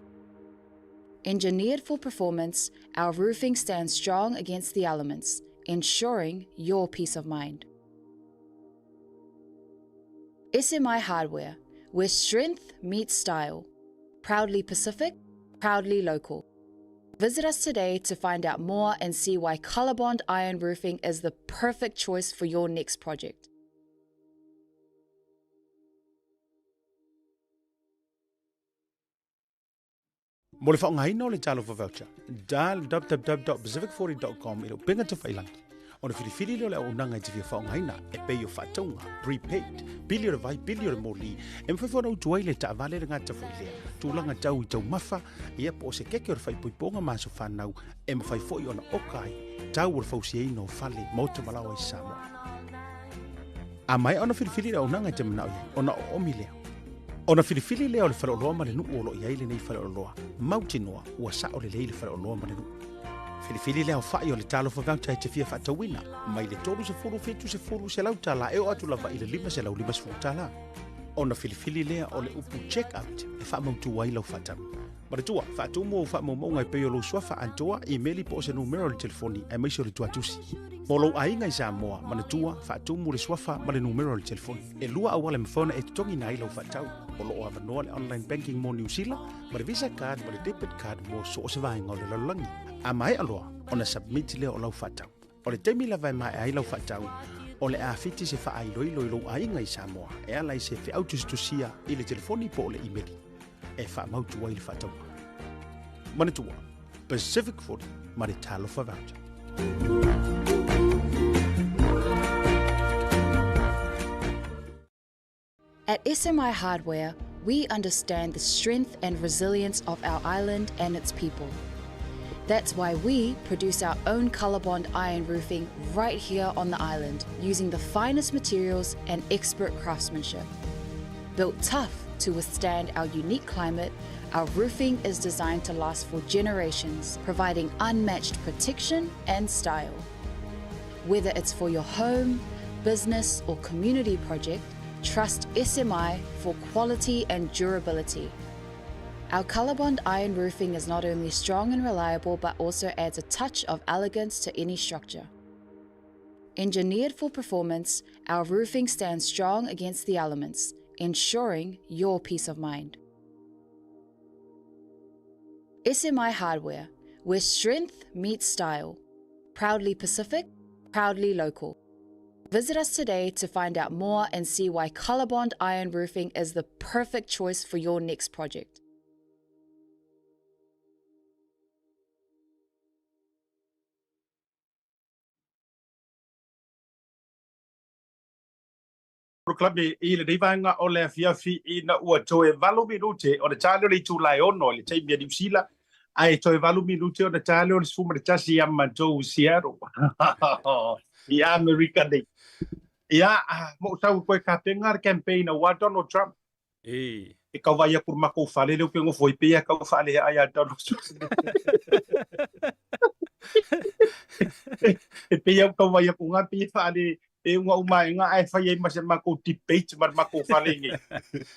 Engineered for performance, our roofing stands strong against the elements, ensuring your peace of mind. SMI Hardware, where strength meets style. Proudly Pacific, proudly local. Visit us today to find out more and see why Colorbond Iron Roofing is the perfect choice for your next project. Mo le faaaogaina o le Talofa Voucher, dial www.pacific40.com i le upega tafailangi. Ona filifili lea o le auaunaga e te fia faaaogaina, e pei o faatauga, prepaid, pili o le vai, pili o le moli, e mafai foi ona utu ai le taavale le gata foi lea, tulaga tau i taumafa, ia po o se keke o le faaipoipoga ma aso fanau, e mafai foi ona oka ai tau o le fausiaina o fale, maota ma laoa i Samoa. A maea ona filifili le auaunaga e te manao i ai, ona oomi lea. Ona filifili lea o le faleoloa ma le nuu o lo o i ai lenei faleoloa, mautinoa ua sao lelei le faleoloa ma le nuu. Filifili le aofai o le Talofa Voucher e te fia faatauina, mai le 30, 70, $100 e oo atu lava i le $550. Ona filifili lea o le upu check out e faamautu ai lau faatau. Manatua, faatumu ou faamaumauga e pei o lou suafa atoa, imeli po o se numera o le telefoni aemaise o le tuatusi. Mo lou aiga i Samoa, manatua, faatumu le suafa ma le numera o le telefoni. E lua auala e mafai ona e totogiina ai lau faatau. O lo o avanoa le online banking mo Niu Sila, ma le Visa card ma le debit card mo so o se vaega o le lalolagi. A maea loa ona submit lea o lau faatau. O le taimi lava e maea ai lau faatau, o le a fiti se faailoilo i lou aiga i Samoa e ala i se feau tusitusia i le telefoni po o le imeli e faamautu ai le faatauga. Manatua, Pacific 40 ma le Talofa Voucher. At SMI Hardware, we understand the strength and resilience of our island and its people. That's why we produce our own Colorbond iron roofing right here on the island using the finest materials and expert craftsmanship. Built tough to withstand our unique climate, our roofing is designed to last for generations, providing unmatched protection and style. Whether it's for your home, business, or community project, trust SMI for quality and durability. Our Colorbond iron roofing is not only strong and reliable, but also adds a touch of elegance to any structure. Engineered for performance, our roofing stands strong against the elements, ensuring your peace of mind. SMI Hardware, where strength meets style. Proudly Pacific, proudly local. Visit us today to find out more and see why Colorbond Iron Roofing is the perfect choice for your next project. Polokalame i lenei vaega o le afiafi ina ua toe 8 minute ona ta lea o le itula e 6 i le taimi a Niu Sila, ae toe 8 minute ona ta lea o le 11 ia matou i Seattle i Amerika nei. Ia, ma ou sau koe kapenga le campaign aua Donald Trump. E. E kau vaai aku i le makou fale lea ou te nofo ai pei e kau faalea ia Donald Trump. E pei au kau vaai aku ngā pei e faale e unga uma e ngā e fai ai ma se makou debate ma le makou fale nei.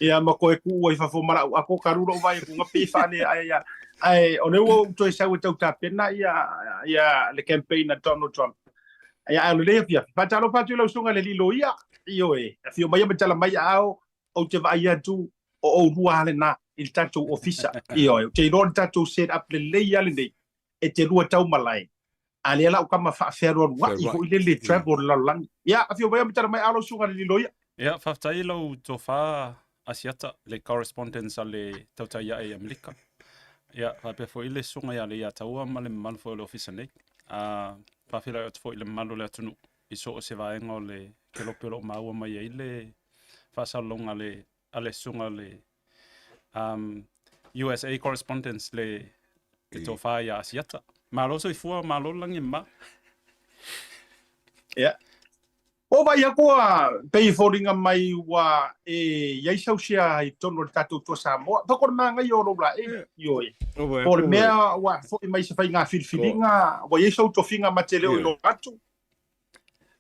Ia ma koe kuu ai fafo ma lau ako ka ruro vai aku ngā pei e faalea ai ia. Ae o lea ua ou toe sau e tau tapena ia ia le campaign a Donald Trump. Ia ae o lenei afiafi. Faatalofa atu i lau susuga i le Liloia. Ioe, afio mai ma tala mai aao ou te vaai atu o oulua lava lena i le tatou ofisa. Ioe, ou te iloa le tatou set up lelei lava lenei e te lua taumalae, a lea la ou tama faafealualuai foi lele travel le lalolagi. Ia, afio mai ma tala mai aao lau susuga i le Liloia. Ia, faafetai i lau tofa Asiata, le correspondence a le tautai ae i Amerika. Ia, faapea foi le susuga ia Leiataua ma le mamalu foi o le ofisa nei. A, faafeiloai atu foi i le mamalu o le atunuu i so o se vaega o le kelope o lo o maua mai ai le faasalalauga a le, a le susuga le USA correspondence le, le tofa ia Asiata. Malo soifua, malo le lagi e mama. Ia. O vai aku a pei e foliga mai ua e i ai sau sea i totonu o le tatou Toa Samoa. Pako le māngai o lou laei, ioe. Po o le mea ua foi mai se faiga filifiliga, ua i ai sou tofiga ma te le o iloa atu.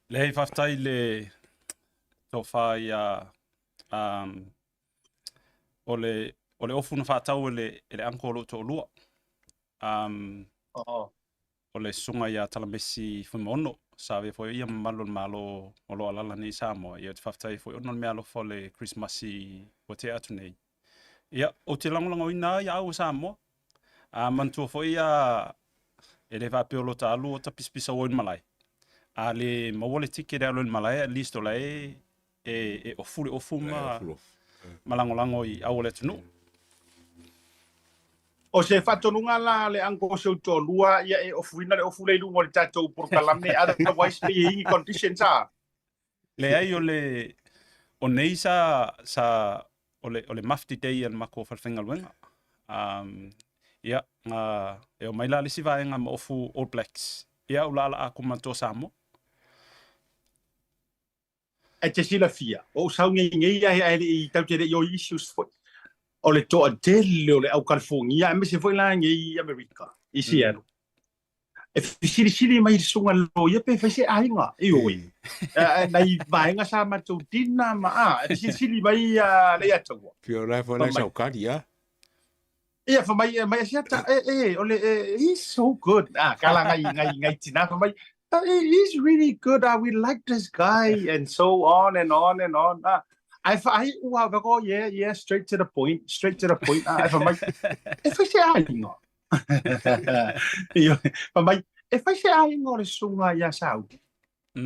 Leai, faafetai i le tofa ia o le o le ofu na faatau e le e le uncle o lou toalua. O le susuga ia Talamesi Fuimaono, sa avea foi ia mamalu o le Malo o lo o alaala nei i Samoa. Ia ou te faafetai ai foi ona o le meaalofa o le Kerisimasi ua tea atu nei. Ia, ou te lagolagoina lava ia au o Samoa. A manatua foi ia e le faapea o lota alu o ta pisapisa ua i le malae. A le maua le ticket e alu ai i le malae, at least o la e e ofu le ofu ma, ma lagolago i au o le atunuu. O se faatonuga la a le uncle o si ou toalua ia e ofuina le ofu lea i luga o le tatou polokalame otherwise pei e i ai ni conditions a. Leai o le o nei sa sa o le o le mufti day a le matou falefaigaluega. Um ia nga e omai la le isi vaega ma ofu All Blacks. Ia au laalaa atu ma Toa Samoa. E te silafia, o ou sau nei nei ae ae le i tatou te le i o i issues foi. O le toatele o le au California aemaise foi la nei i Amerika, i Seattle. E fesilisili mai i le susuga i le loia pe fai se aiga, ioe. Nai vaega sa matou dinner ma a, e fesilisili mai le ia taua. Pei o la e foi la e saukali a. Ia fa mai mai asiata e e o le e, he's so good. Ah kala ngai ngai ngai tina fa mai he's really good. Ah, we like this guy and so on and on and on. Ah, ai fa ai ua va go yeah yeah straight to the point, straight to the point. Ah, fa mai e fai se aiga. Ia fa mai e fai se aiga o le susuga ia Sau.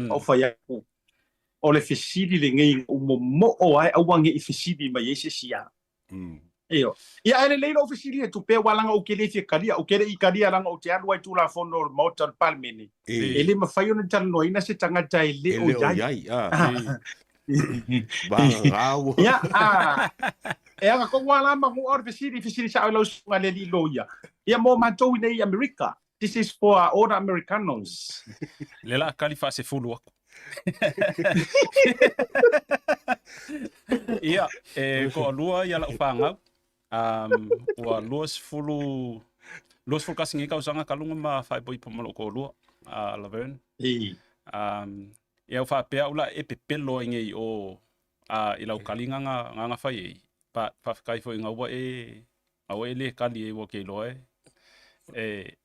O fai aku o le fesili lenei u momoo ai aua ne i fesili mai ai se isi a. Ioe. Ia ae lelei lou fesili atu pea aua leaga ou te le fia kalia, ou te le i kalia leaga ou te alu ai i Tulafono o le Maota o le Palemene. E le mafai ona talanoaina se tagata e le o i ai. Ia, a, e aga tonu lava la ma o le fesili, fesili sao i lau susuga i le alii loia. Ia mo matou i nei i Amerika, this is for all the Americanos. Le la kali faasefulu aku. Ia, e toalua ia lau fanau. Um, ua 20, 21 nei tausaga talu ona ma faaipoipo ma lou toalua, a Laverne. Um, ia ua faapea au la e pepelo ai nei i o a i lau kaliga na na fai ai. Pa, faafetai foi ina ua e, na ua e le kali ai ua ke iloa e, e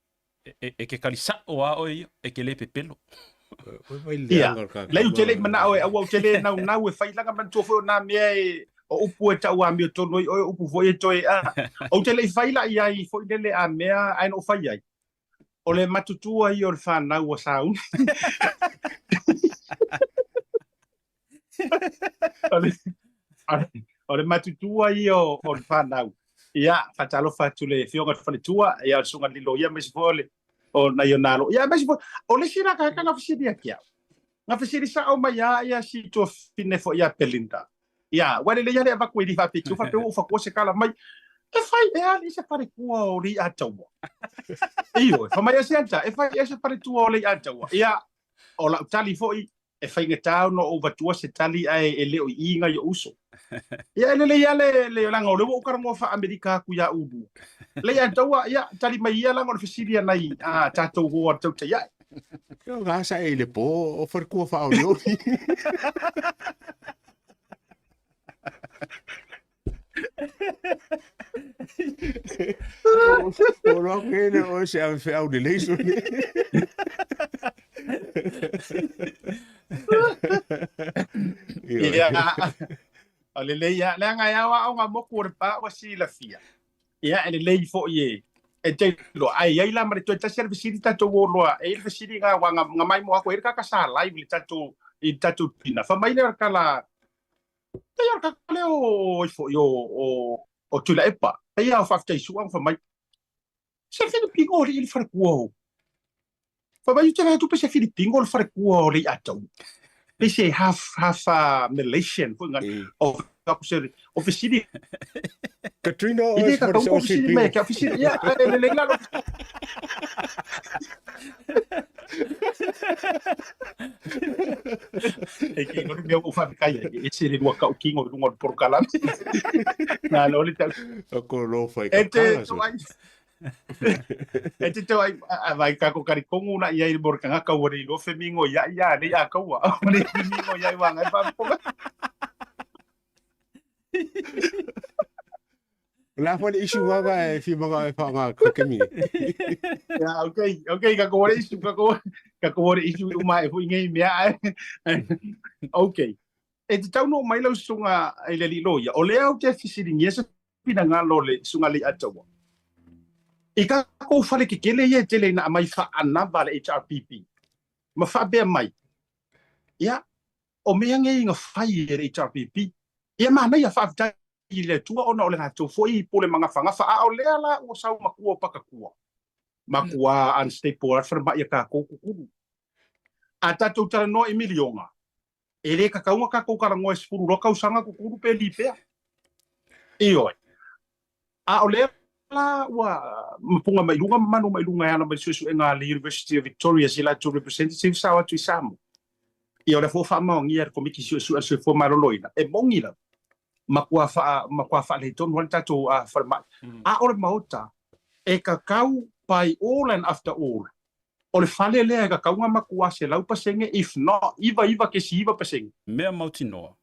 e, e ke kali sa'o a oe ia, e ke le pepelo. Ia, lei ou te le i manao e aua ou te le naunau e fai laga manatua foi o nā mea e o upu e tau amio tonu ai oe o upu foi e toe a. Ou te le i fai la i ai foi lele a mea ae na ou fai ai. O le matutua ia o le whanau a Sauni. O le matutua ia o le whanau. Ia, faatalofa atu le afioga i le faletua, ia, o le susuga i le loia, aemaise foi o le o nai o nalo. Ia, aemaise foi, o le isi la tagata na fesili ia te au. Na fesili sao mai lava ia si tuafafine foi ia Belinda. Ia, ua lelei lava le avatu i le faapito, faapea ua ou fatua se tala mai. E fai e ali se faletua o Leiataua. Ioe, fai mai e se ata, e fai ea se faletua o Leiataua. Ia, o lau tali foi, e faigata ona ou avatua se tali ae e le o i i nai ou uso. Ia e lelei lava le, le leaga o lea ua ou talanoa faa-Amerika atu ia Ulu. Leiataua, ia, tali mai ia leaga o le fesili a nai a tatou hoa o le tautai ae. Ia o gasa e i le po o faletua faaolioli. O loa ke le o se ave feau lelei so ni. Ia, o lelei lava. Leaga e ao aoga moku o le pa ua silafia. Ia, e lelei foi e e te iloa. Ae i ai la ma le toe tasi a le fesili tatou o loa. E i ai le fesili nga aua nga maimoa atu e i ai le kaka sa live i le tatou i le tatou dinner. Fai mai lea o le kala Pei o le kaka lea o ifo i o o o Tuilaepa. Pei o faafetai sua fai mai. Se Filipino o le i le falekua o. Fai mai te tu pe se Filipino o le falekua o le atau. Pe se half half Malaysian foi ngan. O aku se o fesili. Katrina o se o fesili mai ka fesili ia le le la E ki no mea o whakai e se le rua kau kingo i runga o le porokalame. Nā lo le tau. O ko lo whai ka kala so. E te tau ai a vai ka ko kari kongu na ia i mor kanga kau re lo femingo ia ia le ia kaua. Le femingo ia i wanga i whamponga. La foi le issue gaga e fia manga e whaanga kakemi. Yeah, okay, okay, ka ko ore issue, ka ko ka ko ore issue uma e hui ngei mea ai. Okay. E te tau no mai lau susuga i le alii loia, o lea ou te fesiligia se finagalo o le susuga alii Ataua. I takou fale kekele ia e tele ina aumai faanava le HRPP ma faapea mai, ia, o mea ngei na fai e le HRPP, ia manaia faafetai. i le Atua ona o le latou foi pule magafagafa, a o lea la ua sau matua o pakatua, matua unstable lava le falemai a tatou kukulu. A tatou talanoa i miliona, e le tatau ona tatou talanoa e 12 tausaga kukulu pe lipea. Ioe. A o lea la ua mapuga mai luga ma manu mai luga e ala mai suesuega a le University of Victoria si latou representative sa o atu i Samoa. Ia o lea foi ua faamaonia e le Komiti Suesue a le Soifua Maloloina, e moni lava, matua faa, matua faaletonu lava le tatou falemai. A o le Maota, e tatau by all and after all, o le fale lea e tatau ona matua 100% if not 99.9%. Mea mautinoa,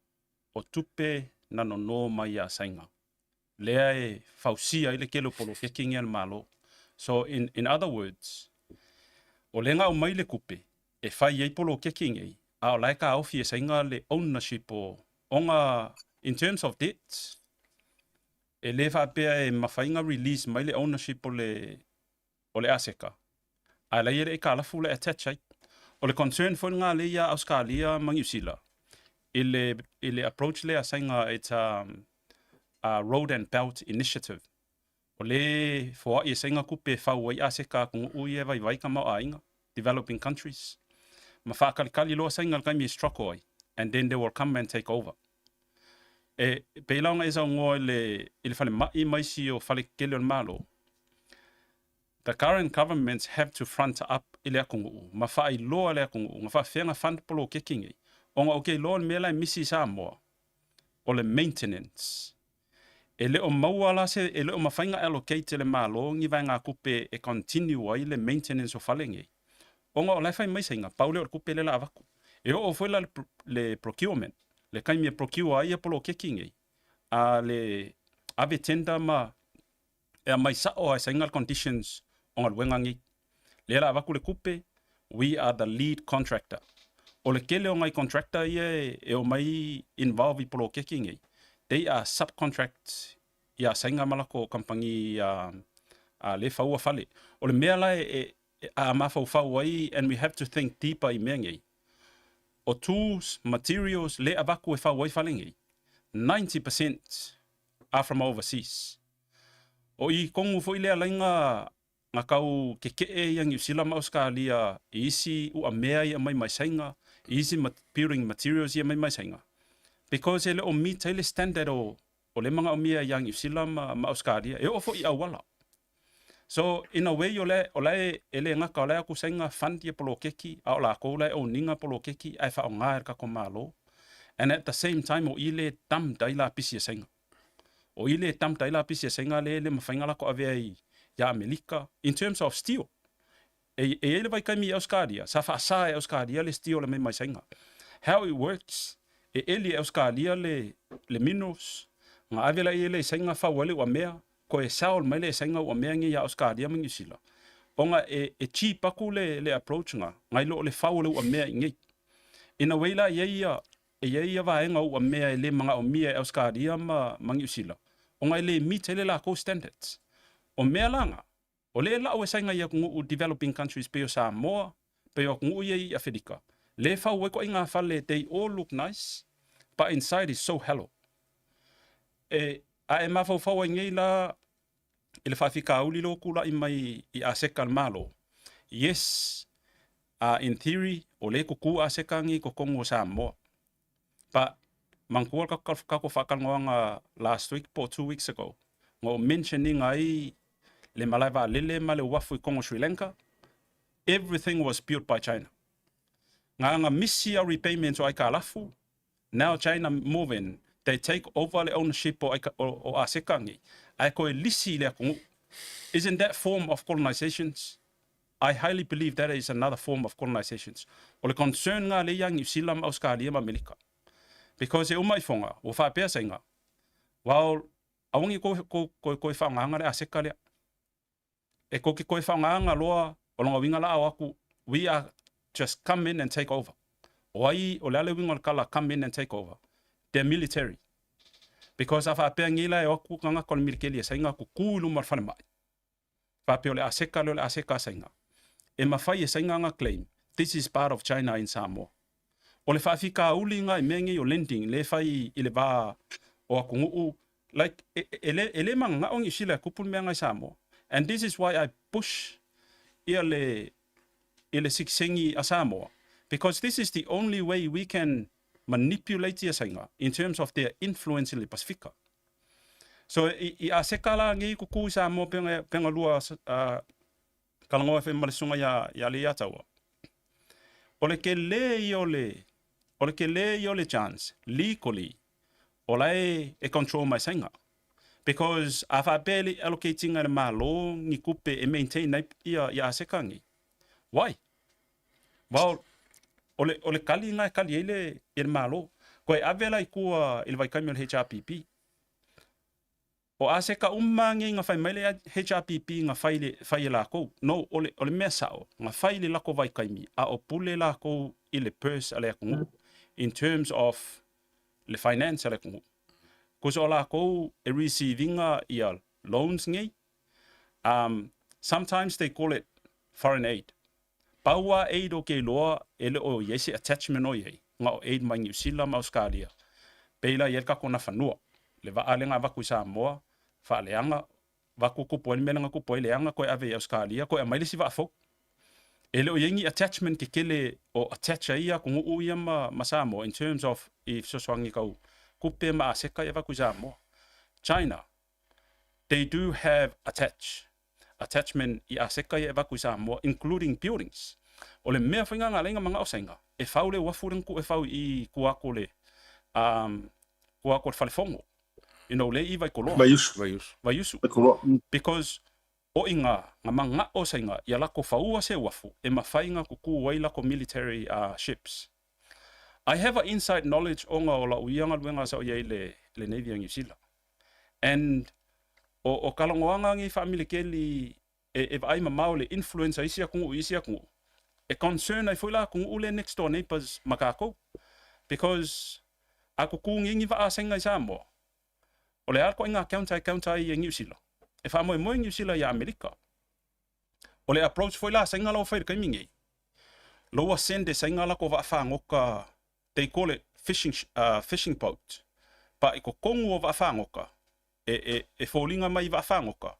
o tupe na nono mai iā Saina, lea e fausia ai le tele o poloketi nei a le Malo. So in, in other words, o lea na aumai le tupe e fai ai poloketi nei, a o la e taofi e Saina le ownership o, ona in terms of debt, e le faapea e mafai ona release mai le ownership o le, o le aseka, a la e le aitalafu la e attach ai. O le concern foi lena lea ia Ausetalia ma Niu Sila i le approach lea a Saina, it's a Road and Belt Initiative. O le foai e Saina tupe e fau ai aseka a atunuu ia e vaivai tamaoaiga, developing countries. Ma faakalikali loa Saina i le taimi e struggle ai, and then they will come and take over. E pei la ona e saunoa i le falemai ma isi o fale tetele o le Malo, the current governments have to front up i le atunuu ma faailoa le atunuu na faafefea na fund poloketi nei, ona ou te iloa le mea la e misi i Samoa o le maintenance. E le o maua la se, e le o mafai ona allocate e le Malo ni vaegatupe e continue ai le maintenance o fale nei, ona o la e fai mai Saina, pau lea o le tupe lea o le a avatu. E oo foi la le procurement, le taimi e procure ai ia poloketi nei, a le ave tender ma e aumai sao lava e Saina le conditions o galuega nei. Lea la avatu le tupe, we are the lead contractor. O le tele o nai contractor ia e omai involve i poloketi nei, they are subcontract iā Saina ma latou kamupani a le faua fale. O le mea la e a mafaufau ai, and we have to think deeper i mea nei, o tools, materials le avatu e fau ai fale nei, 90% are from overseas. O i tonu foi lea laina na tau keke'e ia Niu Sila ma Ausetalia i isi uamea ia aumai mai Saina, i isi building materials ia aumai mai Saina, because e le o meet ai le standard o o le manaomia ia Niu Sila ma Ausetalia, e oo foi i auala. So in a way o le o la e e le gata o la e atu Saina fund ia poloketi, a o lakou la e own ina poloketi ae faaaoga e le tatou Malo, and at the same time o i le dumped ai lapisi a Saina. O i le dumped ai lapisi a Saina le le mafai ona latou avea i ia Amelika in terms of steel. E e i ai le vaitaimi i Ausetalia, sa faasa e Ausetalia le steel e aumai mai Saina. How it works, e eli e Ausetalia le le minerals, na ave laia lea i Saina fau ai le uamea, koe sell mai lea e Saina uamea nei ia Ausetalia ma Niu Sila. Ona e e cheap atu le le approach na, nai lo o le fau o le uamea i inei. In a way la e i ai ia E i ai ia vaega o uamea e le manaomia e Ausetalia ma Niu Sila, ona e le meet ai le lakou standards. O mea la na, o lea e lau e saina i atunuu developing countries pei o Samoa, pei o atunuu ia i Afelika, le fau ai koʻi ngā fale, they all look nice, but inside is so hallow. E, a e mafaufau ai nei la i le faafitauli lea ua tulai mai i Aseka le Malo. Yes, in theory, o lea e tutū Aseka nei i totonu o Samoa. But, manatua le tatou faatalanoaga last week po o 2 weeks ago, na ou mention ina ai le malae vaalele ma le uafu i totonu o Sri Lanka, everything was built by China. Na aga misi au repayments o aitalafu, now China move in, they take over le ownership o aseka nei, ae toe lisi i le atunuu. Isn't that form of colonizations? I highly believe that is another form of colonizations. O le concern nga lea ia Niu Sila ma Ausetalia ma Amerika. Because e uma ifoga, ua faapea Saina, well, aua ne i toe faaaogaina le aseka lea. E tou te toe faaaogaina loa, o lona uiga la a o atu, we are just come in and take over. O ai, o le a le uiga o le tala come in and take over? Their military. Because a faapea nei la e o atu tagata o le militeli e Saina tutu i luma o le falemai, faapea o le aseka lea o le aseka a Saina. E mafai e Saina ona claim, this is part of China in Samoa. O le faafitauli lena i mea nei o lending, lea e fai i le va o atunuu. Like, e, e, le, e le magagao Niu Sila e kupu le mea ngai Samoa. And this is why I push ia le, i le sikisengi a Samoa. Because this is the only way we can manipulate ia sainga in terms of their influence in le Pasifika. So i, i a seka la ngi kuku i Samoa penga, penga lua kalagoa foi ma le susuga ia, ia Leiataua. O le kelē ia o le, o le kelē ia o le chance, legally, o la e, e control mai Saina. Because a faapea e le i allocate ina e le Malo ni kupe e maintain ai ia, ia aseka nei. Why? Well, o le, o le kali na e kali ai le, i le Malo. Koe ave la i kua i le vaitaimi o le HRPP. O aseka uma nei na fai mai le HRPP na fai le fai e lakou. No, o le o le mea sao, na fai le lako vaikaimi a o pule lakou i le purse a le atunuu in terms of le finance a le atunuu. Cause o lakou e receive ina ia loans nei. Sometimes they call it foreign aid. Pau a aid o ke iloa e le o i ai se attachment o i ai, na o aid mai Niu Sila ma Auskalia. Pei la i ai le kako na fanua. Le vaa le nga vaku i Samoa, faaleaga, vaku kupu ai le mea le nga kupu ai leaga koe ave i Auskalia, koe aumai le isi vaa fou. E le o i ai ni attachment kekele o attach ai ia atunuu ia ma, ma Samoa in terms of i fesoasoani kau kupe ma aseka i avaku i Samoa. China, they do have attach, attachment i aseka ia e avaku i Samoa, including buildings. O le mea whainga ngā leinga manga o sainga, e whau le uafu le e whau i kua le, kua ko le whalefongo. You know, le i vai koloa. Vaiusu. Vaiusu. Vaiusu. Vaikoloa. Because o i ngā, ngā manga o sainga, ia lako whaua se uafu, e mawhai ngā kuku ai lako military ships. I have a inside knowledge o ngā o la uianga luenga sa o iai le, le Navy a New Zealand. And o, o kalongoanga ngi whaamilekeli e, e vaai mamao le influence a isi atunuu i isi atunuu. E concern ai foi la atunuu le next door neighbors ma kākou. Because a kuku ngi ngi vaa senga i Samoa. O le a ko inga counter e counter ai e New Zealand. E whaamoemoe New Zealand i Amerika. O le approach foi la senga lau whai kaimi ngei. Loa send e senga la ko waa whangoka, they call it fishing, fishing boat. Pa i ko kongu o waa whangoka, e, e, e fōlinga mai waa whangoka,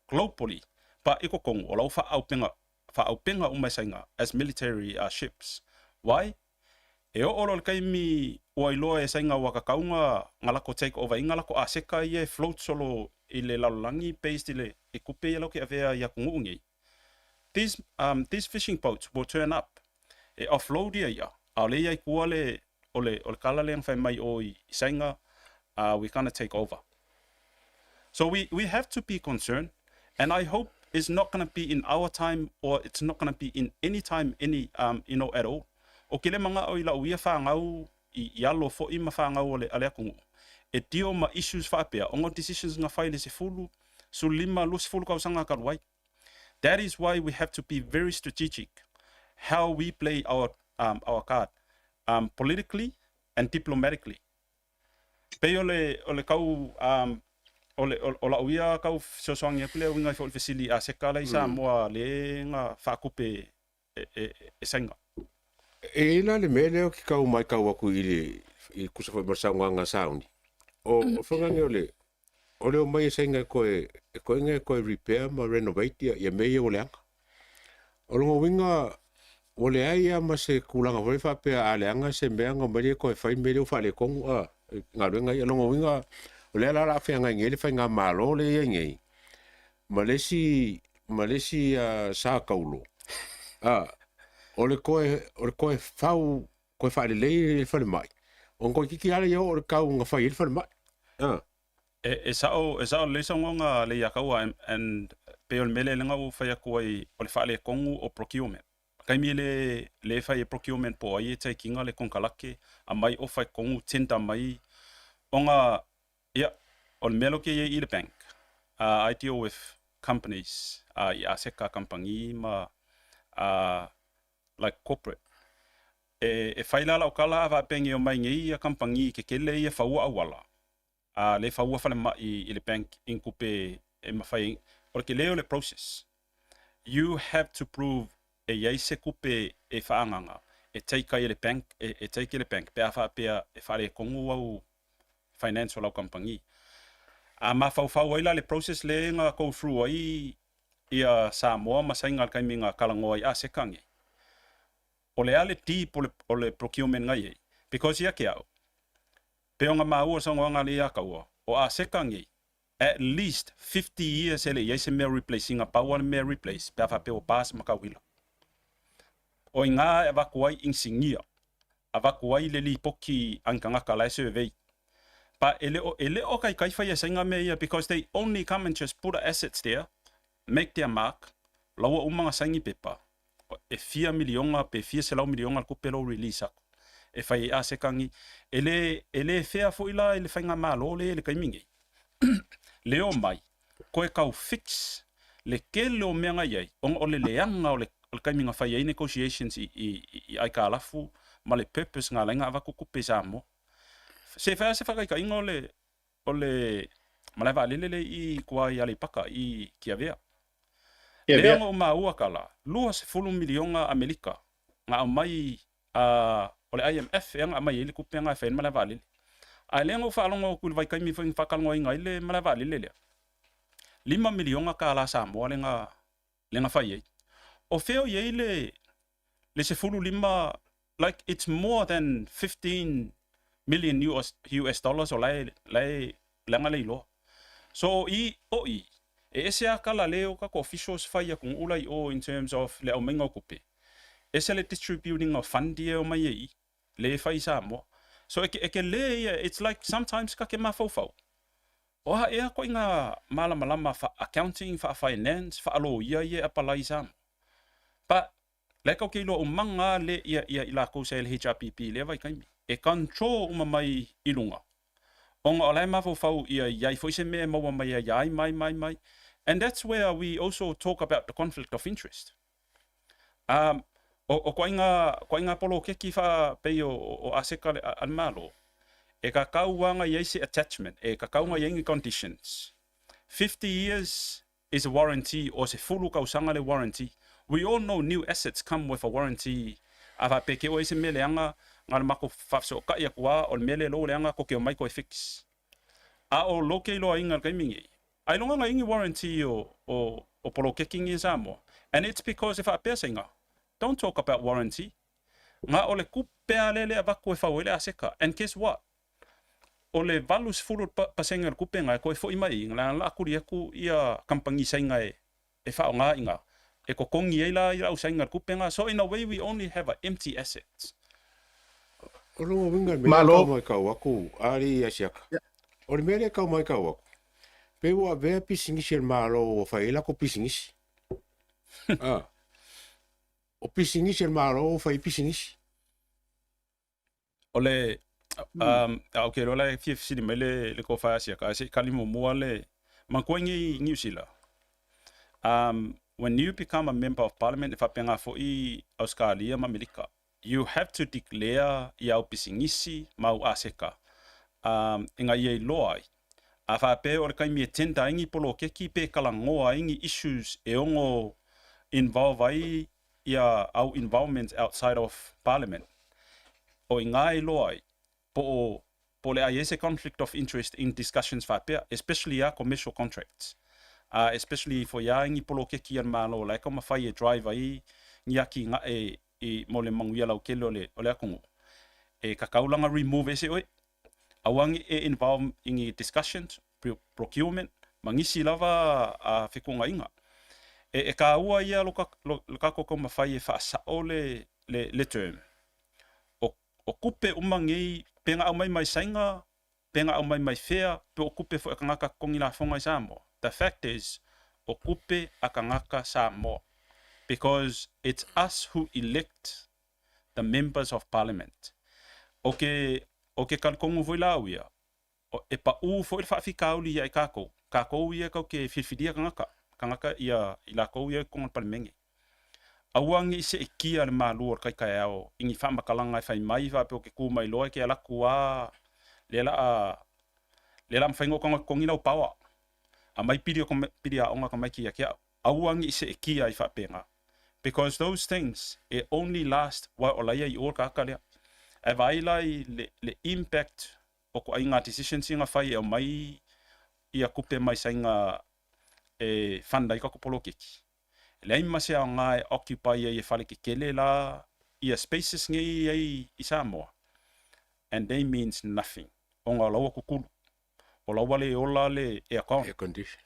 globally, pa i ko kongu o lau whaaupenga, whaaupenga umai sainga as military ships. Why? E o olo le kaimi ua iloa e sainga ua kakaunga nga lako take over inga lako aseka ia e float solo i le lalolagi based i le e kupe ia lau ke avea i atunuu nei. These, these fishing boats will turn up. E offload ia ia. A o le ia i kua le, o le, o le kala le ang mai o i sainga, we're gonna take over. So we have to be concerned, and I hope it's not gonna be in our time or it's not gonna be in any time, any, you know, at all. O ke le manga o i la uia whangau i, i alo fo i ma whangau o le ale akungu. E dio ma issues whaapea, o ngā decisions ngā whai le se fulu, su lima lu se fulu kausanga karuai. That is why we have to be very strategic how we play our card, politically and diplomatically. Pei o le, o le kau, o le, o, o la uia kau fesoasoani atu lea uiga i foi le fesili a seka la i Samoa le nga whaakupe e, e, e sainga. E ila le mea lea o ke kau mai kau aku i le i kusa foi ma le saunoaga a Sauni. O o whangange o le o le o mai e sainga e koe e koe inga e koe repair ma renovate ia ia mea ia ua leaga. O longa uiga ua leai ia ma se kulaga foi faapea a leaga se mea nga mai lea e koe fai mea lea ua faaletonu a galuega ia. Longa uiga o lea la o le a feagai nei le faigamalo lea e i ai nei ma le isi ma le isi sa taulo a o le toe o le toe fau toe faalelei le falemai ona toeitiiti lava lea oo i le tau na fai ai le falemai a. E, e sao, e sao lelei saunoaga le ia kaua and, and pei o le mea lea ua ou fai atu ai o le faaletonu o procurement. Taimi le le fai e procurement po o ai e take ina le konekarake aumai ofa e tonu tender mai ona ia o le mea lea ou te i ai i le bank I deal with companies i aseka kamupani ma like corporate. E, e fai la lau tala a faapea nei omai nei ia kamupani kekele ia faua auala a le faua falemai i le bank i ni tupe e mafai ai. O le tele o le process. You have to prove e i ai se tupe e faaagaga e take ai e le bank, e, e take e le bank pe a faapea e faaletonu au finance o lau kamupani. A mafaufau ai la le process lea na go through ai ia Samoa ma Saina i le taimi na talanoa ai aseka nei. O le a le deep o le procurement na i ai? Because ia te au, pe ona maua le saunoaga lea ia Kaua, o aseka nei, at least 50 years e le i ai se mea replace ina, pau lava le mea replace pe a faapea ua pa se matauila. O i ina e avatu ai inisinia, avatu ai le lipoti a ni tagata la e survey. But e le o, e le o taitai fai e Saina mea ia because they only come and just put the assets there, make their mark, la ua uma ona saini pepa, e fia miliona pe fia selau miliona le tupe lou release atu e fai ai aseka ni. E le, e le fair foi la i le faigamalo lea i le taimi nei. Le omai, koe tau fix le tele o mea na i ai, ona o le leaga o le, o le taimi na fai ai negotiations i, i, i aitalafu ma le purpose na ala ai ona avatu tupe i Samoa. Se fai lava se faataitaiga o le, o le malae vaalele lea i tua i Aleipata i Tiavea. Lea na ou maua tala, 20 miliona Amerika na aumai a o le IMF ea na aumai ai le tupe na e fai ai le malae vaalele. Ae lea na ou faalogo atu i le vaitaimi foi na faatalanoaina ai le malae vaalele lea, $5 miliona tala Samoa lea na lea na fai ai. O fea o i ai le le 15, like it's more than 15 million US, US dollars o la e, la e leaga le iloa. So o i, o i, e ese a kala le o tatou officials fai atunuu la i o in terms of le aumaiga o tupe. Ese le distributing of fund ia e omai ai i, le e fai i Samoa. So e, e kele ia, it's like sometimes ka ke mafaufau. O aha ea koe ngā mālamalama wha-accounting, wha-finance, wha-lawyer ia e apalai i Samoa? But, la e kau ke iloa umanga le ia ia i lakou sa i le HRPP i lea vaitaimi. E control uma mai i lunga. Ona o la e mafaufau ia i ai foi se mea e maua mai ai ia ai mai mai mai. And that's where we also talk about the conflict of interest. Um, o, o koaiga, koaiga polokeki wha pei o, o aseka le, a, a le Malo, e kakau anga i ai se attachment, e kakau nga i ai ni conditions. 50 years is a warranty or sefulu kausanga le warranty. We all know new assets come with a warranty. A faapea ke oe se mea leaga, na le makou faafesootai atu a, o le mea lea lou leaga ko ke omai koe fix. A o lo ke iloaina i le taimi nei, ailoga na i ni warranty o, o, o polokeki nei i Samoa. And it's because e faapea seiga, don't talk about warranty. Na o le tupe a lea le avatu e fau ai le aseka. And guess what? O le 80 pasene o le tupe na e toe foi mai i, na la akuli atu ia kamupani Saina e, e faaaoga i ina, e totogi ai la i lau Saina le tupe na. So in a way we only have a empty asset. O lona uiga le mea lea e kau mai kau aku, alii Asiaka. O le mea lea e kau mai kau aku, pei ua avea pisinisi a le Malo ua fai ai lako pisinisi. Ah. O pisinisi a le Malo ua fai ai pisinisi. O le um, a okay, loa la e fia fesili mai le, le tofa Asiaka, ae se i kali muamua le manatua i nei Niu Sila. Um, when you become a member of parliament, e faapena foi Auskalia ma Amerika, you have to declare i au pisinisi ma au aseka um, ina ia iloa ai. A faapea o le taimi e tender ai ni polokeki pe talanoa ai ni issues e ono involve ai ia au involvement outside of parliament. O i ngā e loa ai, po o, po o le a i ai se conflict of interest in discussions faapea, especially ia commercial contracts. Especially for ia ni polokeki a le Malo la e taumafai e drive ai ni atinae i mo le manuia lautele o le, o le atunuu. E kakau lana remove ese oe, aua ne i e involve i ni discussions, procurement, ma nisi lava a fetuunaiga. E, e kāua ia lo, lo, lo kākou taumafai e faasao le, le, le term. O, o kupe uma nei, pe na aumai mai Saina, pe na aumai mai fea, pe o kupe foi a tagata totogi lafoga i Samoa. The fact is, o kupe a tagata Samoa. Because it's us who elect the members of parliament. O ke, o ke talitonu foi la au ia, e paʻū foi le faafitauli ia i kākou, kākou ia kau ke filifilia tagata, tagata ia i lakou ia i totonu o le Palemene. Aua ne i seʻetia le malu o le kaikaeao i ni faamatalaga e fai mai faapea o ke kū mai loa e ke ala atu a lea la a lea la mafai ona ou tago e totogi lau paoa. Aumai pili o pili aoga tamaiti ia te au. Aua ne i seʻetia ai faapena because those things e only last while o laia i o le tagata lea. Ae vaai la i le, le impact o ko ʻaiga decisions ia na fai e aumai. ia tupe mai saiga e fund ai tatou poloketi. E leai ma se aoga e occupy ai e fale tetele la ia spaces nei e i ai i Samoa and they means nothing ona o la ua tutulu, o la ua le ola le aircon, Air condition.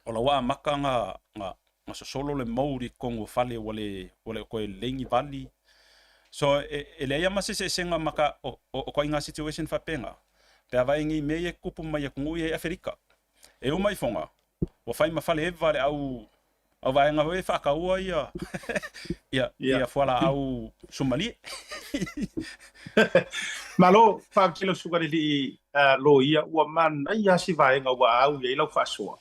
o la ua amata na na na sosolo le mould i totonu o fale ua le ua le o toe lelei ni vali. So e e leai lava ma se eseesega ma ka o o ituaiga situation faapena pe a vaai nei i mea ia e tutupu mai atunuu ia i Aferika. E uma ifoga ua fai ma fale eva le au au vaega foi e faataua ia ia ia fualaau sumalie. Malo, faafetai lau susuga i le alii loia, ua manaia lava si vaega ua au i ai lau faasoa.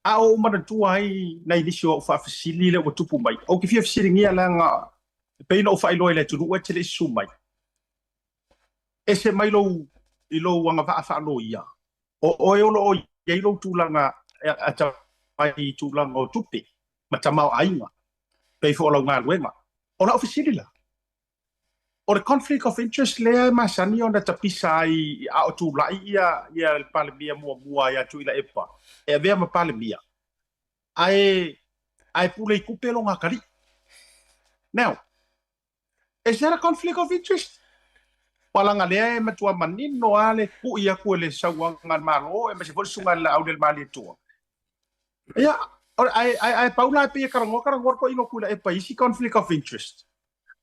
A o ou manatua ai nai nisi o au faafesili lea ua tupu mai, ou te fia fesiligia leaga e pei ona ou faailoa i le atunuu e te le i susu mai. Ese mai lou i lou agavaa faaloia, o oe o lo o i ai lou tulaga atamai i tulaga o tupe ma tamaoaiga, pei foi o lau galuega. O lau fesili la, o le conflict of interest lea e masani ona tapisa ai a o tulai ia ia le Palemia muamua ia Tuilaepa e avea ma Palemia, ae ae pule i tupe lona atalii. Now, Is that a conflict of interest? Aua leaga lea e matua manino lava le tui atu e le sauaga a le Malo aemaise foi le susuga i le Laau Malietoa. Ia, ae, ae, ae pau la e pei e talanoa talanoa le toeaina o Tuilaepa i isi conflict of interest.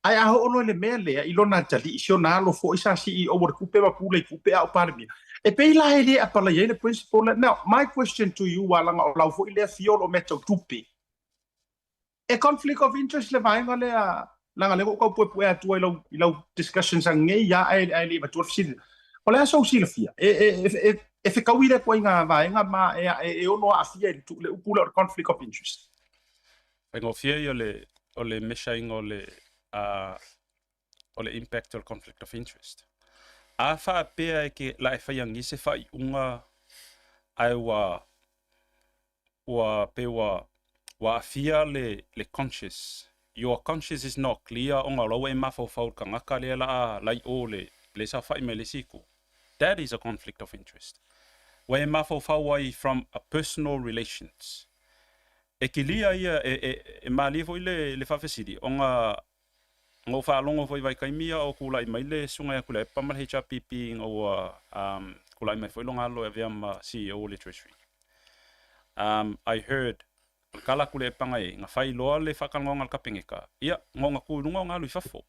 Ae a oo loa i le mea lea i lona atalii, si ona alo foi sa CEO o le tupe ma pule i tupe a o Palemia, e pei la e le apalai ai le principle lea. Now, my question to you, aua leaga o lau foi lea field o mea tau tupe, E conflict of interest le vaega lea leaga lea ua ou tau puepue atua i lau i lau discussions anei a ae ae le i avatua le fesili. O le a sou silafia? E e e e fetaui lea ituaiga vaega ma e e e ono aafia i le le upu lea o le conflict of interest? Faigofie ia o le o le measure ina o le o le impact o le conflict of interest. A faapea e ke la e faia ni se faaiuga ae ua ua pei ua ua aafia le le conscious your conscious is not clear ona o la ua e mafaufau i le tagata lea la a la i o le le saofai mai le isi itu that is a conflict of interest ua e mafaufau ai from a personal relations e kilia ia e e e malie foi le le faafesili ona Na ou faalogo foi i vaitaimi a o tulai mai le Susuga ia Tuilaepa ma le HRPP ina ua um, tulai mai foi lona alo e avea ma CEO o le Treasury. Um, I heard o le tala a Tuilaepa na i ai, na fai loa le faatalanoaga a le Kapeneta, ia, na ona tu i luga ona alu i fafo.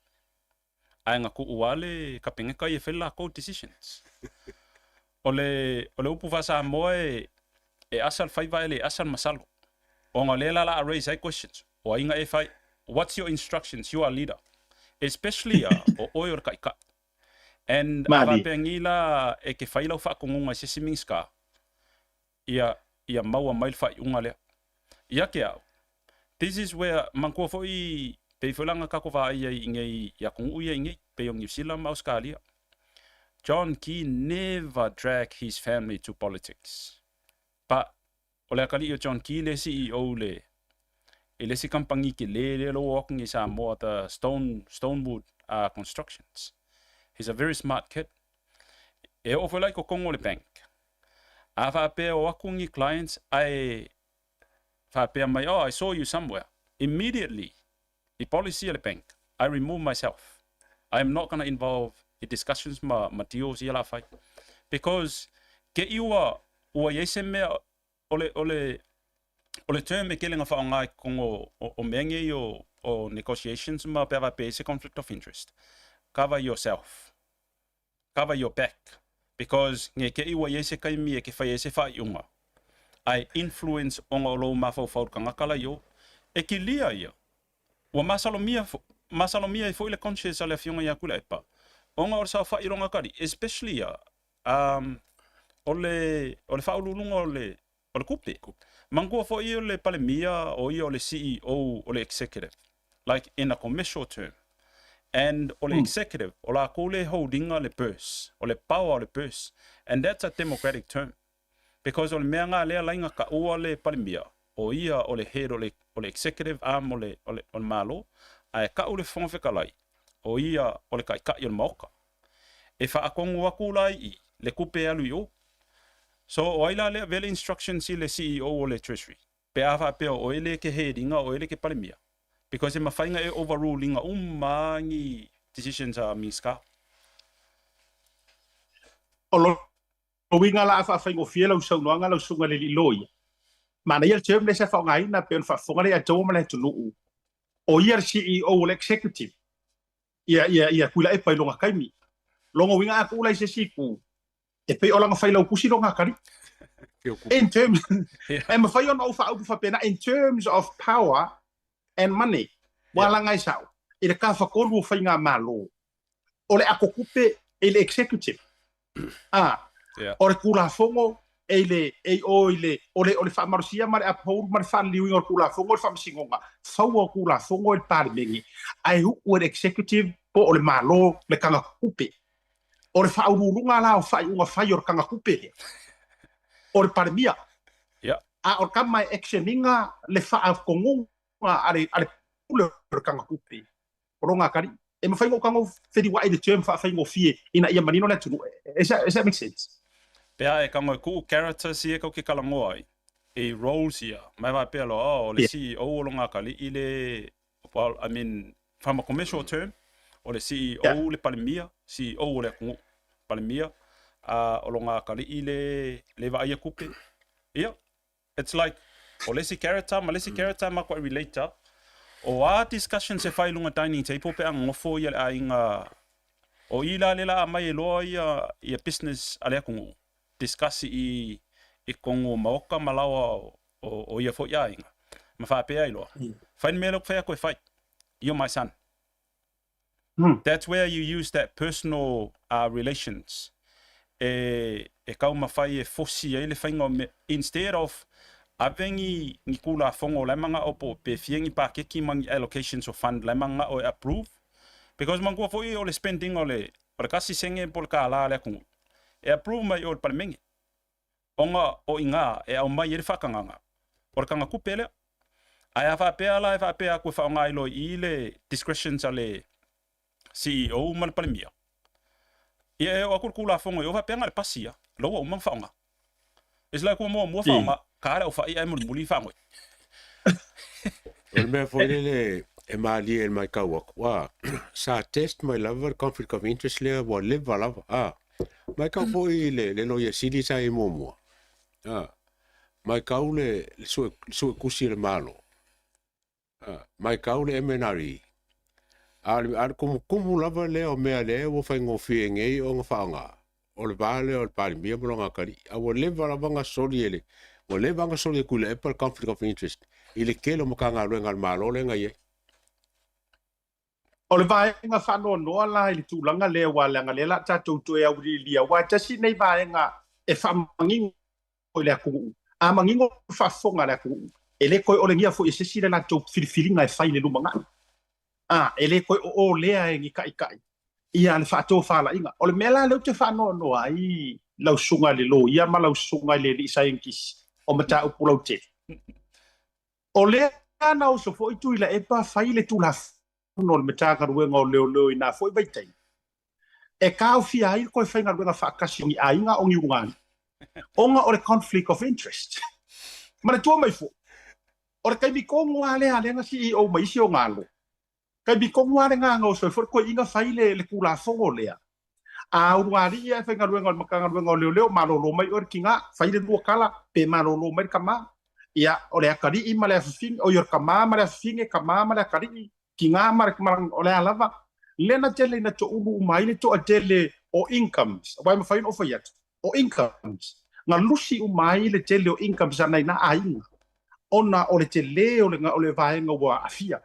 Ae na tuu lava le Kapeneta ia e fai le latou decisions. O le, o le upu faa-Samoa e, e asa le faiva ae le asa le masalo. Ona o lea la la a raise ai questions. O ai na e fai? What's your instructions? You are leader. Especially a o oe o le taitai. And a faapea nei la e te fai lau faatonuga i se isi Minisita, ia, ia maua mai le faaiuga lea. Ia te au, this is where, manatua foi, pei foi la na tatou vaai ai i inei i atunuu ia i inei, pei o Niu Sila ma Ausetalia. John Key never drag his family to politics. But o le atalii o John Key le CEO i le i le isi kamupani tele lea ua o atu nei i Samoa, the Stone, Stonewood Constructions. He's a very smart kid. E oo foi la i totonu o le bank. A faapea o atu ni clients ae faapea mai, oh, I saw you somewhere. Immediately, i policy a le bank, I remove myself. I am not gonna involve i discussions ma, ma deals ia la fai. Because ke i ua, ua i ai se mea o le, o le, o le term e tele na faaaoga i totonu o, o, o mea nei o, o negotiations ma pe a faapea e i ai se conflict of interest. Cover yourself. Cover your back. Because nge te i ua i ai se taimi e ke fai ai se faaiuga, ae influence ona o lou mafaufau i le tagata la i o, e kilia ia. Ua masalomia masalomia ai foi le conscience a le Afioga ia Tuilaepa, ona o le saofai i lona atalii, especially ia, um, o le, o le faauluuluga o le, o le tupe. Manatua foi o le Palemia o ia o le CEO o le executive, like in a commercial term. And o le executive, o lakou le holding-a le purse, o le power o le purse. And that's a democratic term. Because o le mea nga lea lai nga taua le Palemia, o ia o le head o le, o le executive arm o le, o le, o le Malo, ae kau le Fofoga Fetalai, o ia o le Taitai o le Maota. E faatonu atu la i i, le tupe e alu i o. So o ai la lea avea le instructions i le CEO o le Treasury pe a faapea o oe le ke head ina o oe le ke Palemia because e mafai na e overrule ina uma ni decisions a Minista. O lona uiga la a faafaigofie lau saunoaga lau susuga i le alii loia, manaia le term lea sa faaaogaina pei ona faafofoga le Atoa ma le atunuu, o ia le CEO o le Executive. Ia, ia, ia Tuilaepa i lona taimi. Lona uiga a tuu la i se isi itu, e pei o lana failautusi lona atalii. In terms, e mafai ona ou faaupu faapena, in terms of power and money, ua laga e sa'o i le tafatolu o faigamalo, o le atotupe i le executive, a, o le Tulafono e i le, e i o i le, o le, o le faamalosia ma le uphold ma le faaliliuina o le Tulafono i le Faamasinoga, faua o Tulafono i le Palemene, ae uu e le executive po o le Malo le tagatupe. O le faauluuluga la o faaiuga fai o le tagatupe lea, o le Palemia. A o le tama e action ina le faatonuga a le, a le pule o le tagatupe, o lona atalii. E mafai ona ou tago feliuai i le term faafaigofie ina ia manino le atunuu. Is that, is that make sense? Pe a e tago e kuu characters ia kau ke talanoa ai, i roles ia, mai faapea loa, oh, o le CEO o lona atalii le, well, I mean, from a commercial term, o le CEO le Palemia, CEO o le atunuu, Palemia, a o lona atalii le, le vaaia tupe. Ia, It's like, o le isi character ma le isi character e matuai relate a. O a discussions e fai i luga dining table pe a nonofo ia le aiga, o i la lea la aumai ai loa ia ia business a le atunuu, discuss i i totonu o maota ma laoa o o ia foi aiga, ma faapea ai loa, fai le mea lea ou te fai atu e fai, you're my son. That's where you use that personal relations e e taumafai e fosi ai le faiga o mea instead of ave ni ni Tulafono la e mana'o po o pe fia ni paketi ma ni allocations of fund la e mana'o e approve because manatua foi o le spending o le o le tasi sene po o le $1 a le atunuu e approve mai i o i le Palemene ona o i ina e aumai ai le faatagaga o le tagatupe lea. Ae a faapea la e faapea atu e faaaoga ai loa i i le discretions a le CEO ma le Palemia, ia e oo atu le Tulafono i o faapea na o le pasi ia, la ua uma ona faaaoga. It's like ua muamua faaaoga, ka le aufai ae mulimuli faanoi. O le mea foi lele e malie i le matau atu, a, sa test mai lava le conflict of interest lea ua leva lava, a. Matau foi i le, le Loia Sili sa i ai muamua, a, matau le, le sue, le suetusi a le Malo, a, matau le MNRE, a o le, a o le tumutumu lava lea o mea lea ua faigofie nei ona faaaoga, o le va lea o le Palemia ma lona atalii, a ua leva lava ona soli e le, ua leva ona soli e Tuilaepa le conflict of interest i le tele o Matagaluega a le Malo lea na i ai. O le vaega faanoanoa la i le tulaga lea aua leaga lea la tatou toe auiliilia aua e tasi lenei vaega e faamanino i le atunuu. A manino le faafofoga a le atunuu, e le toe olegia foi e se isi le latou filifiliga e fai i le lumanai. A, e le toe oolea e ni taitai ia le faatofalaiga. O le mea la lea ou te faanoanoa ai lau susuga i le loia ma lau susuga i le alii saienitisi o mataupu lautele, O lea na oso foi Tuilaepa fai le Tulafono o le Matagaluega o Leoleo i na foi vaitaimi, e taofia ai le toe faigaluega faatasi o ni aiga o ni ulugalii, ona o le conflict of interest. Manatua mai foi, o le taimi tonu lava lea lea na CEO mai isi o galo, taimi tonu lava lena na oso ai foi le toeaina fai le, le Tulafono lea. A ulugalii ae faigaluega o le Matagaluega o Leoleo, malolo mai oe le tina, fai le lua tala, pe malolo mai le tama. Ia, o le atalii ma le afafine, oi o le tama ma le afafine, tama ma le atalii, tina ma le, ma, o le a lava. Lea na tele ina toulu uma ai le toatele o incomes, aua e mafai ona ou fai atu, o incomes, na lusi uma ai le tele o incomes a nai na aiga, ona o le tele o le, o le vaega ua aafia.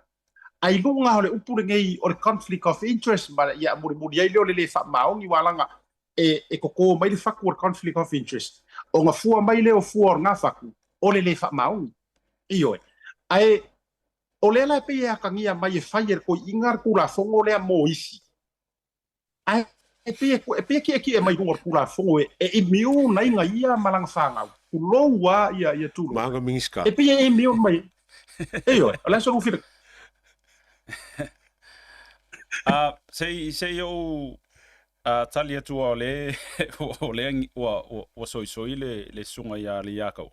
Ae i luga o le upu lenei o le conflict of interest ma ia mulimuli ai lea o le le faamaoni ua alaga e, e totō mai le fatu o le conflict of interest ona fua mai lea o fua o lena fatu o le le faamaoni. Ioe. Ae o lea la e pei e atagia mai e fai e le toeaina le Tulafono lea mo isi. Ae e pei e, e pei e kiekie mai luga o le Tulafono e, e immune ai na ia ma lana fanau. Tulou a ia, ia tulou. Maga Minista. E pei e immune mai. Ioe, o le a sou fina. Ah, sei, sei ou... A tali atu o le o le ua soisoi le susuga ia Leiataua.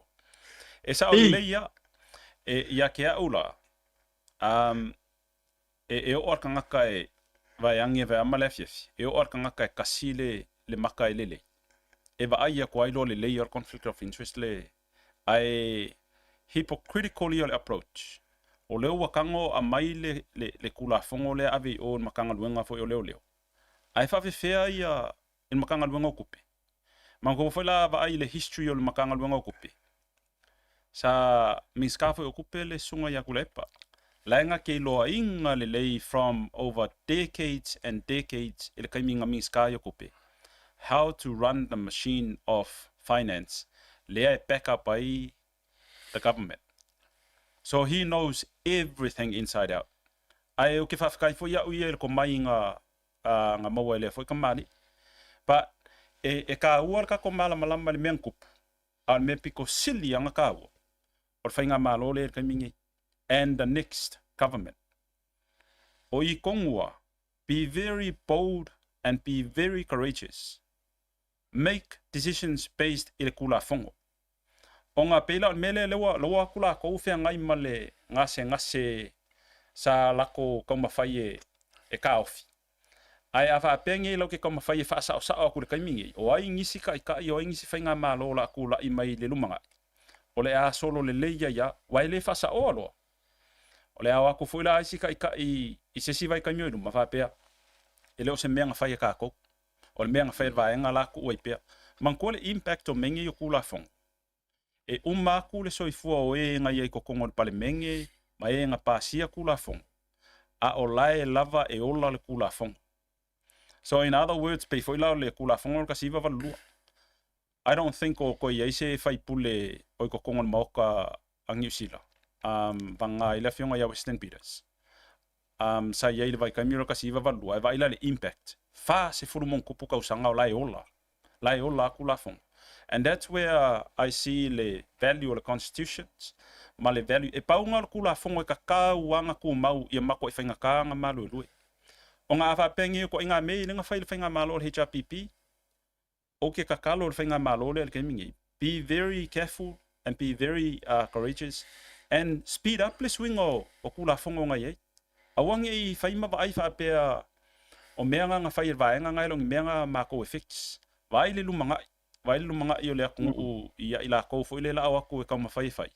E sao lelei ia. E ia ke au la. E oo le tagata e vaeage vaeama le afiafi. E oo le tagata e kasi le maka e lelei. E vaai atu ai loa lelei o le conflict of interest le ae hypocritical ia o le approach. O lea ua tago aumai le Tulafono lea ave i o i le Matagaluega foi o Leoleo. Ae faafefea ia i le Matagaluega o Tupe. Manatua foi la vaai i le history o le Matagaluega o Tupe. Sa Minisita foi o Tupe le susuga ia Tuilaepa. La e na te iloaina lelei from over decades and decades i le taimi na Minisita ai o Tupe how to run the machine of finance lea e back up ai the government. So he knows everything inside out. Ae ou te faafetai foi au ia i le komai na maua e lea foi kamali'i. But e taua le tatou malamalama i le mea na tupu, a o le mea pito sili lava ona taua, o le faigamalo lea i le taimi nei and the next government. O i tonu lava, be very bold and be very courageous. Make decisions based i le Tulafono. Ona pei la o le mea lea, lea ua o atu latou feagai ma le gasegase sa latou taumafai e taofi. Ae a faapea nei latou te taumafai e faasaosao atu i le taimi nei, o ai nisi taitai, o ai nisi faigamalo o le a tulai mai i le lumanai, o le a solo lelei ai lava, aua e le faasaoa loa. O le a o atu foi la isi taitai i se isi vaitaimi o i luma faapea, e le o se mea na fai e tatou. O le mea na fai e le vaega la tuu ai pea. Manatua le impact o mea nei o Tulafono, e uma atu le soifua o e na i ai i totonu o le Palemene ma e na pasia Tulafono, a o la e lava e ola le Tulafono. So in other words, pei foi la o le Tulafono o le 1982. I don't think o toe i ai se faipule o i totonu o le Maota a Niu Sila, vagana ai le afioga ia Weston Peters. Sa i ai i le vaitaimi o le 1982, e vaai la i le impact, 40+ tausaga o la e ola, la e ola atu Tulafono. And that's where I see le value o le Constitutions ma le value, e pau lena o le Tulafono e tatau lava ona tumau ia matuai faigata ona maluelue. Ona a faapea nei o ituaiga mea ia lea na fai i le Faigamalo o le HRPP, Ou te tatalo i le faigamalo lea i le taimi nei, be very careful and be very courageous and speed up le suiga o Tulafono na i ai. Aua ne i fai ma vaai faapea o mea na na fai e le vaega na e le o ni mea na matou e fix. Vaai le lumanai, vaai le lumanai o le atunuu ia i latou foi lea la o atu e taumafai e fai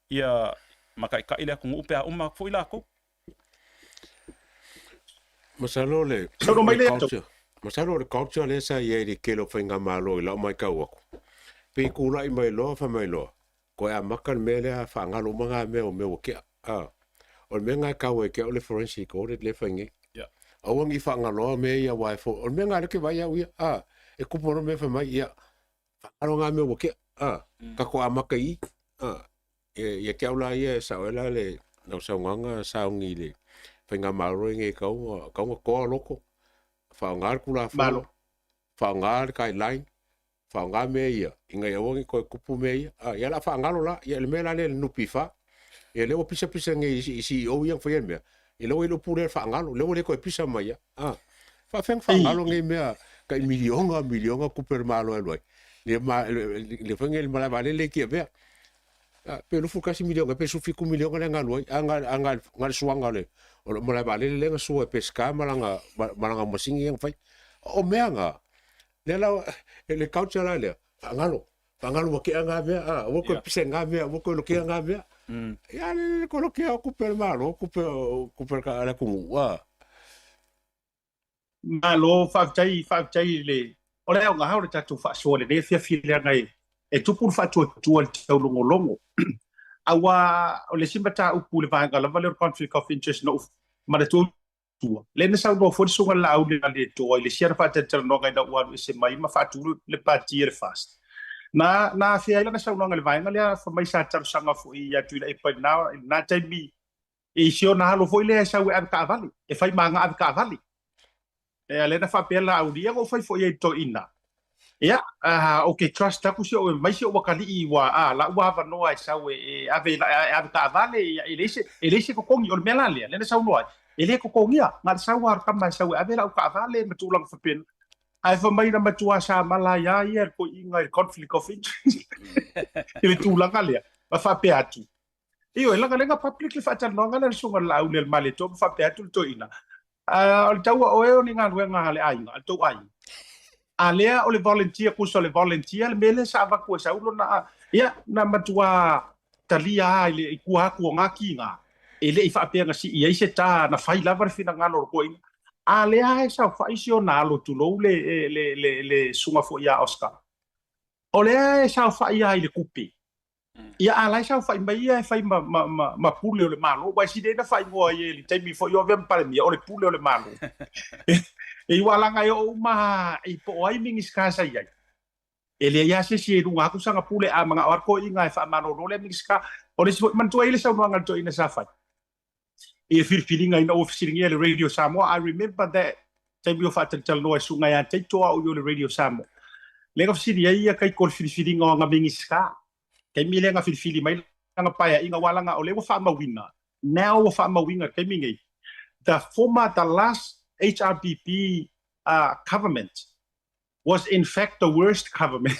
ia ma taitai le atunuu pe a uma atu foi latou. Masalo le culture, masalo le culture lea sa i ai i le tele o faigamalo i lau matau atu, pei tulai mai loa fai mai loa, toe amata le mea lea faagalo uma na mea o mea ua tea. O le mea na e taua ia te au le forensic audit lea e fai nei. Aua ne i faagaloa mea ia aua e fo, o le mea na lea ou te vaai au ia, e kupu loa mea fai mai, ia, faagalo na mea ua tea, tatou amata i i. Ia te au la ia e sao ai la le lau saunoaga sauni i le faigamalo lenei e tatau ona toa loko, faaaoga le Tulafono, faaaoga le guideline, faaaoga mea ia ina ia aua ne i toe tupu mea ia. Ia o le a faagalo la, ia le mea la lea i le NPF, ia lea ua pisapisa nei i CEO ia na faia le mea, ia lea ua i ai le upu lea faagalo, lea ua le toe pisa mai lava. Faafefea ona faagalo nei mea tai miliona miliona tupe a le Malo e alu ai, le faiga i le malae vaalele e tiavea. Pe 21 miliona pe 17 miliona lea na alu ai, a na o le suaga o le malae vaalele lea na sua e Peseta ma lana masini ia na fai. O mea na, lea la, le culture la lea, faagalo, faagalo ua tea na mea, aua toe pisa i na mea, aua toe lokea na mea. Ia le toe lokea o tupe a le Malo, tupe a le atunuu. Malo, faafetai, faafetai i le... O le aoga o le tatou faasoa i lenei afiafi leaga e tupu le faatuatua i le taulogologo. Aua o le isi mataupu i le vaega lava lea o le conflict of interest na ou manatua tua, lea na saunoa foi le Susuga Laauli Malietoa i le isi ana faatalatalanoaga ina ua alu ese mai ma faatu le pati a le FAST. Na afea ai lana saunoaga i le vaega lea fai mai sa talosaga foi ia Tuilaepa i lena taimi i si ona alo foi lea e sau e ave taavale, e fai ma ana ave taavale. Ea, lea na faapea Laauli, ia na ou fai foi i ai i le toeaina. Ia, ou te trust atu si ou, mai si ou atalii ua, a, la ua avanoa e sau e ave, e ave taavale, ia, e leai se, e leai se totogi. O le mea la lea, lea na saunoa ai, e le totogia, na o le sau lava o le tama e sau e ave lau taavale ma tulaga faapena. Ae fai mai na matua samala ai lava ia i le toeaina i le conflict of interest i le tulaga lea, ma faapea atu, Ioe, leaga lea na public le faatalanoaga lea a le Susuga i le Laauli a le Malietoa ma faapea atu le toeaina, o le tau a oe o ni galuega a le aiga, a le tou aiga. A lea o le volunteer, tusa o le volunteer le mea lea sa avatu e sau lona, ia, na matua talia lava i le i tua atu o na tiga, e le i faapea na sii ai se ta, na fai lava le finagalo o le toeaina. A lea e saofai si ona alo, tulou le, le, le, le susuga foi ia Oscar, o lea e saofai lava i le tupe. Ia, a la e saofai mai ia e fai ma, ma, ma, ma pule o le Malo, aua e sili ai ona faaigoa ai i le taimi foi o avea ma Palemia, o le pule o le Malo. E ua laga e oo uma i po o ai Minisita sa i ai. E leai lava se isi e i luga atu sana pule, a manao lava le toeaina e faamalolo lea Minisita. O le isi foi, manatua ai le saunoaga a le toeaina sa fai i le filifiliga ina ua fesiligia e le Radio Samoa. I remember that taimi o faatalatalanoa e Susuga ia Taito a o i o le Radio Samoa. Lea na fesili ai ia Taito i le filifiliga o ana Minisita. Taimi lea na filifili mai lana paeaiga aua leaga o lea ua faamauina, now ua faamauina i le taimi nei, the former, the last HRPP government was in fact the worst government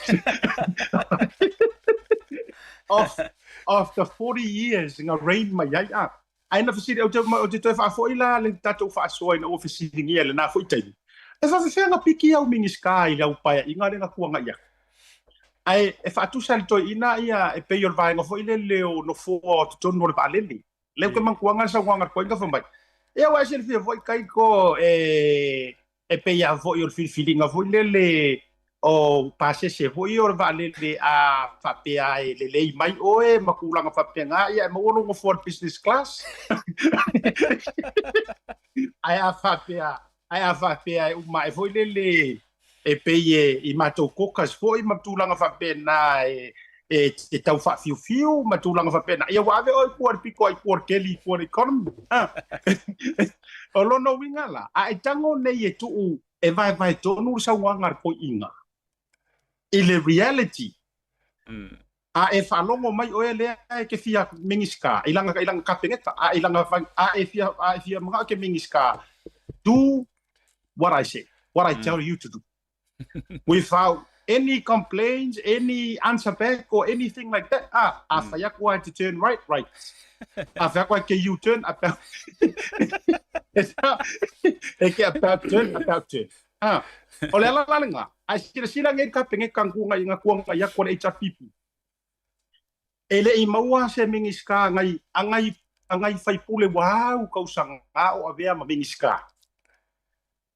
of, of the 40 years na reign mai ai a. Ae na fesili, ou te, ou te toe faafoi la le tatou faasoa ina ua fesiligia i lena foi taimi. E faafefea na piki au Minisita i le au paeaiga lea na tuanai atu? Ae e faatusa e le toeaina ia e pei o le vaega foi lele o nofoa o totonu o le vaalele. Lea ou te manatuaga le saunoaga a le toeaina fai mai, ia ua e silafia foi Taito e e pei lava foi o le filifiliga foi lele o pasese foi o le vaalele a faapea e lelei mai oe ma tulaga faapena, ia e maua lou nofoa i le business class. Ae a faapea, ae a faapea e uma ae foi lele e pei e i matou quotas foi ma tulaga faapena e e te tau faafiufiu ma tulaga faapena, ia ua ave oe i tua i le pito ai tua i le keli i tua i le economy. O lona uiga la, a e tago nei e tuu e vaevae tonu le saunoaga a le toeaina i le reality, a e faalogo mai oe lea e te fia Minisita i lana, i lana Kapeneta, a i lana, a e fia, a e fia manao e te Minisita, do what I say, what I tell you to do. Without any complaints, any answer back or anything like that. Ah, a whai aku ai to turn right, right. A whai aku ai ke U-turn, about. E ke about turn, about turn. Ah, o le ala la lenga, ai silasila ngei ka penge kangunga i ngā kuanga i aku le HRPP. E le i maua se Minisita ngai, angai, angai faipule ua au kausaga o avea ma Minisita.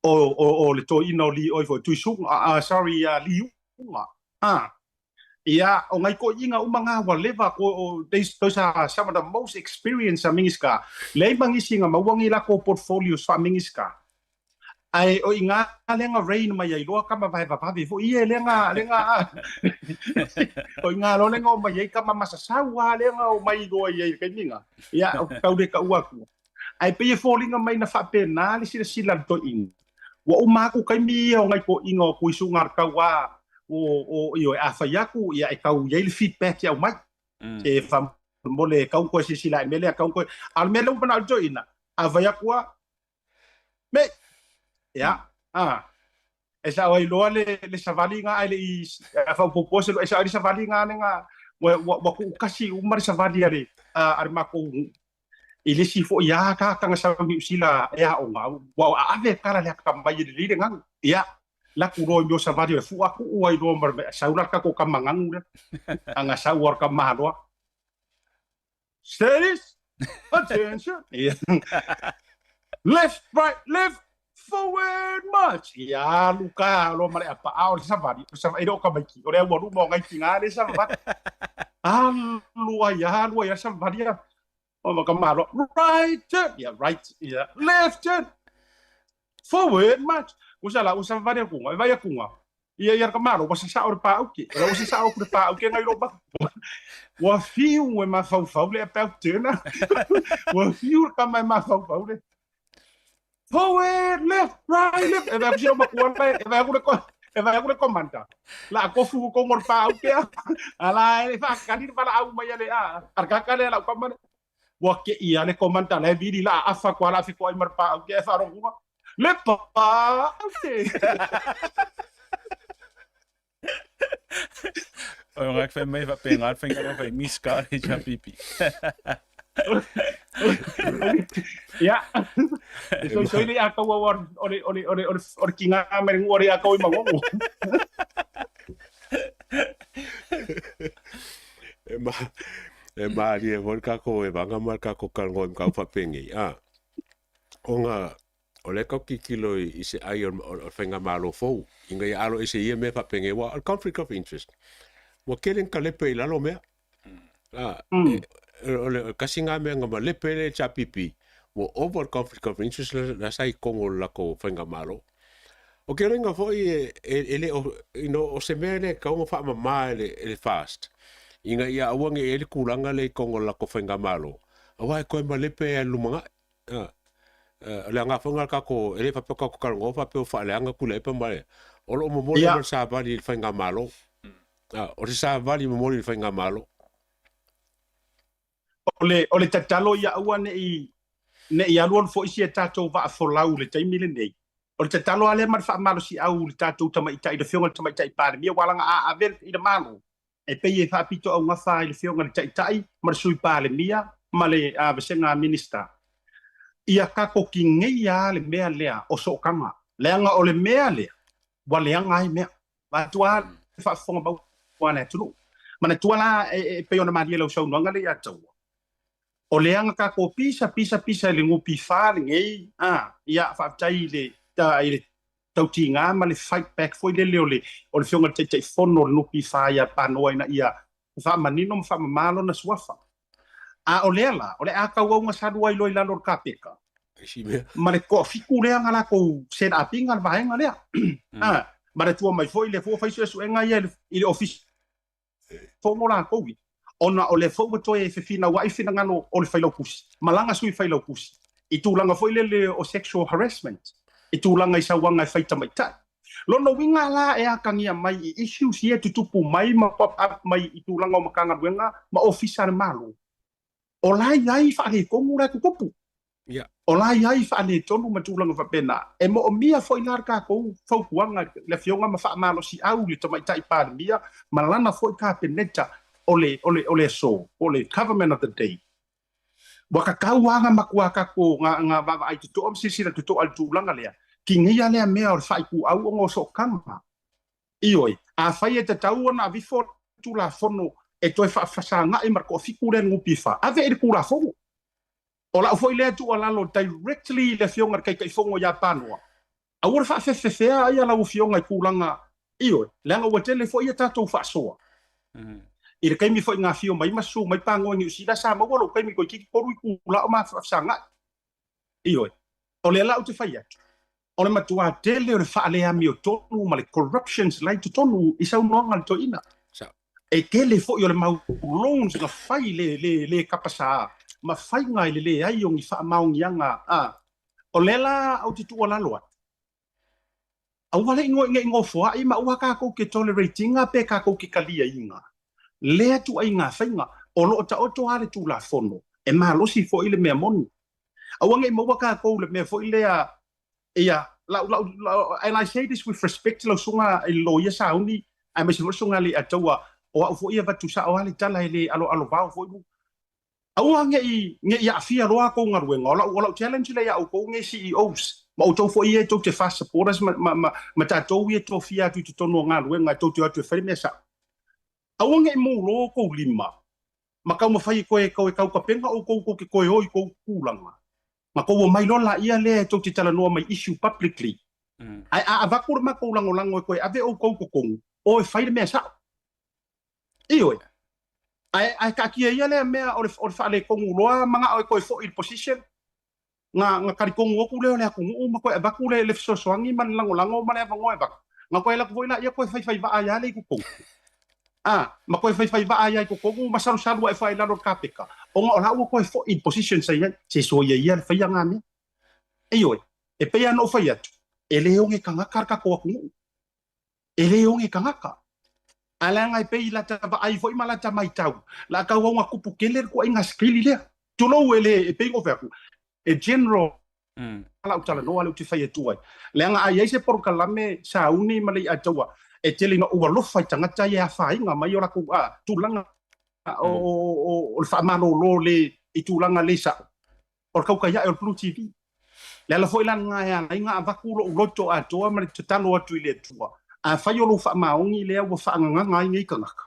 O, o, o le toeaina o Li, oi foi, Tuisuga, sorry, Liuga. Ah. Ia, o ngai toeaiina uma ngā ua leva, ko, o, these, those are some of the most experienced a Minisita. Leai ma nisi nga maua ngi lako portfolios fa Minisita. Ae o i ngā lea nga reign mai ai loa kama vae vavave foi ia lea nga, lea nga, o i ngā loa lea nga o mai ai kama masasau a lea nga o mai loa i ai le taimi nga. Ia, o tau le taua atu. Ae pei e foliga mai na faapena le silasila a le toeaina. Ua uma atu taimi ia o nai toeaiina o Tuisuga le tau a o, o, ioe, a fai atu, ia e tau i ai le feedback e aumai. E faamolemole e tau toe silasila i mea lea, tau toe, a o le mea lea ua manao le toeaina, a fai atu a, Me, ia, a, e sao ai loa le, le savali nga ai le i, a faaopoopo se loa, e sao ai le savali nga le nga, ua, ua, ua tuukasi uma le savali a le, a, a le matou i le isi foi a kaka nga sau Niu Sila e aoga, ua ave kala le akamai e lelei le gagu. Ia, laku loa i mea o savali o le fua kuu ai loa ma le mea, sau la le tatou tama gagu lea, a nga sau a le tama loa. Steady, attention. Ia. Left, right, left, forward, march. Ia, alu ka loa ma le apaao le savali, o le savali, e le o tamaiti, o le aualuma o ngai tiga le savali. Alu ai, alu ai a savali a. O ma ka malo, right turn, yeah, right, yeah, left turn, forward march. Usa la, usa savali a kuga, e vai a kuga. Ia ia ka malo, ua sasao le paauke. O la ua sasao aku le paauke ngai lo maku. Ua fiu e mafaufau le about turn. Ua fiu le kama e mafaufau le. Forward, left, right, left. E vai aku si makua le, e vai aku le ko, e vai aku le komanda. La kofu ko ngor paauke a. Ala e whakakani le wala au mai ale a. Arkaka le ala kama le. Ua ke ia le komanda le vili la afa ko ala fi ko ai mar paauke e wharongunga. Le pa aute. O ngā whai mai wha pe ngā whai ngā whai mi ska le cha pipi. Ia. E soi soi le a kau o le o le o le o le ki ngā mere ngua le a kau i mangongo. E ma e malie foi le kako e vanga ma le kako kalongo i kau faapegei a ona o lea kau tilotilo i se ai o le faigamalo fou ina ia alo ese i ia mea faapegei aua o le conflict of interest ua tele ni kalepe i lalo mea a o le tasi lena mea na malepe ai le HRPP ua over le conflict of interest la sa i totonu o le latou faigamalo. O ke loina foi e, e, e le o, you know, o se mea lea e tatau ona faamama e le, e le FAST ina ia aua ne i ai le tulaga lea i totonu o le latou faigamalo aua e toe malepe ai lava i le lumanai. A, o le aga foi lena a le tatou, e le faapea tatou te talanoa faapea ua faaleaga Tuilaepa ma le, o lo o momoli lava le savali i le faigamalo. A, o se savali momoli i le faigamalo. O le, o le tatalo ia aua ne i, ne i alualu foi si a tatou vaa folau i le taimi lenei. O le tatalo lava lea ma le faamalosiau i le tatou tamaitai, le Afioga i le Tamaitai Palemia, ua alaga a ave i le Malo, e pei e faapitoaugafa ai le Afioga i le Taitai ma le Sui Palemia ma le Vasega a Minista. Ia tatou tineia lava le mea lea o sootaga, leaga o le mea lea ua leaga ai mea. Vaeatu lava le faafofoga mau a le atunuu. Manatua la e pei ona malie lau saunoaga lea ia Taua, o leaga tatou pisa pisa pisa i le NPF lenei, a, ia faafetai i le i le tautiga ma le fight back foi lele o le o le Afioga i le Taitaifono o le NPF ia Panoa ina ia faamanino ma faamama lona suafa. A o lea la, o le a tauaugasalu ai loa i lalo o le kapeka ma le toafitu lea na latou set up ina le vaega lea. A, manatua mai foi lea foi ua fai suesuega ia i le Ofisa Fono latou ia, ona o lea foi ua toe fefinauai finagalo o le Failautusi ma lana Sui Failautusi i tulaga foi lele o sexual harassment, i tulaga i sauaga e fai tamaitai. Lona uiga la e atagia mai i issues ia e tutupu mai ma pop up mai i tulaga o Matagaluega ma Ofisa a le Malo, o la e i ai faaletonu la e tutupu. O la e i ai faaletonu ma tulaga faapena. E moomia foi la le tatou fautuaga i le Afioga ma faamalosiau i le Tamaitai Palemia ma lana foi Kapeneta o le, o le, o le aso, po o le Government of the Day. Ua tatau lava ona matua tatou na vaavaai totoa ma silasila totoa i le tulaga lea, tineia lea mea o le faaituau ona o sootaga. Ioe, afai e tatau ona avifo le Tulafono e toe faafesagai ma le toafitu lea NPF, ave i le Tulafono. O lau foi lea tuualalo directly i le Afioga i le Taitaifono ia Panoa, aua le faafefefea ia lau Afioga i tulaga, ioe, leaga ua tele foi a tatou faasoa. I le taimi foi na afio mai ma susu mai Panoa i Niu Sila, sa maua lou taimi toeitiiti 3 itula o ma faafesagai. Ioe, o lea la ou te fai atu, o le matua tele o le faaleamiotonu ma le corruptions la i totonu i saunoaga a le toeaina. E tele foi o le mau loans na fai le, le, le kapasā ma faiga i le leai o ni faamaoniaga a. O lea la ou te tuualalo atu, aua le i nofoai ma aua tatou te tolerate ina pe tatou te taliaina lea tuaiga faiga. O lo o taoto lava le Tulafono e malosi foi le mea moni. Aua ne i maua tatou le mea foi lea, ia, lau, lau, lau, and I say this with respect lau susuga i le loia sauni, aemaise foi le susuga i le Alii o au foi e avatu sao lava le tala e le aloalovao foi. Aua ne i, ne i aafia loa a tou galuega. O lau, o lau challenge lea ia outou nei CEOs, ma outou foi ia e tou te fast supporters ma, ma, ma, ma tatou ia e tofia atu i totonu o galuega e tou te o atu e fai le mea sao. Aua ne i mulo tou lima ma taumafai e toe toe tautapena outou tou te toe o i tou tulaga, ma tou omai loa laia lea e tou te talanoa mai issue publicly. Ae a avatu le matou lagolago e toe ave outou i totonu, o e fai le mea sao. Ioe. Ae, ae taatia ia lea mea o le, o le faaletonu loa manao e toe foi i le position, na, na talitonu atu lea o le atunuu ma toe avatu le, le fesoasoani ma le lagolago ma le avanoa e avatu, na toe alu atu foi laia toe faifai vaa ai lava lea i totonu. A, ma toe faifai vaa ai lava i totonu ma salusalu ae fai i lalo o le kapeta, ona o la ua toe foi i le position sa i ai. Se soia ia le faia na mea. Ioe, e pei lava ona ou fai atu, e le oge tagata le tatou atunuu. E le oge tagata. Ae leaga e pei lata vaai foi ma lata matau, la tau au na tupu tele le tuaiga skili lea. Tulou e le, e pei ona ou fai atu, e general. La'u talanoa lea ou te fai atu ai, leaga a i ai se polokalame sauni ma le i'a taua, e tele ina ou alofa i tagata ia e afaina mai o latou tulaga o le faamalolo le i tulaga le sa'o. O le kauka ae o le Blue TV. Le ala foi la lena e ala ai ona avatu lo'u loto atoa ma le tatalo atu i le Atua, afai o lou faamaoni lea ua faagagaga ai nei tagata,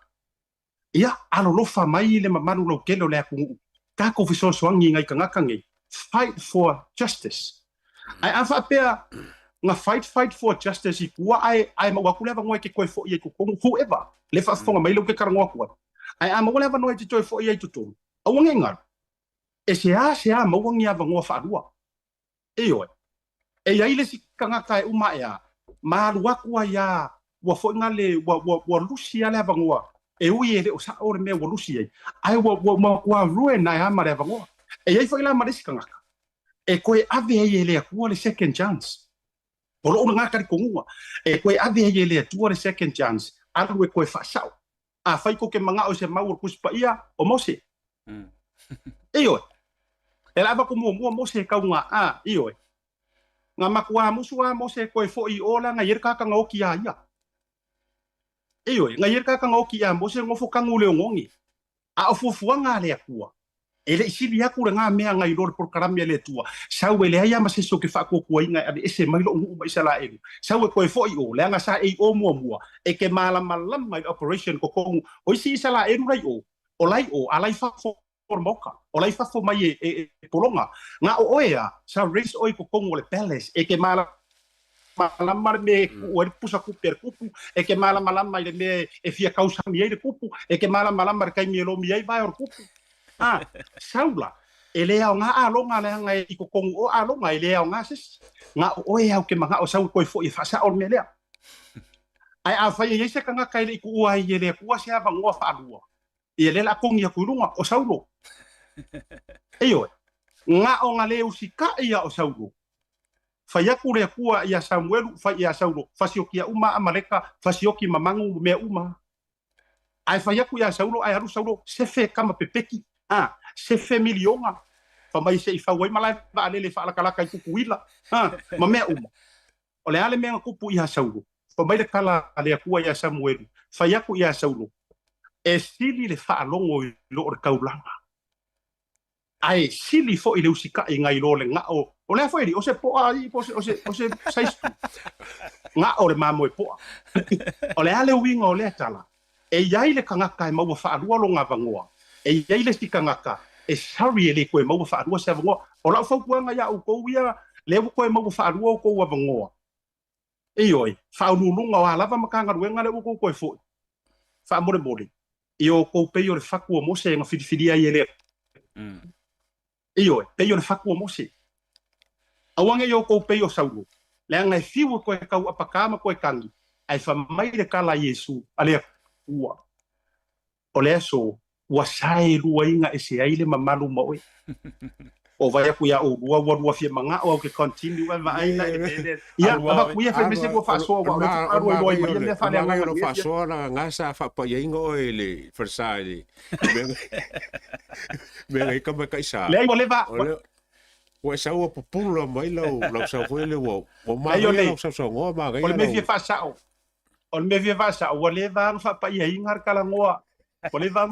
ia alolofa mai le mamalu lautele o le atunuu, tatou fesoasoani i nai tagata nei, fight for justice. Ae a faapea na fight fight for justice i tua ae maua atu le avanoa e te toe fo'i ai i totonu, whoever le faafofoga mai lea ou te talanoa atu ai, ae a maua le avanoa e te toe fo'i ai i totonu, aua ne i galo, e seasea maua ni avanoa faalua. Ioe. E i ai le isi tagata e uma ae a, ma alu atu ai a, ua foi na le, ua lusi a le avanoa, e ui e le o sa'o le mea ua lusi ai, ae ua matua ruin ai a ma le avanoa. E i ai foi la ma le isi tagata, e toe ave ai e le Atua le second chance. O lo'u lena talitonuga, e toe ave ai e le Atua le second chance, alu e toe faasa'o. Afai tou te mana'o i se mau o le Tusi Paia o Mose. Ioe. E la avatu muamua Mose e tau na a, ioe. Na matua musu a Mose e toe fo'i i o leaga e i ai le tagata na oti iā ia. Ioe, na i ai le tagata na oti iā Mose nofo tanu i le oneone. A o fuafuaga a le Atua, e le i sili atu lena mea nai lo le polokalame a le Atua, sau e leai lava ma se isi ou te faatuatuaina e aveese mai lo'u nuu ma Isalaelu, sau e toe fo'i o, leaga sa e i o muamua, e te malamalama i le operation totonu o isi Isalaelu la i o, o la i o, a la i fafo o le maoka, o la i fafo mai e pologa. Na o oe a, sa raise oe i totonu o le palace, e te malamalama le mea e tuu ai le pusa tupe a le tupu, e te malamalama i le mea e fia tausami ai le tupu, e te malamalama i le taimi e lomi ai vae o le tupu. A, sau la, e le aoga aloga leaga e i totonu o aloga, e le aoga se isi. Na o oe a ou te manao e sau e toe foi e faasao le mea lea. Ae afai e i ai se tagata e le i tuua ai e le Atua se avanoa faalua, ia lea o le a togi atu i luga, o Saulo. Ioe, na ona le usitai ia o Saulo. Fai atu le Atua ia Samuelu, fai ia Saulo, fasiokia uma Amaleka, fasioki ma manu ma mea uma. Ae fai atu ia Saulo, ae alu Saulo, sefe tama pepeki, a, sefe miliona, fa mai se i fau ai malae vaalele faalakalaka i Tutuila, a, ma mea uma. O le a le mea na tupu ia Saulo? Fai mai le tala a le Atua ia Samuelu, fai atu ia Saulo, E sili le faalogo i lo o le taulaga, ae sili foi le usitai nai lo le gao. O le a foi alii? O se poa alii po o se, o se size tu? Gao le mamoe poa. O le a le uiga o lea tala? E i ai le tagata e maua faalua lona avanoa, e i ai le isi tagata e sorry e le toe maua faalua se avanoa. O lau fautuaga ia outou ia, lea ua toe maua faalua outou avanoa, ioe, faauluuluga o a lava Matagaluega lea ua outou toe foi, faamolemole, ia outou pei o le fatu o Mose na filifilia ai e le Ioe, pei o le fatu o Mose. Aua ne i outou pei o Saulo, leaga e fiu e toe tau apakā ma toe tagi, ae fai mai le tala a Iesu, a le Atua, O le aso ua saeluaina ese ai le mamalu ma oe. O vai atu ia oulua ua lua fia mana'o au ke continue ae vaai la i le mea lea. Ia, avatu ia fai mai se lua faasoa aua o lea faatoa lua iloa ai ma ia mea faaleagaga i le faasoa la ga sa faapaiaina oe i le falesa i le mea ngai ka mai sa. Leai ua leva. Ua e sau ua pupulu la mai lau lau sau foi le ua ua manaia lau sausaunoa manaia. O le mea fia faasao. O le mea fia faasao ua leva ona faapaiaina le talanoa. Ua leva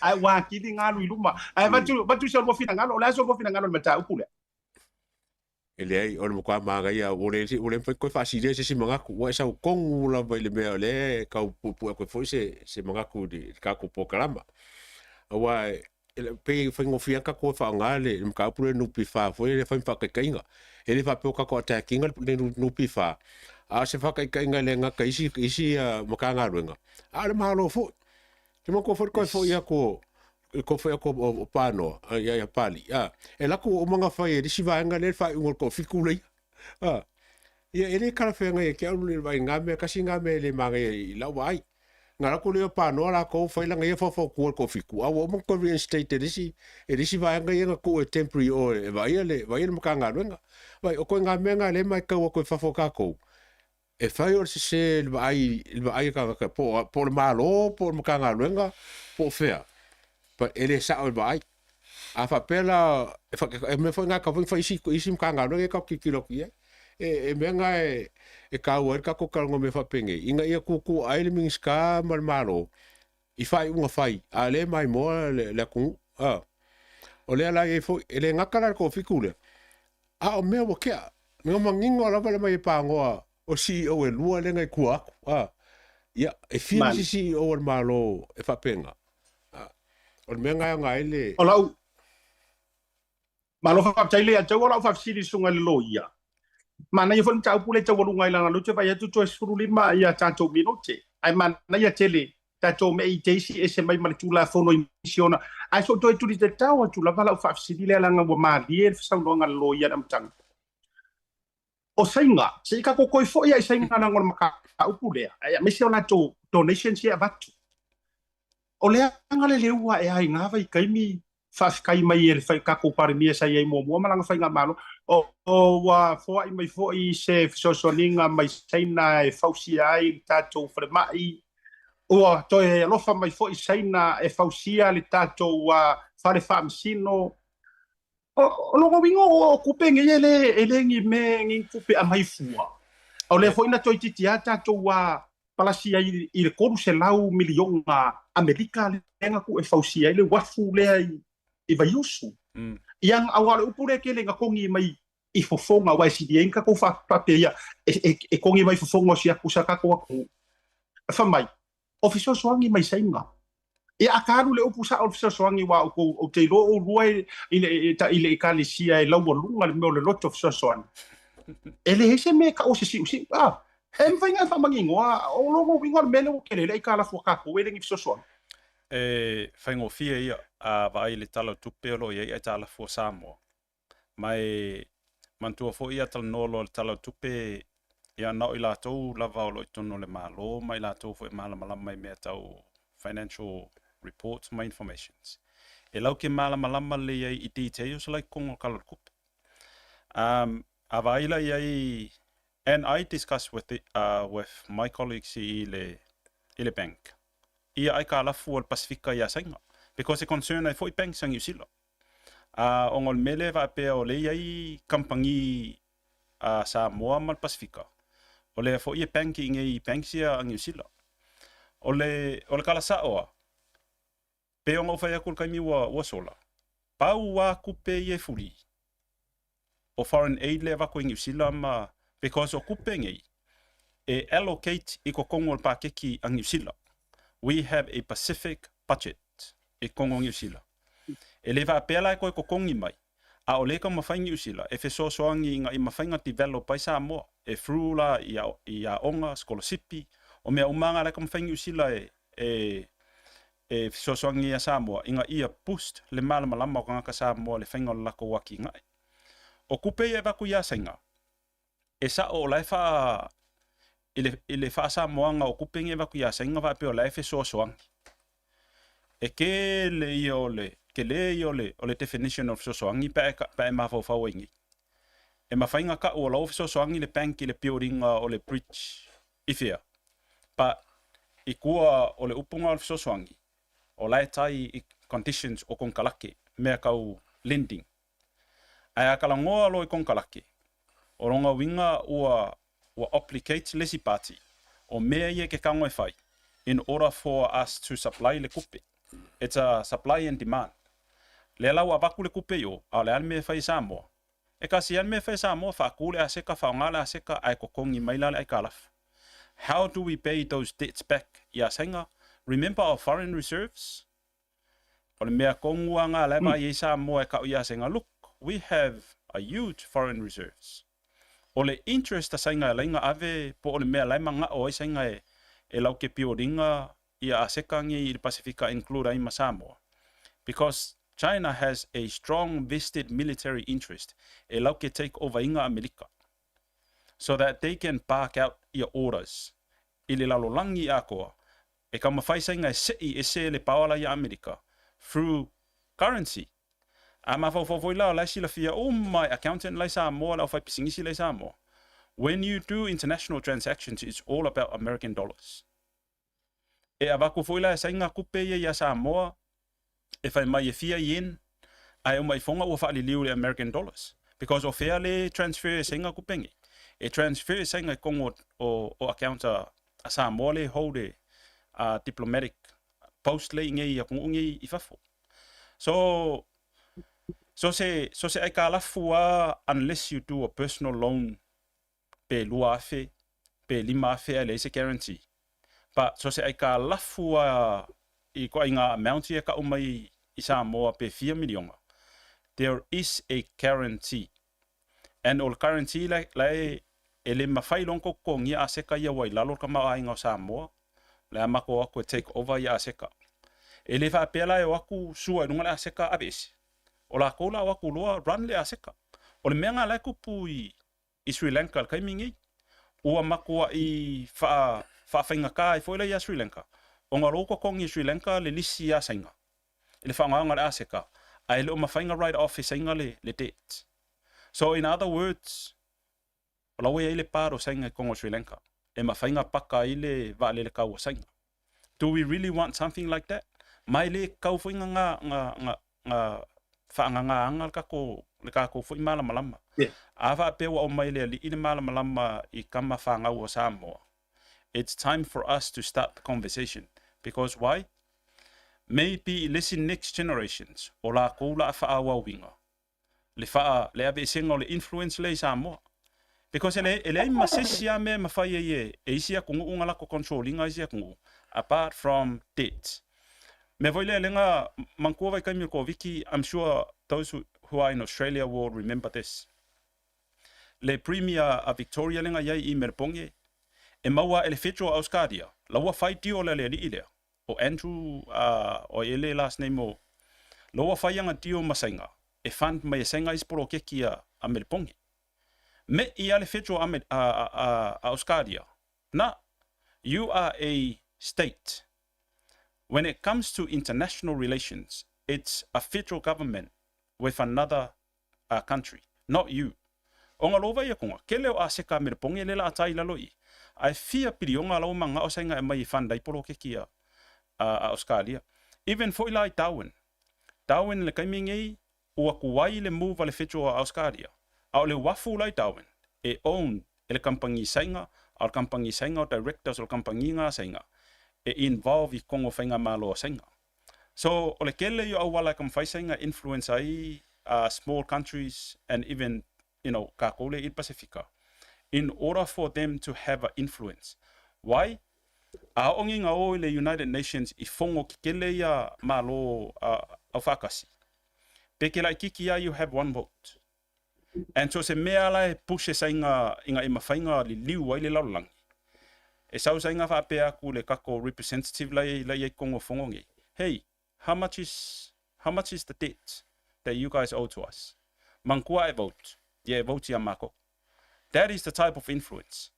ae ua atili ona alu i luma. Ae avatu avatu so lua finagalo, o le a so lua finagalo i le mataupu lea? E leai, o le matua manaia, ua le, ua le mafai toe faasilia se isi manatu. Ua e sau tonu lava i le mea o lea e tau puepue atu ai foi se, se manatu i le, i le tatou polokalama. Aua e pei e faigofie lava tatou e faaaoga le, le mataupu lea NPF foi lea e fai ma faataitaiga. E le faapea o tatou attack ina le NPF, a o se faataitaiga e le gata i isi, isi Matagaluega, a o le Malo foi. Te manatua foi le toe foi atu o, le toe foi atu o Panoa, ia ia Papalii, a, e alu atu ua uma ona fai e le isi vaega lea le faaiuga o le toafitu lea. A, ia e le talafeagai ia te au le vaai i na mea, tasi na mea e le manaia i lau vaai. Na alu atu lea o Panoa latou fai lana ia faufautua i le toafitu, a ua uma ona toe reinstate e le isi, e le isi vaega ia na tuu e temporary i o e vaaia le, vaaia le Matagaluega. Vaai, o ituaiga mea na lea e matau atu i fafo o tatou, e fai o le sese i le vaai i le vaai a tagata po o po o le Malo po o le Matagaluega po o fea, but e le sao i le vaai. A faapea la e fa e mea foi na ka foi fai isi isi Matagaluega e ka tilotilo atu i ai. E e mea na e e taua ai le tatou talanoa i mea faapenei ina ia tuutuu ai le Minisita ma le Malo i faaiuga fai a o lea e maimoa le le atunuu. A o lea la e i ai foi e le gata la i le toafitu lea a o mea ua tea. Na manino lava le aumai e pagoa o CEO e lua lea na i tua atu. A ia e fia nisi CEO a le Malo e faapena. A o le mea na e aoga ai le. O lau Malo faafetai le ia o lau faafesili i le susuga i le loia. Manaia foi le mataupu lea e taualuga i lana lute vaai atu toe 15 ia tatou minute. Ae manaia tele tatou mea i te isi ese mai ma le Tulafono i nisi ona. Ae se i toe tulitatao atu lava lau faafesili lea leaga ua malie le saunoaga a le loia i le amataga. O Saina, se i tatou toe foi lava i Saina leaga o le mataupu lea, aemaise o latou donations ia e avatu. O le agaleleu ae ai i na vaitaimi, faafetai mai e le tatou Palemia sa i ai muamua ma lana faigamalo, ua foai mai foi se fesoasoaniga mai Saina e fausia ai le tatou falemai, ua toe alofa mai foi Saina e fausia le tatou fale faamasino. O lona uiga o tupe nei e le ni mea ni tupe aumai fua. O lea foi na toeitiiti lava tatou palasi ai i le 300 miliona Amerika lea na tuu e fausia ai le uafu lea i Vaiusu. Ia, aua o le upu lea e tele ina togi mai i fofoga, aua e sili ai ona tatou faapea ia, e togi mai fofoga o si atu sa tatou atunuu. Fai mai, o fesoasoani mai Saina. Ia a ta alu i le upu sao o le fesoasoani aua outou ou te iloa oulua i le i le ekalesia e laualuga le mea o le loto fesoasoani. E leai se mea e tau o se siusiu. Ah, e mafai ona e faamaninoa o lona uiga o le mea lea ua tele ai le aitalafu a tatou e le ni fesoasoani. E faigofie ia a vaai i le Tala o le Tupe o lo o i ai aitalafu a Samoa. Ma e manatua foi a talanoa loa i le Tala o le Tupe, ia na o i latou lava o lo o i totonu o le Malo ma i latou foi e malamalama i mea tau financial reports ma informations. E lau ke malamalama lelei ai i details la i totonu o le Tala o le Tupe. Um, a vaai la i ai, and I discuss with, the, with my colleagues i le, i le bank, ia aitalafu a le Pasifika iā Saina, because e concern ai foi banks a Niu Sila. A ona o le mea lea e faapea o lea e i ai kamupani a Samoa ma le Pasifika, o lea foi e bank i inei i banks ia a Niu Sila. O le, o le tala sao lava, pei ona ou fai atu i le taimi ua, ua sola, pau lava tupe ia e fuli, o foreign aid lea e avatu e Niu Sila ma, because o tupe nei, e allocate i totonu o le paketi a Niu Sila. We have a Pacific budget i totonu o Niu Sila. E le faapea la e toe totogi mai, a o lea e taumafai Niu Sila e fesoasoani ina ia mafai ona develop ai Samoa, e through la i aoga, sikolasipi, o mea uma lava la e taumafai Niu Sila e e e fesoasoani ia Samoa ina ia boost le malamalama o tagata Samoa i le faiga o le latou atinae. O tupe ia e avatu ia Saina, e sao o la e faa i le, i le faasamoaga o tupe nei e avatu ia Saina faapea o la e fesoasoani. E tele ia o le tele ia o le, o le definition o le fesoasoani pe a e, pe a e mafaufau ai nei. E mafai ona tau o la ua fesoasoani le bank i le build ina o le bridge i fea? But i tua o le upu na o le fesoasoani, o la e tai i conditions o konekarake, mea tau lending. Ae a talanoa loa i konekarake, o lona uiga ua ua obligate le isi party, o mea ia e ke tago e fai in order for us to supply le tupe. It's a supply and demand. Lea la ua avatu le tupe i o, a o le a le mea e fai e Samoa? E kasi lava le mea e fai e Samoa, faatu le aseta, faaaoga le aseta, ae totogi mai la le aitalafu. How do we pay those debts back iā Saina? Remember our foreign reserves? O le mea tonu lava lena la e vaai ai Samoa e kau iā Saina, look, we have a huge foreign reserves. O le interest a Saina e laina ave po o le mea la e manao ai Saina e lau ke pioliga ia aseka nei i le Pasifika include ai ma Samoa. Because China has a strong vested military interest e lau ke take over inga Amelika so that they can bark out ia orders i le lalolagi atoa e taumafai saina e se'i ese le paola ia Amerika through currency. A mafaufau foi la o la e silafia uma e accountant la i Samoa le aufaipisinisi la i Samoa when you do international transactions it's all about American dollars. E avatu foi la e Saina tupe ia ia Samoa e fai mai e fia yen, Ae uma ifoga ua faaliliu i le American dollars. Because o fea le transfer e Saina tupe nei? E transfer e Saina i totonu o, o, o account a, a Samoa le hold e a diplomatic post le i nei atunuu nei i fafo. So, so se, so se aikalafu a unless you do a personal loan pe 2000 pe 5000 ae leai se guarantee. But so se aikalafu a i ituaiga amount ia e tau mai i Samoa pe fia miliona, there is a guarantee. And o le guarantee la, la e, e le mafai loa ona tou totogia aseta ia ua i lalo o le tamaoaiga o Samoa, o le a matou o atu e take over ia aseta. E le faapea la e o atu sua i luga le aseta aveese. O latou la o atu loa run le aseta. O le mea lena la e tupu i, i Sri Lanka i le taimi lenei. Ua matuai faa, faafaigata ai foi la ia Sri Lanka, ona o lou totogi i Sri Lanka le lisi ia Saina i le faaaogaina o le aseta, ae le o mafai ona write off e Saina le, le debt. So in other words, o la ua i ai le part o Saina i totonu o Sri Lanka e mafai ona paka ai le vaalele tau a Saina. Do we really want something like that? Ma e le tatau foi na, na, na, na, na faagagaaga le tatou, le tatou foi malamalama. Yeah. A faapea ua aumai e le Alii le malamalama i tama fanau a Samoa, it's time for us to start the conversation. Because why? Maybe i le isi next generations, o lakou la a faaauauina le faa, le aveesega o le influence lea i Samoa. Because e, le, e leai ma se isi lava mea e mafai ai e, e isi atunuu ona latou control ina isi atunuu, apart from debt. Mea foi lea lenga, manatua vaitaimi o le Koviti, I'm sure those who, who are in Australia will remember this. Le Premier a Victoria lenga iai i Melbourne, e maua e le Federal Auskaria, la ua fai deal a le alii lea. o Andrew a o ele last name o lo ua fai anga deal ma Saina e fund mai e Saina isi polokeki a a Melipongi. Me i a le federal a a a a Auskaria na you are a state when it comes to international relations it's a federal government with another a country not you. O nga lova ia konga, kele o aseka a Melipongi le la atai i lalo i. Ae fia pilionga lau mangao sainga e mai i fund ai polokeki a a Auskalia. Even foi la i Darwin. Darwin le taimi nei ua tuai le move a le federal a Auskalia. A o le uafu la i Darwin e own e le kampangi sainga, a o le kampangi sainga o directors o le kampangi nga sainga e involve i kongo faigamalo a sainga. So o le kele ia o auala e ka mafai sainga influence ai small countries and even you know kakou le i le Pasefika in order for them to have a influence. Why? A oongi nga o i le United Nations i fongo ki kele ia malo aufaakasi. Pe ke laititi ia you have one vote. And so se mea la e push e sainga inga e mafai liliu ai le lalolagi. E sau sainga faapea atu le kako representative la la i kongo fongo ngi. Hey, how much is how much is the debt that you guys owe to us? Manatua e vote. Ia e vote ia makou. That is the type of influence.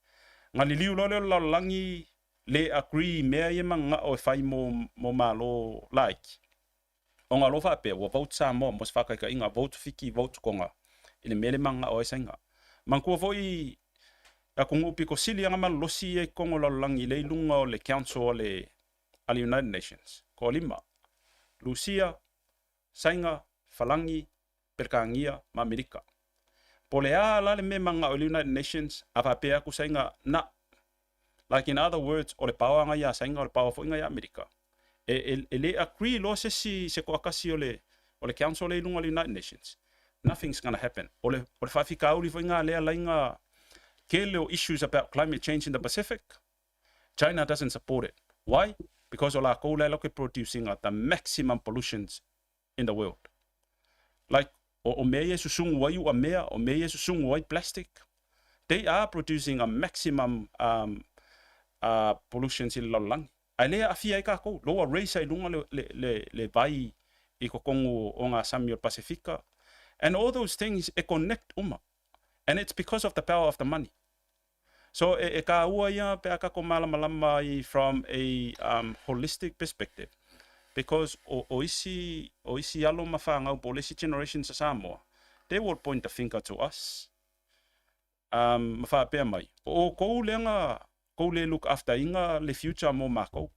Nga liliu loa lea o le lalolagi le agree i mea ia manao e fai mo mo malo laiti. O nga loa faapea ua vote Samoa mo se faakaikaiga, vote Fiti, vote Tonga i le mea le manao ai sainga. Manatua foi atunuu pito sili aga malolosi ia i totonu o le lalolagi lea i luga o le council a le a le United Nations. Toalima, Lusia, Sainga, Falagi, Perekania ma Amerika. Po o le a la le mea manao i le United Nations a faapea atu sainga na. Like in other words, o le paoa aga ia Sainga, o le paoa foi aga ia Amerika. E, e, e le agree loa se isi se toatasi o le, o le council lea i luga o le United Nations. Nothing's gonna happen. O le, o le faafitauli foi nga lea lainga kele o issues about climate change in the Pacific. China doesn't support it. Why? Because o lakou la e latou ke producing the maximum pollutions in the world. Like, o, o mea ia e susugu ai uamea, o mea ia e susugu ai plastic. They are producing a maximum um, pollutions i le lalolagi. Ae le aafia ai kakou. Lo ua raise ai luga le, le, le, le vai i totonu o ngā sami o le Pasifika. And all those things e connect uma. And it's because of the power of the money. So e, e kāua ia pe a kako malamalama ai from a um, holistic perspective. Because o, o isi, o isi alo ma whāngau po o le isi generations a Samoa, they will point the finger to us. Um, ma whaapea mai. O o kou leanga, kou le look after inga le future mo mākou.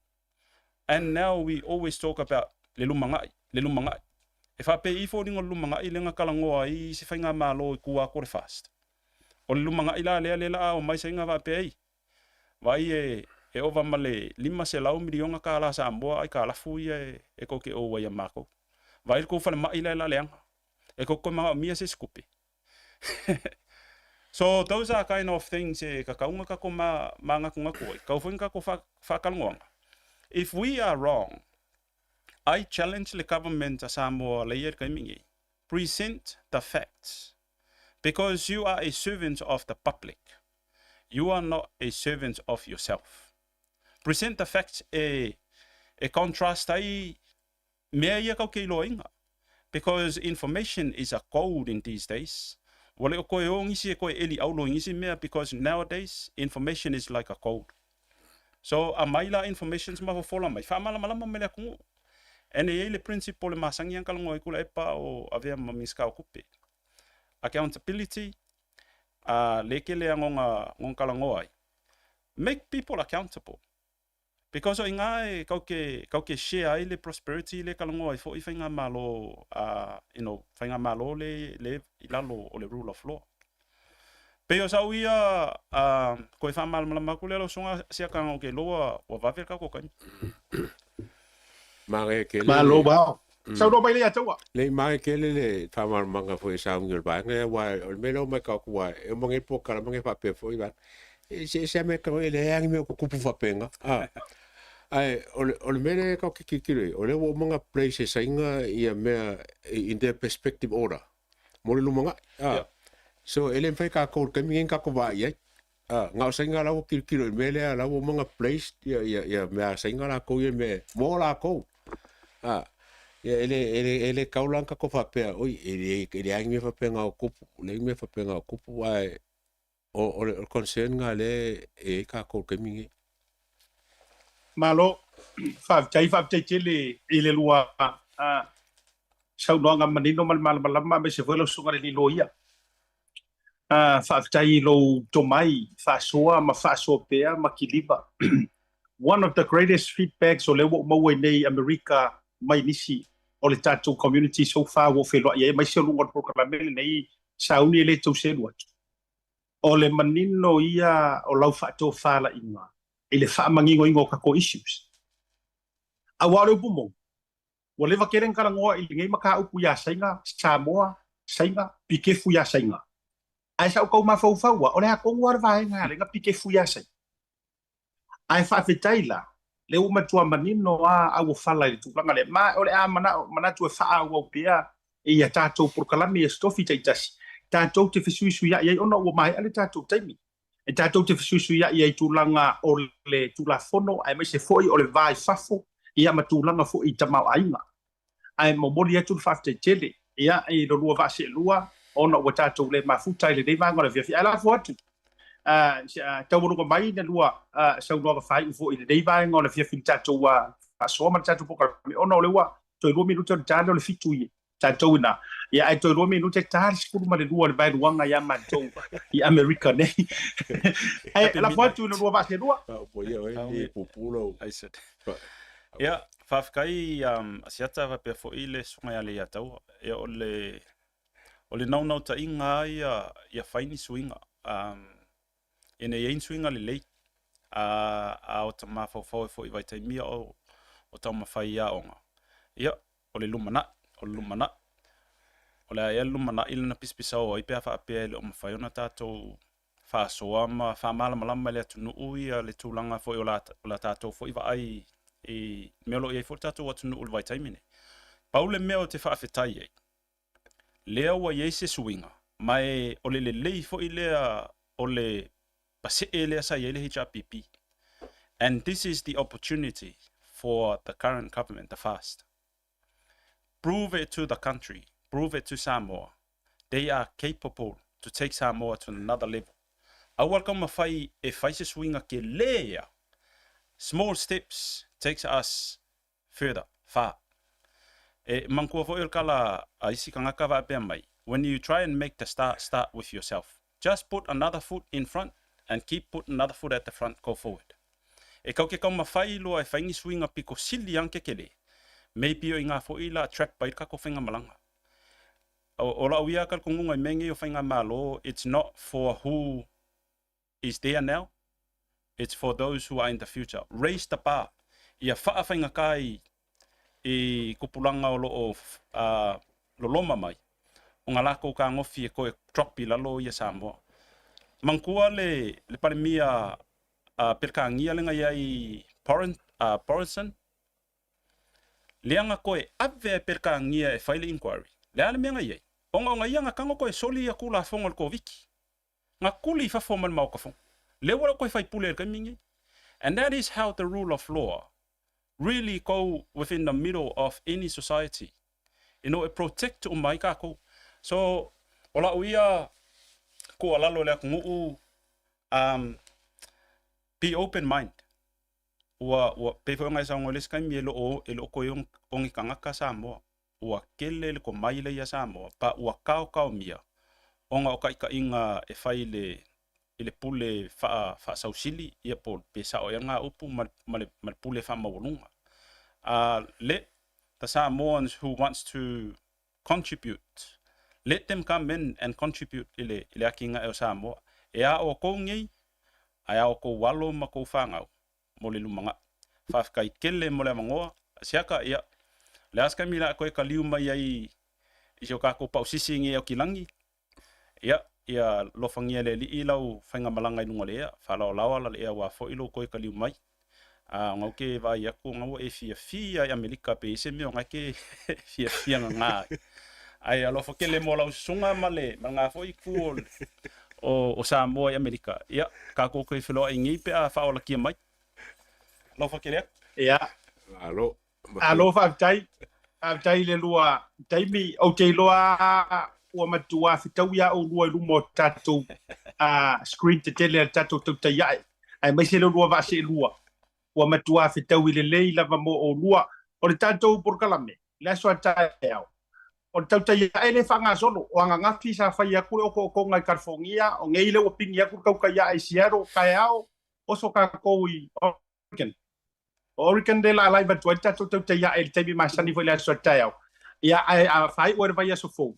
And now we always talk about le lumangai, le lumangai. E faapei i foliga o le lumanai lea na talanoa ai se faigamalo i tua atu o le FAST. O le lumanai la lea lea la a omai saiga faapea ai, vaai e e ova ma le 500 miliona tala Samoa aitalafu ia e tou te ou ai ia matou. Vaai le tou falemai la e la leaga. E tou te toe manaomia se isi tupe. So those are kind of things e tatau ona tatou manatunatu ai, tatau foi ona tatou faatalanoaga. If we are wrong, I challenge le government a Samoa lea e i ai i le taimi nei, present the facts because you are a servant of the public, you are not a servant of yourself. Present the facts e e contrast ai mea ia kau ke iloaina because information is a gold in these days. Ua le o toe o nisi e toe eli aulo i nisi mea because nowadays information is like a gold. So aumai la informations ma fofola mai, faamalamalama mai le atunuu. And e i ai le principle e masani lava ona talanoa ai Tuilaepa o avea ma Minisita o Tupe. Accountability, a le kele lava nona talanoa ai. Make people accountable. Because o i ina e kau ke, kau ke share ai le prosperity le talanoa ai foi faigamalo a, you know, faigamalo le, le i lalo o le rule of law. Pei o sau ia a, koe faamalamalama atu lea lau susuga Siakaga ou te iloa ua vave le tatou taimi. Manaia tele Malo le wow. Saunoa mai lea Taua. Nei manaia tele le faamalamalamaga foi e sauni o le vaega lea aua o le mea lea ua matau atu aua e uma nei polokalame nei faapea foi vaega e eseese lava mea e e leai lava ni mea o tutupu faapena a ae o le o le mea lea tatou te tilotilo i ai o lea ua uma ona place e Saina ia mea in their perspective order mo le lumanai. Ah. So e le mafai tatou i le taimi lenei ona tatou vaai i ai. Ah, na o Saina la ua tilotilo i le mea lea, la ua uma ona place ia, ia, ia mea a Saina latou ia mea mo latou. Ah, ia e le, e le, e le tau la ona tatou faapea, oi, e le, e leai ni mea faapena o tupu, leai ni mea faapena o tupu, ae o, o le, o le concern lena lea e i ai tatou i le taimi lenei. Malo, faafetai, faafetai tele i le lua saunoaga manino ma le malamalama aemaise foi lau susuga i le Loia. Faafetai i lou tomai faasoa ma faasoa pea ma kiliva. One of the greatest feedbacks o lea ua ou maua i nei Amerika mai nisi o le tatou community so far ua ou feiloai ai aemaise o luga o le polokalame lenei sauni e le tau selu atu. O le manino ia o lau faatofalaiga i le faamaninoina o tatou issues. Aua o le upu moni, ua leva tele ona talanoa i lenei mataupu iā Saina, Samoa, Saina, pikefu iā Saina. Ae sa ou tau mafaufau lava, o le a tonu lava le vaega e ala ai ona pikefu iā Saina? Ae faafetai la, lea ua matua manino lava auofala i le tulaga lea, ma o le a manao, manatu e faaauau pea i a tatou polokalame i aso tofi taitasi, tatou te fesuisuia'i ai ona ua maea le tatou taimi. E tatou te fesuisuia'i ai i tulaga o le Tulafono aemaise foi o le va i fafo, ia ma tulaga foi i tamaoaiga. Ae momoli atu le faafetai tele ia i lo lua vaa seelua ona ua tatou le mafuta i lenei vaega o le afiafi. Ae lafo atu taualuga mai na lua saunoaga faaiu foi i lenei vaega o le afiafi i le tatou faasoa ma le tatou polokalame ona o lea ua toe 2 minute ona ta lea o le 7 i tatou i ina. Ia ae toe 2 minute ta le 12 o le vaeluaga ia matou i Amerika nei. Ae lafo atu i lo lua vaa seelua. Ia, faafetai Asiata faapea foi le susuga ia Leiataua. Ia o le o le naunautaiga lava ia ia fai ni suiga um, ina ia i ai ni suiga lelei. A, a o ta mafaufau ai foi i vaitaimi ia o, o taumafai i aoga, ia, o le lumanai, o le lumanai. O le a ea le lumanai lena pisapisao ai pe a faapea e le o mafai ona tatou faasoa ma faamalamalama i le atunuu ia le tulaga foi o la, o la tatou foi vaai i mea o lo o i ai foi le tatou atunuu i le vaitaimi nei. Pau le mea ou te faafetai ai, lea ua i ai se suiga, ma e o le lelei foi lea o le pasee lea sa i ai le HRPP. And this is the opportunity for the current government, the FAST. Prove it to the country, prove it to Samoa, they are capable to take Samoa to another level. Aua le taumafai e fai se suiga kele ia. Small steps takes us further, far. E manatua foi o le tala a isi tagata faapea mai, when you try and make the start, start with yourself. Just put another foot in front and keep put another foot at the front, go forward. E kau ke taumafai loa e fai ni suiga pito sili lava ona kekele. Maybe o iga foi la trap ai le tatou faigamalaga. O lau ia talitonuga i mea nei o faigamalo, it's not for who is there now, it's for those who are in the future. Raise the bar. Ia faafaigata i tupulaga o lo o loloma mai, ona latou tagofi e toe drop i lalo ia Samoa. Manatua le Palemia Peretania lea na i ai Borenson, lea na toe ave e Peretania e fai le inquiry. Le a le mea na i ai? Ona o ia na tago toe soli ia Tulafono o le Koviti. Na tuli i fafo ma le Maota Fono. Lea ua le o toe faipule i le taimi lenei. And that is how the rule of law really go within the middle of any society. E protect uma ai tatou. So, o lau ia tuualalo i le atunuu, be open mind. Ua pei foi ona e saunoa i le isi taimi e le o toe o ni tagata Samoa. Ua tele le tomai lea ia Samoa, pa ua taotaomia ona o taitaiga e fai i le pule faasausili, ia po pe sao ea lena upu ma le pule faamaualuga. Let the Samoans who wants to contribute, let them come in and contribute i le atinae o Samoa. E a outou nei, ae a outou alo ma tou fanau mo le lumanai. Faafetai tele mo le avanoa. Siaka, ia, le a se taimi la koe kaliu mai ai i si o tatou pausisi nei Aukilagi. Ia, ia lofagia le Alii lau faigamalaga i luga o le ea, faalaolao ala le ea ua foi lou toe kaliu mai. A o ngau ke vaai atu o ngau e fiafia i Amerika pe i se mea o ngai ke fiafia ngā ai. Ai alofa tele mo lau susuga ma le ma ngā foi ku o Samoa i Amerika. Ia, tatou toe feloai nei pe a faaolakia mai. Alofa tele atu. Ia. Alo. Alo, faafetai. Faafetai le lua taimi. Ou te iloa ua matua fetaui a oulua i luma o tatou screen tetele a le tatou tautai ae. Aemaise le lua vaa seelua. Ua matua fetaui lelei lava mo oulua. O le tatou polokalame, le aso a taeao. O le tautai ae le faagasolo. O ananafi sa fai atu le okookoga i California, o nei le ua pigi atu le tautai ae i Seattle, taeao, oso tatou i Oregon. O Oregon le la live atu ai le tatou tautai ae i le taimi masani foi le aso a taeao. Ia, ae a fai ua le vaiaso fou.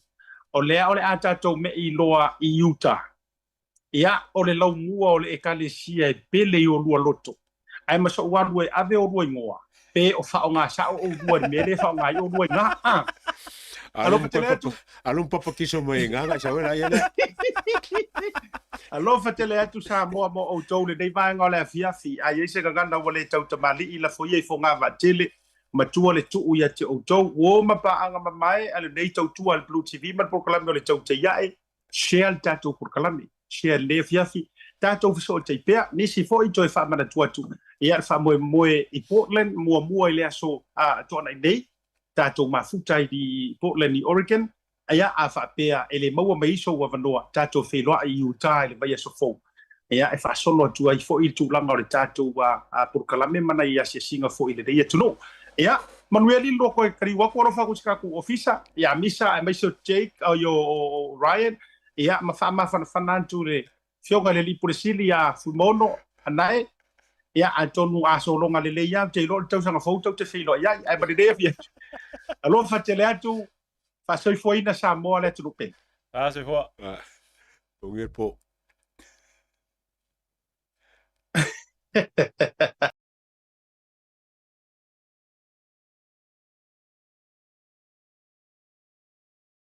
O lea o le a tatou mei loa i Utah. Ia, o le laumua o le ekalesia e pele i olua loto. Ae ma so'u alu e ave olua igoa, pe o faaaoga sao oulua i le mea lea e faaaoga ai olua iga. Ah. Alofa tele atu. Alu papatiso mai nganga sa wela ia le. Alofa tele atu Samoa mo outou lenei vaega o le afiafi. A i ai se gagana ua le tautamalii lafo ia i fogavaatele, matua le tuu ia te outou. Uo ma paaga mamae a lenei tautua a le Blue TV ma le polokalame o le Tautai Ae. Share le tatou polokalame. Share le afiafi. Tatou fesootai pea. Nisi foi toe faamanatua atu. Ia le faamoemoe i Portland muamua i le aso toanai nei. Tatou mafuta i Portland i Oregon. Ia a faapea e le maua mai iso ua vanoa tatou feiloai i Utah i le vaiaso fou. Ia e faasolo atu ai foi i le tulaga o le tatou polokalame ma nai asiasiga foi i lenei atunuu. Ia, manuia lilo koe kaliu atu alofa atu i si tatou ofisa, ia Misa aemaise o Jake o, o Ryan, ia ma faamafanafana atu le afioga i le Alii Pule Sili ia Fuimaono Anae. Ia, atonu a sologa lelei lava, ou te iloa o le tausaga fou tou te feiloai ai, ae ma lenei afiafi. Alofa tele atu, faasoifuaina Samoa le atunuu pele. Ah, soifua. Ah, o po.